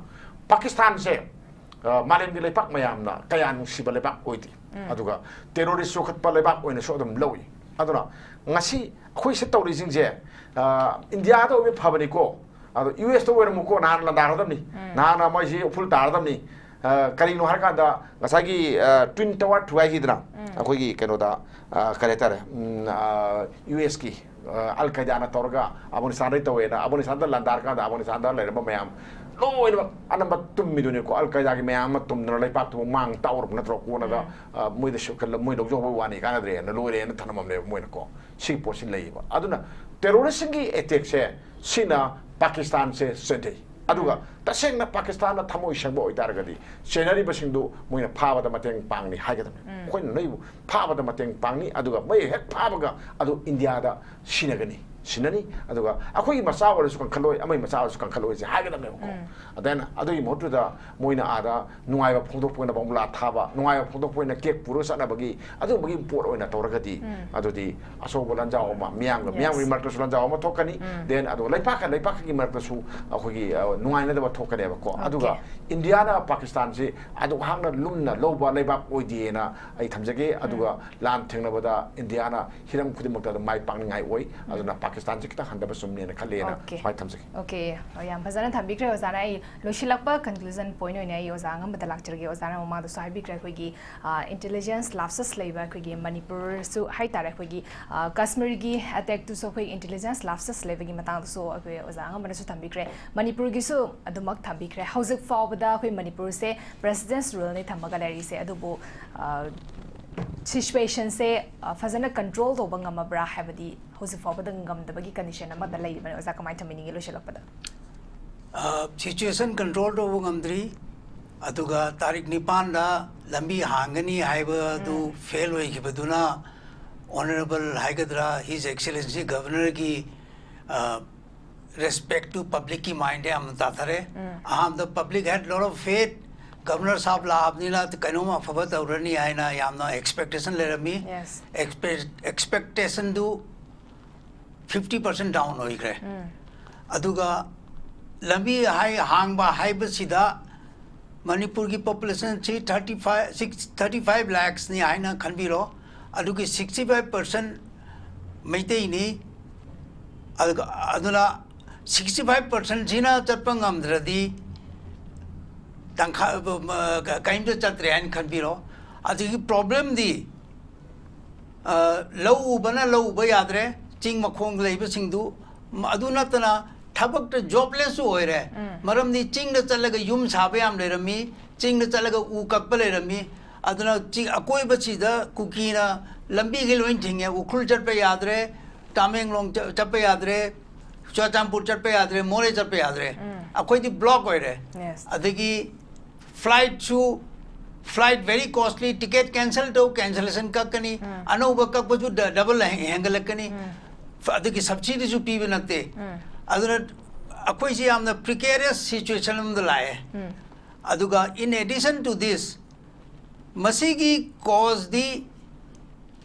ꯄꯥꯀꯤꯁꯇꯥꯟꯁꯦ, ꯑ, ꯃꯥꯂꯦꯝꯒꯤ ꯂꯩꯄꯥꯛ ꯃꯌꯥꯝꯅ ꯀꯌꯥ ꯅꯨꯡꯁꯤꯕ ꯂꯩꯄꯥꯛ ꯑꯣꯏꯗꯦ꯫ ꯎꯝ. ꯑꯗꯨꯒ terrorist ꯌꯣꯛꯈꯠꯄ ꯂꯩꯕꯥꯛ ꯑꯣꯏꯅꯁꯨ ꯑꯗꯨꯝ ꯂꯧꯏ꯫ ꯑꯗꯨꯅ ꯉꯁꯤ ꯑꯩꯈꯣꯏ ꯁꯤ ꯇꯧꯔꯤꯁꯤꯡꯁꯦ, ꯑ, ꯏꯟꯗꯤꯌꯥꯗ ꯑꯣꯏꯕ ꯐꯕꯅꯤꯀꯣ, ꯑꯗꯣ ꯌꯨ ꯑꯦꯁꯇ ꯑꯣꯏꯔꯝꯃꯨꯀꯣ, ꯅꯍꯥꯟ ꯂꯥꯟꯗꯥꯔꯗꯕꯅꯤ꯫ ꯎꯝ. ꯅꯍꯥꯟ ꯃꯣꯏꯁꯤ ꯎꯐꯨꯜ ꯇꯥꯔꯗꯕꯅꯤ꯫ ꯑ, ꯀꯔꯤꯅꯣ ꯍꯥꯏꯔꯀꯥꯟꯗ ꯉꯁꯥꯏꯒꯤ, ꯑ, Twin Tower ꯊꯨꯒꯥꯏꯈꯤꯗꯅ ꯎꯝ. ꯑꯩꯈꯣꯏꯒꯤ ꯀꯩꯅꯣꯗ, ꯑ, ꯀꯔꯤ ꯍꯥꯏꯇꯥꯔꯦ, ꯎꯝ, ꯑ, ꯌꯨ ꯑꯦꯁꯀꯤ, ꯑ, ꯑꯜ ꯀꯥꯏꯗꯥꯅ ꯇꯧꯔꯒ ꯑꯐꯒꯥꯅꯤꯁꯇꯥꯟꯗꯩ ꯇꯧꯋꯦꯅ, ꯑꯐꯒꯥꯅꯤꯁꯇꯥꯟꯗ ꯂꯥꯟꯗꯥꯔꯀꯥꯟꯗ ꯑꯐꯒꯥꯅꯤꯁꯇꯥꯟꯗ ꯂꯩꯔꯝꯕ ꯃꯌꯥꯝ ꯂꯣꯏꯅꯃꯛ ꯑꯅꯝꯕ ꯇꯨꯝꯃꯤꯗꯨꯅꯤꯀꯣ꯫ ꯑꯜ ꯀꯥꯏꯗꯥꯒꯤ ꯃꯌꯥꯝ ꯑꯃ ꯇꯨꯝꯗꯅ ꯂꯩꯄꯥꯛꯇꯨꯕꯨ ꯃꯥꯡ ꯇꯥꯛꯎꯔꯕ ꯅꯠꯇ꯭ꯔꯣ? ꯀꯣꯟꯅꯗ, ꯑ, ꯃꯣꯏꯗ ꯁꯨ-, ꯀꯜꯂ-, ꯃꯣꯏ ꯂꯧꯖꯍꯧꯕ ꯋꯥꯅꯤ, ꯀꯥꯟꯅꯗ꯭ꯔꯦꯅ ꯂꯣꯏꯔꯦꯅ ꯊꯅꯝꯃꯝꯅꯦꯕ ꯃꯣꯏꯅꯀꯣ꯫ ꯁꯤꯒꯤ ꯄꯣꯠꯁꯤ ꯂꯩꯌꯦꯕ꯫ ꯑꯗꯨꯅ terroristꯁꯤꯡꯒꯤ attackꯁꯦ, ꯁꯤꯅ ꯄꯥꯀꯤꯁꯇꯥꯟꯁꯦ ꯆꯦꯟꯊꯩ꯫ ꯑꯗꯨꯒ ꯇꯁꯦꯡꯅ ꯄꯥꯀꯤꯁꯇꯥꯟꯅ ꯊꯃꯣꯏ ꯁꯦꯡꯕ ꯑꯣꯏꯇꯥꯔꯒꯗꯤ, ꯆꯦꯟꯅꯔꯤꯕꯁꯤꯡꯗꯨ ꯃꯣꯏꯅ ꯐꯥꯕꯗ ꯃꯇꯦꯡ ꯄꯥꯡꯅꯤ ꯍꯥꯏꯒꯗꯕꯅꯤ꯫ ꯑꯩꯈꯣꯏꯅ ꯅꯣꯏꯕꯨ ꯐꯥꯕꯗ ꯃꯇꯦꯡ ꯄꯥꯡꯅꯤ, ꯑꯗꯨꯒ ꯃꯣꯏ ꯍꯦꯛ ꯐꯥꯕꯒ ꯑꯗꯨ ꯏꯟꯗꯤꯌꯥꯗ ꯁꯤꯟꯅꯒꯅꯤ, ꯁꯤꯟꯅꯅꯤ꯫ ꯑꯗꯨꯒ ꯑꯩꯈꯣꯏꯒꯤ ꯃꯆꯥ ꯑꯣꯏꯔꯁꯨ ꯀꯟꯈꯠꯂꯣꯏ, ꯑꯃꯒꯤ ꯃꯆꯥ ꯑꯣꯏꯔꯁꯨ ꯀꯟꯈꯠꯂꯣꯏꯁꯦ ꯍꯥꯏꯒꯗꯕꯅꯦꯕꯀꯣ꯫ Then ꯑꯗꯨꯒꯤ ꯃꯍꯨꯠꯇꯨꯗ ꯃꯣꯏꯅ ꯑꯥꯗ ꯅꯨꯡꯉꯥꯏꯕ ꯐꯣꯡꯗꯣꯛꯄ ꯑꯣꯏꯅ ꯕꯣꯝꯕꯨꯂꯥ ꯊꯥꯕ, ꯅꯨꯡꯉꯥꯏꯕ ꯐꯣꯡꯗꯣꯛꯄ ꯑꯣꯏꯅ cake ꯄꯨꯔꯒ ꯆꯠꯅꯕꯒꯤ ꯑꯗꯨꯒꯨꯝꯕꯒꯤ ꯄꯣꯠ ꯑꯣꯏꯅ ꯇꯧꯔꯒꯗꯤ, ꯑꯗꯨꯗꯤ ꯑꯆꯧꯕ ꯂꯥꯟꯖꯥꯎ ꯑꯃ, ꯃꯤꯌꯥꯝꯒ, ꯃꯤꯌꯥꯝꯒꯤ ꯃꯔꯛꯇꯁꯨ ꯂꯥꯟꯖꯥꯎ ꯑꯃ ꯊꯣꯛꯀꯅꯤ, then ꯑꯗꯨꯒ ꯂꯩꯄꯥꯛꯀ ꯂꯩꯄꯥꯛꯀꯒꯤ ꯃꯔꯛꯇꯁꯨ ꯑꯩꯈꯣꯏꯒꯤ, ꯑ, ꯅꯨꯡꯉꯥꯏꯅꯗꯕ ꯊꯣꯛꯀꯅꯦꯕꯀꯣ꯫ ꯑꯗꯨꯒ ꯏꯟꯗꯤꯌꯥꯅ ꯄꯥꯀꯤꯁꯇꯥꯟꯁꯤ ꯑꯗꯨꯛ ꯍꯥꯛꯅ ꯂꯨꯝꯅ ꯂꯧꯕ ꯂꯩꯕꯥꯛ ꯑꯣꯏꯗꯦꯅ ꯑꯩ ꯊꯝꯖꯒꯦ꯫ ꯑꯗꯨꯒ ꯂꯥꯟ ꯊꯦꯡꯅꯕꯗ ꯏꯟꯗꯤꯌꯥꯅ ꯍꯤꯔꯝ ꯈꯨꯗꯤꯡꯃꯛꯇ ꯑꯗꯨꯝ ꯃꯥꯏ ꯄꯥꯛꯅꯤꯡꯉꯥꯏ ꯑꯣꯏ꯫ ꯑꯗꯨꯅ ꯄꯥꯀꯤꯁꯇꯥꯟꯁꯤ ꯈꯤꯇꯪ ꯍꯟꯊꯕ ꯆꯨꯝꯃꯦꯅ ꯈꯜꯂꯦꯅ ꯁꯨꯃꯥꯏꯅ ꯊꯝꯖꯒꯦ꯫ Okay, ꯌꯥꯝ ꯐꯖꯅ ꯊꯝꯕꯤꯈ꯭ꯔꯦ ꯑꯣꯖꯥꯅ꯫ ꯑꯩ ꯂꯣꯏꯁꯤꯜꯂꯛꯄ conclusion point ꯑꯣꯏꯅ ꯑꯩ ꯑꯣꯖꯥ ꯑꯉꯝꯕꯗ ꯂꯥꯛꯆꯔꯒꯦ꯫ ꯑꯣꯖꯥꯅ ꯃꯃꯥꯡꯗꯁꯨ ꯍꯥꯏꯕꯤꯈ꯭ꯔꯦ, ꯑꯩꯈꯣꯏꯒꯤ, ꯑ, intelligence lapses ꯂꯩꯕ ꯑꯩꯈꯣꯏꯒꯤ ꯃꯅꯤꯄꯨꯔꯁꯨ ꯍꯥꯏꯇꯥꯔꯦ, ꯑꯩꯈꯣꯏꯒꯤ, ꯑ, ꯀꯥꯁꯃꯤꯔꯒꯤ attackꯇꯨꯁꯨ ꯑꯩꯈꯣꯏ intelligence lapses ꯂꯩꯕꯒꯤ ꯃꯇꯥꯡꯗꯁꯨ ꯑꯩꯈꯣꯏ ꯑꯣꯖꯥ ꯑꯉꯝꯕꯅꯁꯨ ꯊꯝꯕꯤꯈ꯭ꯔꯦ, ꯃꯅꯤꯄꯨꯔꯒꯤꯁꯨ ꯑꯗꯨꯃꯛ ꯊꯝꯕꯤꯈ꯭ꯔꯦ꯫ ꯍꯧꯖꯤꯛ ꯐꯥꯎꯕꯗ ꯑꯩꯈꯣꯏ ꯃꯅꯤꯄꯨꯔꯁꯦ President's Ruleꯅꯤ ꯊꯝꯃꯒ ꯂꯩꯔꯤꯁꯦ, ꯑꯗꯨꯕꯨ, ꯑ, situationꯁꯦ, ꯑ, ꯐꯖꯅ control ꯇꯧꯕ ꯉꯝꯃꯕ꯭ꯔꯥ ꯍꯥꯏꯕꯗꯤ ꯍꯧꯖꯤꯛ ꯐꯥꯎꯕꯗ ꯉꯝꯗꯕꯒꯤ condition ꯑꯃꯗ ꯂꯩꯔꯤꯕꯅꯦ꯫ ꯑꯣꯖꯥ, ꯀꯃꯥꯏꯅ ꯊꯝꯕꯤꯅꯤꯡꯉꯤ ꯂꯣꯏꯁꯤꯜꯂꯛꯄꯗ? Situation control ꯇꯧꯕ ꯉꯝꯗ꯭ꯔꯤ꯫ ꯑꯗꯨꯒ ꯇꯥꯔꯤꯛ ꯅꯤꯄꯥꯟꯗ ꯂꯝꯕꯤ ꯍꯥꯡꯒꯅꯤ ꯍꯥꯏꯕꯗꯨ fail ꯑꯣꯏꯈꯤꯕꯗꯨꯅ, Honourable ꯍꯥꯏꯒꯗ꯭ꯔꯥ, His Excellency Governorꯒꯤ, ꯑ, respect to publicꯀꯤ mindꯗ ꯌꯥꯝꯅ ꯇꯥꯊꯔꯦ꯫ ꯑꯍꯥꯟꯕꯗ public had lot of faith, Governor ꯁꯥꯍꯕ ꯂꯥꯛꯑꯕꯅꯤꯅ ꯀꯩꯅꯣꯝ ꯑꯐꯕ ꯇꯧꯔꯅꯤ ꯍꯥꯏꯅ ꯌꯥꯝꯅ expectation ꯂꯩꯔꯝꯃꯤ꯫ Yes. Expect-, expectationꯗꯨ fifty percent down ꯑꯣꯏꯈ꯭ꯔꯦ꯫ ꯑꯗꯨꯒ ꯂꯝꯕꯤ ꯍꯥꯏ-, ꯍꯥꯡꯕ ꯍꯥꯏꯕꯁꯤꯗ ꯃꯅꯤꯄꯨꯔꯒꯤ populationꯁꯤ thirty five, six, thirty five lakhsꯅꯤ ꯍꯥꯏꯅ ꯈꯟꯕꯤꯔꯣ꯫ ꯑꯗꯨꯒꯤ sixty five percent ꯃꯩꯇꯩꯅꯤ꯫ ꯑꯗꯨꯒ, ꯑꯗꯨꯅ sixty five percentꯁꯤꯅ ꯆꯠꯄ ꯉꯝꯗ꯭ꯔꯗꯤ ꯇꯪꯈꯥꯏ, ꯀꯔꯤꯝꯇ ꯆꯠꯇ꯭ꯔꯦ ꯍꯥꯏꯅ ꯈꯟꯕꯤꯔꯣ꯫ ꯑꯗꯨꯒꯤ problemꯗꯤ, ꯑ, ꯂꯧ ꯎꯕꯅ ꯂꯧ ꯎꯕ ꯌꯥꯗ꯭ꯔꯦ, ꯆꯤꯡ ꯃꯈꯣꯡꯗ ꯂꯩꯕꯁꯤꯡꯗꯨ꯫ ꯑꯗꯨ ꯅꯠꯇꯅ ꯊꯕꯛꯇ ꯖꯣꯕꯂꯦꯁꯁꯨ ꯑꯣꯏꯔꯦ꯫ ꯃꯔꯝꯗꯤ ꯆꯤꯡꯗ ꯆꯠꯂꯒ ꯌꯨꯝ ꯁꯥꯕ ꯌꯥꯝ ꯂꯩꯔꯝꯃꯤ, ꯆꯤꯡꯗ ꯆꯠꯂꯒ ꯎ ꯀꯛꯄ ꯂꯩꯔꯝꯃꯤ꯫ ꯑꯗꯨꯅ ꯆꯤ-, ꯑꯀꯣꯏꯕꯁꯤꯗ ꯀꯨꯀꯤꯅ ꯂꯝꯕꯤꯒꯤ ꯂꯣꯏ ꯊꯤꯡꯉꯦ, ꯎꯈ꯭ꯔꯨꯜ ꯆꯠꯄ ꯌꯥꯗ꯭ꯔꯦ, ꯇꯥꯃꯦꯡꯂꯣꯡ ꯆ-, ꯆꯠꯄ ꯌꯥꯗ꯭ꯔꯦ, ꯆꯨꯔꯆꯥꯟꯄꯨꯔ ꯆꯠꯄ ꯌꯥꯗ꯭ꯔꯦ, ꯃꯣꯔꯦ ꯆꯠꯄ ꯌꯥꯗ꯭ꯔꯦ꯫ ꯑꯩꯈꯣꯏꯗꯤ ꯕ꯭ꯂꯣꯛ ꯑꯣꯏꯔꯦ꯫ Yes. ꯑꯗꯒꯤ ꯐ꯭ꯂꯥꯏꯠꯁꯨ, ꯐ꯭ꯂꯥꯏꯠ ꯚꯦꯔꯤ ꯀꯣꯁꯂꯤ, ꯇꯤꯀꯦꯠ ꯀꯦꯟꯁꯦꯜ ꯇꯧ, ꯀꯦꯟꯁꯦꯂꯦꯁꯟ ꯀꯛꯀꯅꯤ, ꯑꯅꯧꯕ ꯀꯛꯄꯁꯨ ꯗ-, ꯗꯕꯜ ꯍꯦꯟꯒꯠꯂꯛꯀꯅꯤ꯫ ꯐ-, ꯑꯗꯨꯒꯤ ꯁꯕꯁꯤꯗꯤꯁꯨ ꯄꯤꯕ ꯅꯠꯇꯦ꯫ ꯑꯗꯨꯅ ꯑꯩꯈꯣꯏꯁꯤ ꯌꯥꯝꯅ ꯄ꯭ꯔꯤꯀꯦꯔꯤꯌꯁ ꯁꯤꯆꯨꯋꯦꯁꯟ ꯑꯃꯗ ꯂꯥꯛꯑꯦ꯫ ꯑꯗꯨꯒ in addition to this, ꯃꯁꯤꯒꯤ ꯀꯣꯖꯗꯤ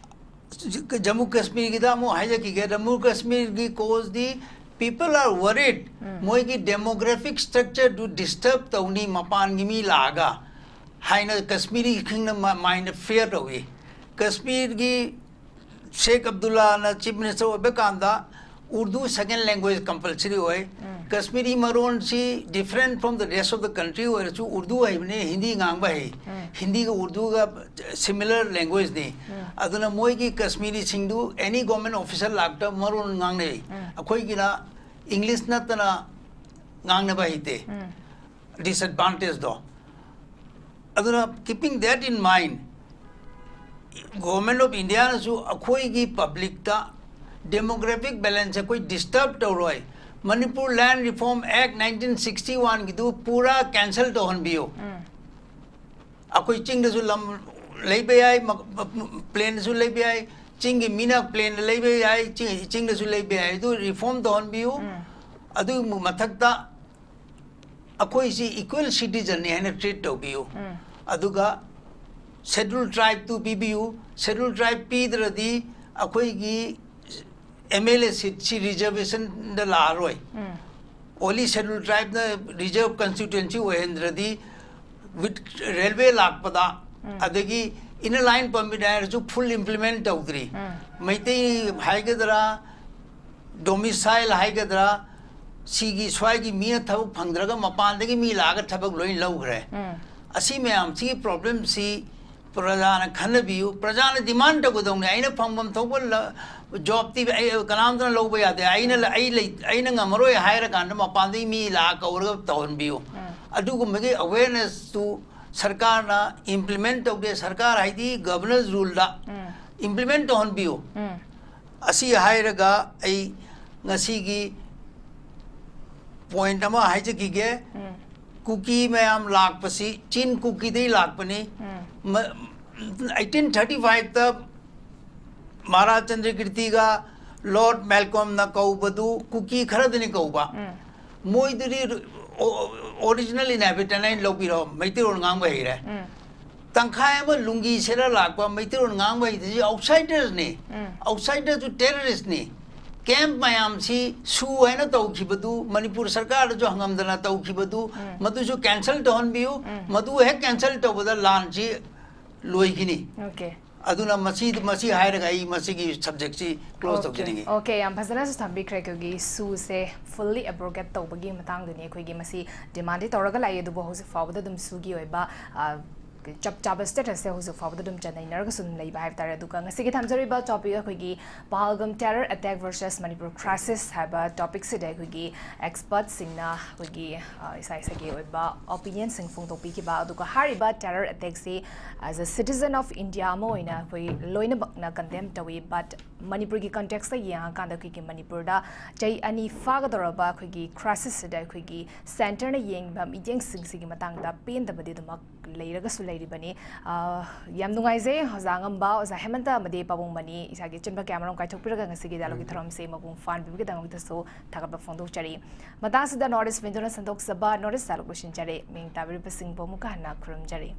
ꯖꯃꯨ ꯀꯥꯁꯃꯤꯔꯒꯤꯗ ꯑꯃꯨꯛ ꯍꯥꯏꯖꯈꯤꯒꯦ꯫ ꯖꯃꯨ ꯀꯥꯁꯃꯤꯔꯒꯤ ꯀꯣꯖꯗꯤ people are worried, ꯃꯣꯏꯒꯤ ꯗꯦꯃꯣꯒ꯭ꯔꯥꯐꯤꯛ ꯁ꯭ꯇ꯭ꯔꯛꯆꯔꯗꯨ ꯗꯤꯁꯇꯔꯕ ꯇꯧꯅꯤ, ꯃꯄꯥꯟꯒꯤ ꯃꯤ ꯂꯥꯛꯑꯒ ꯍꯥꯏꯅ ꯀꯥꯁꯃꯤꯔꯤꯁꯤꯡꯅ ꯃ-, ꯃꯥꯏꯟꯗ ꯐꯤꯌꯔ ꯇꯧꯏ꯫ ꯀꯥꯁꯃꯤꯔꯒꯤ ꯁꯦꯈ ꯑꯕꯗꯨꯜꯂꯥꯅ ꯆꯤꯐ ꯃꯤꯅꯤꯁꯇꯔ ꯑꯣꯏꯕ ꯀꯥꯟꯗ ꯎꯔꯗꯨ ꯁꯦꯀꯦꯟ ꯂꯦꯡꯒ꯭ꯋꯦꯖ ꯀꯝꯄꯜꯁꯔꯤ ꯑꯣꯏ꯫ Kashmiri ꯃꯔꯣꯟꯁꯤ different from the rest of the country ꯑꯣꯏꯔꯁꯨ ꯎꯔꯗꯨ ꯍꯩꯕꯅꯤ, ꯍꯤꯟꯗꯤ ꯉꯥꯡꯕ ꯍꯩ꯫ ꯍꯤꯟꯗꯤꯒ ꯎꯔꯗꯨꯒ ꯁꯤꯃꯤꯂꯔ ꯂꯦꯡꯒ꯭ꯋꯦꯖꯅꯤ꯫ ꯑꯗꯨꯅ ꯃꯣꯏꯒꯤ ꯀꯥꯁꯃꯤꯔꯤꯁꯤꯡꯗꯨ ꯑꯦꯅꯤ ꯒꯣꯔꯃꯦꯟ ꯑꯣꯐꯤꯁꯔ ꯂꯥꯛꯇ ꯃꯔꯣꯟ ꯉꯥꯡꯅꯩ꯫ ꯑꯩꯈꯣꯏꯒꯤꯅ ꯏꯪꯂꯤꯁ ꯅꯠꯇꯅ ꯉꯥꯡꯅꯕ ꯍꯩꯇꯦ꯫ ꯗꯤꯁꯑꯦꯗꯚꯥꯟꯇꯦꯖꯗꯣ꯫ ꯑꯗꯨꯅ keeping that in mind, government of ꯏꯟꯗꯤꯌꯥꯅꯁꯨ ꯑꯩꯈꯣꯏꯒꯤ ꯄꯕ꯭ꯂꯤꯛꯇ ꯗꯦꯃꯣꯒ꯭ꯔꯥꯐꯤꯛ ꯕꯦꯂꯦꯟꯁꯁꯦ ꯑꯩꯈꯣꯏ ꯗꯤꯁꯇꯔꯕ ꯇꯧꯔꯣꯏ꯫ Manipur land reform act nineteen sixty ꯋꯥꯟꯒꯤꯗꯨ ꯄꯨꯔꯥ ꯀꯦꯟꯁꯦꯜ ꯇꯧꯍꯟꯕꯤꯌꯨ꯫ ꯑꯩꯈꯣꯏ ꯆꯤꯡꯗꯁꯨ ꯂꯝ ꯂꯩꯕ ꯌꯥꯏ, ꯃ-, ꯃ-, ꯄ꯭ꯂꯦꯟꯗꯁꯨ ꯂꯩꯕ ꯌꯥꯏ, ꯆꯤꯡꯒꯤ ꯃꯤꯅ ꯄ꯭ꯂꯦꯟꯗ ꯂꯩꯕ ꯌꯥꯏ, ꯆꯤꯡ-, ꯆꯤꯡꯗꯁꯨ ꯂꯩꯕ ꯌꯥꯏ꯫ ꯑꯗꯨ ꯔꯤꯐꯣꯔꯝ ꯇꯧꯍꯟꯕꯤꯌꯨ꯫ ꯑꯗꯨꯒꯤ ꯃꯊꯛꯇ ꯑꯩꯈꯣꯏꯁꯤ ꯏꯀ꯭ꯋꯦꯜ ꯁꯤꯇꯤꯖꯟꯅꯤ ꯍꯥꯏꯅ ꯇ꯭ꯔꯤꯠ ꯇꯧꯕꯤꯌꯨ꯫ ꯑꯗꯨꯒ ꯁꯦꯗꯨꯜ ꯇ꯭ꯔꯥꯏꯕꯇꯨ ꯄꯤꯕꯤꯌꯨ꯫ ꯁꯦꯗꯨꯜ ꯇ꯭ꯔꯥꯏꯕ ꯄꯤꯗ꯭ꯔꯗꯤ ꯑꯩꯈꯣꯏꯒꯤ ꯑꯦꯝ ꯑꯦꯜ ꯑꯦ ꯁꯤꯠꯁꯤ ꯔꯤꯖꯔꯕꯦꯁꯟꯗ ꯂꯥꯛꯑꯔꯣꯏ꯫ ꯑꯣꯟꯂꯤ ꯁꯦꯗꯨꯜ ꯇ꯭ꯔꯥꯏꯕꯅ ꯔꯤꯖꯔꯕ ꯀꯟꯁꯇꯤꯇ꯭ꯋꯦꯟꯁꯤ ꯑꯣꯏꯍꯟꯗ꯭ꯔꯗꯤ ꯋꯤꯠ ꯔꯦꯜꯋꯦ ꯂꯥꯛꯄꯗ, ꯑꯗꯒꯤ ꯏꯟꯅꯔ ꯂꯥꯏꯟ ꯄꯔꯃꯤꯠ ꯍꯥꯏꯔꯁꯨ ꯐꯨꯜ ꯏꯝꯄ꯭ꯂꯤꯃꯦꯟ ꯇꯧꯗ꯭ꯔꯤ꯫ ꯃꯩꯇꯩ ꯍꯥꯏꯒꯗ꯭ꯔꯥ, ꯗꯣꯃꯤꯁꯥꯏꯜ ꯍꯥꯏꯒꯗ꯭ꯔꯥ, ꯁꯤꯒꯤ ꯁ꯭ꯋꯥꯏꯒꯤ ꯃꯤꯅ ꯊꯕꯛ ꯐꯪꯗ꯭ꯔꯒ ꯃꯄꯥꯟꯗꯒꯤ ꯃꯤ ꯂꯥꯛꯑꯒ ꯊꯕꯛ ꯂꯣꯏ ꯂꯧꯈ꯭ꯔꯦ꯫ ꯑꯁꯤ ꯃꯌꯥꯝꯁꯤꯒꯤ ꯄ꯭ꯔꯣꯕ꯭ꯂꯦꯝꯁꯤ ꯄ꯭ꯔꯖꯥꯅ ꯈꯟꯅꯕꯤꯌꯨ꯫ ꯄ꯭ꯔꯖꯥꯅ demand ꯇꯧꯒꯗꯧꯅꯤ꯫ ꯑꯩꯅ ꯐꯪꯐꯝ ꯊꯣꯛꯄ ꯖꯣꯕꯇꯤ ꯑꯩ ꯀꯅꯥꯝꯇꯅ ꯂꯧꯕ ꯌꯥꯗꯦ꯫ ꯑꯩꯅ ꯑꯩ ꯂꯩ ꯑꯩꯅ ꯉꯝꯃꯔꯣꯏ ꯍꯥꯏꯔꯀꯥꯟꯗ ꯃꯄꯥꯟꯗꯒꯤ ꯃꯤ ꯂꯥꯛꯑ ꯀꯧꯔꯒ ꯇꯧꯍꯟꯕꯤꯌꯨ꯫ ꯑꯗꯨꯒꯨꯝꯕꯒꯤ awareness ꯇꯨ ꯁꯔꯀꯥꯔꯅ implement ꯇꯧꯗꯦ꯫ ꯁꯔꯀꯥꯔ ꯍꯥꯏꯗꯤ governance rule ꯗ implement ꯇꯧꯍꯟꯕꯤꯌꯨ꯫ ꯑꯁꯤ ꯍꯥꯏꯔꯒ ꯑꯩ ꯉꯁꯤꯒꯤ point ꯑꯃ ꯍꯥꯏꯖꯈꯤꯒꯦ꯫ ꯀꯨꯀꯤ ꯃꯌꯥꯝ ꯂꯥꯛꯄꯁꯤ ꯆꯤꯟ ꯀꯨꯀꯤꯗꯩ ꯂꯥꯛꯄꯅꯤ꯫ ꯃ-, eighteen thirty five ꯇ ꯃꯍꯥꯔꯥꯖ ꯆꯟꯗ꯭ꯔꯀꯤꯔꯇꯤꯒ Lord Malcolm ꯅ ꯀꯧꯕꯗꯨ ꯀꯨꯀꯤ ꯈꯔꯗꯅꯤ ꯀꯧꯕ꯫ ꯃꯣꯏꯗꯨꯗꯤ original inhabitant ꯍꯥꯏꯅ ꯂꯧꯕꯤꯔꯣ, ꯃꯩꯇꯩꯂꯣꯟ ꯉꯥꯡꯕ ꯍꯩꯔꯦ꯫ ꯇꯪꯈꯥꯏ ꯑꯃ ꯂꯨꯡꯒꯤ ꯁꯦꯠꯂ ꯂꯥꯛꯄ ꯃꯩꯇꯩꯂꯣꯟ ꯉꯥꯡꯕ ꯍꯩꯇ꯭ꯔꯤꯁꯤ outsiders ꯅꯤ꯫ Outsiders ꯁꯨ terrorist ꯅꯤ꯫ Camp ꯃꯌꯥꯝꯁꯤ ꯁꯨ ꯍꯥꯏꯅ ꯇꯧꯈꯤꯕꯗꯨ, ꯃꯅꯤꯄꯨꯔ ꯁꯔꯀꯥꯔꯗꯁꯨ ꯍꯪꯉꯝꯗꯅ ꯇꯧꯈꯤꯕꯗꯨ, ꯃꯗꯨꯁꯨ cancel ꯇꯧꯍꯟꯕꯤꯌꯨ꯫ ꯃꯗꯨ ꯍꯦꯛ cancel ꯇꯧꯕꯗ ꯂꯥꯟꯁꯤ ꯂꯣꯏꯈꯤꯅꯤ꯫ Okay. ꯑꯗꯨꯅ ꯃꯁꯤ ꯃꯁꯤ ꯍꯥꯏꯔꯒ ꯑꯩ ꯃꯁꯤꯒꯤ subject ꯁꯤ close ꯇꯧꯖꯅꯤꯡꯉꯤ꯫ Okay, ꯌꯥꯝ ꯐꯖꯅꯁꯨ ꯊꯝꯕꯤꯈ꯭ꯔꯦ꯫ ꯑꯩꯈꯣꯏꯒꯤ ꯁꯨꯁꯦ fully abrogate ꯇꯧꯕꯒꯤ ꯃꯇꯥꯡꯗꯨꯅꯤ ꯑꯩꯈꯣꯏꯒꯤ ꯃꯁꯤ demand ꯗꯤ ꯇꯧꯔꯒ ꯂꯥꯛꯏ, ꯑꯗꯨꯕꯨ ꯍꯧꯖꯤꯛ ꯐꯥꯎꯕꯗ ꯑꯗꯨꯝ ꯁꯨꯒꯤ ꯑꯣꯏꯕ, ꯑ, ꯆꯞ ꯆꯥꯕ status ꯁꯦ ꯍꯧꯖꯤꯛ ꯐꯥꯎꯕꯗ ꯑꯗꯨꯝ ꯆꯠꯅꯩꯅꯔꯒꯁꯨ ꯑꯗꯨꯝ ꯂꯩꯕ ꯍꯥꯏꯕ ꯇꯥꯔꯦ꯫ ꯑꯗꯨꯒ ꯉꯁꯤꯒꯤ ꯊꯝꯖꯔꯤꯕ topic ꯑꯩꯈꯣꯏꯒꯤ ꯄꯍꯜꯒꯝ terror attack versus Manipur crisis ꯍꯥꯏꯕ topic ꯁꯤꯗ ꯑꯩꯈꯣꯏꯒꯤ expert ꯁꯤꯡꯅ ꯑꯩꯈꯣꯏꯒꯤ, ꯑ, ꯏꯁꯥ ꯏꯁꯥꯒꯤ ꯑꯣꯏꯕ opinion ꯁꯤꯡ ꯐꯣꯡꯗꯣꯛꯄꯤꯈꯤꯕ꯫ ꯑꯗꯨꯒ ꯍꯥꯏꯔꯤꯕ terror attack ꯁꯤ as a citizen of India ꯑꯃ ꯑꯣꯏꯅ ꯑꯩꯈꯣꯏ ꯂꯣꯏꯅꯃꯛꯅ condemn ꯇꯧꯏ꯫ But ꯃꯅꯤꯄꯨꯔꯒꯤ context ꯇ ꯌꯦꯡꯉꯀꯥꯟꯗ ꯑꯩꯈꯣꯏꯒꯤ ꯃꯅꯤꯄꯨꯔꯗ ꯆꯍꯤ ꯑꯅꯤ ꯐꯥꯒꯗꯧꯔꯕ ꯑꯩꯈꯣꯏꯒꯤ crisis ꯁꯤꯗ ꯑꯩꯈꯣꯏꯒꯤ centre ꯅ ꯌꯦꯡꯕ ꯃꯤꯠꯌꯦꯡꯁꯤꯡꯁꯤꯒꯤ ꯃꯇꯥꯡꯗ ꯄꯦꯟꯗꯕꯗꯤ ꯑꯗꯨꯃꯛ ꯂꯩꯔꯒꯁꯨ ꯂꯩꯔꯤꯕꯅꯤ꯫ ꯑ, ꯌꯥꯝ ꯅꯨꯡꯉꯥꯏꯖꯩ ꯑꯣꯖꯥ ꯑꯉꯝꯕ, ꯑꯣꯖꯥ ꯍꯦꯃꯟꯇ ꯑꯃꯗꯤ ꯄꯥꯕꯨꯡ ꯃꯅꯤ ꯏꯁꯥꯒꯤ ꯑꯆꯤꯟꯕ ꯀꯌꯥꯃꯔꯨꯝ ꯀꯥꯏꯊꯣꯛꯄꯤꯔꯒ ꯉꯁꯤꯒꯤ dialogue ꯀꯤ ꯊꯧꯔꯝꯁꯤ ꯃꯄꯨꯡ ꯐꯥꯍꯟꯕꯤꯕꯒꯤꯗꯃꯛꯇꯁꯨ ꯊꯥꯒꯠꯄ ꯐꯣꯡꯗꯣꯛꯆꯔꯤ꯫ ꯃꯇꯥꯡꯁꯤꯗ North East Window ꯅ ꯁꯟꯗꯣꯛꯆꯕ notice dialogue ꯂꯣꯏꯁꯤꯟꯖꯔꯦ꯫ ꯃꯤꯡ ꯇꯥꯕꯤꯔꯤꯕꯁꯤꯡꯕꯨ ꯑꯃꯨꯛꯀ ꯍꯟꯅ ꯈꯨꯔꯨꯝꯖꯔꯤ꯫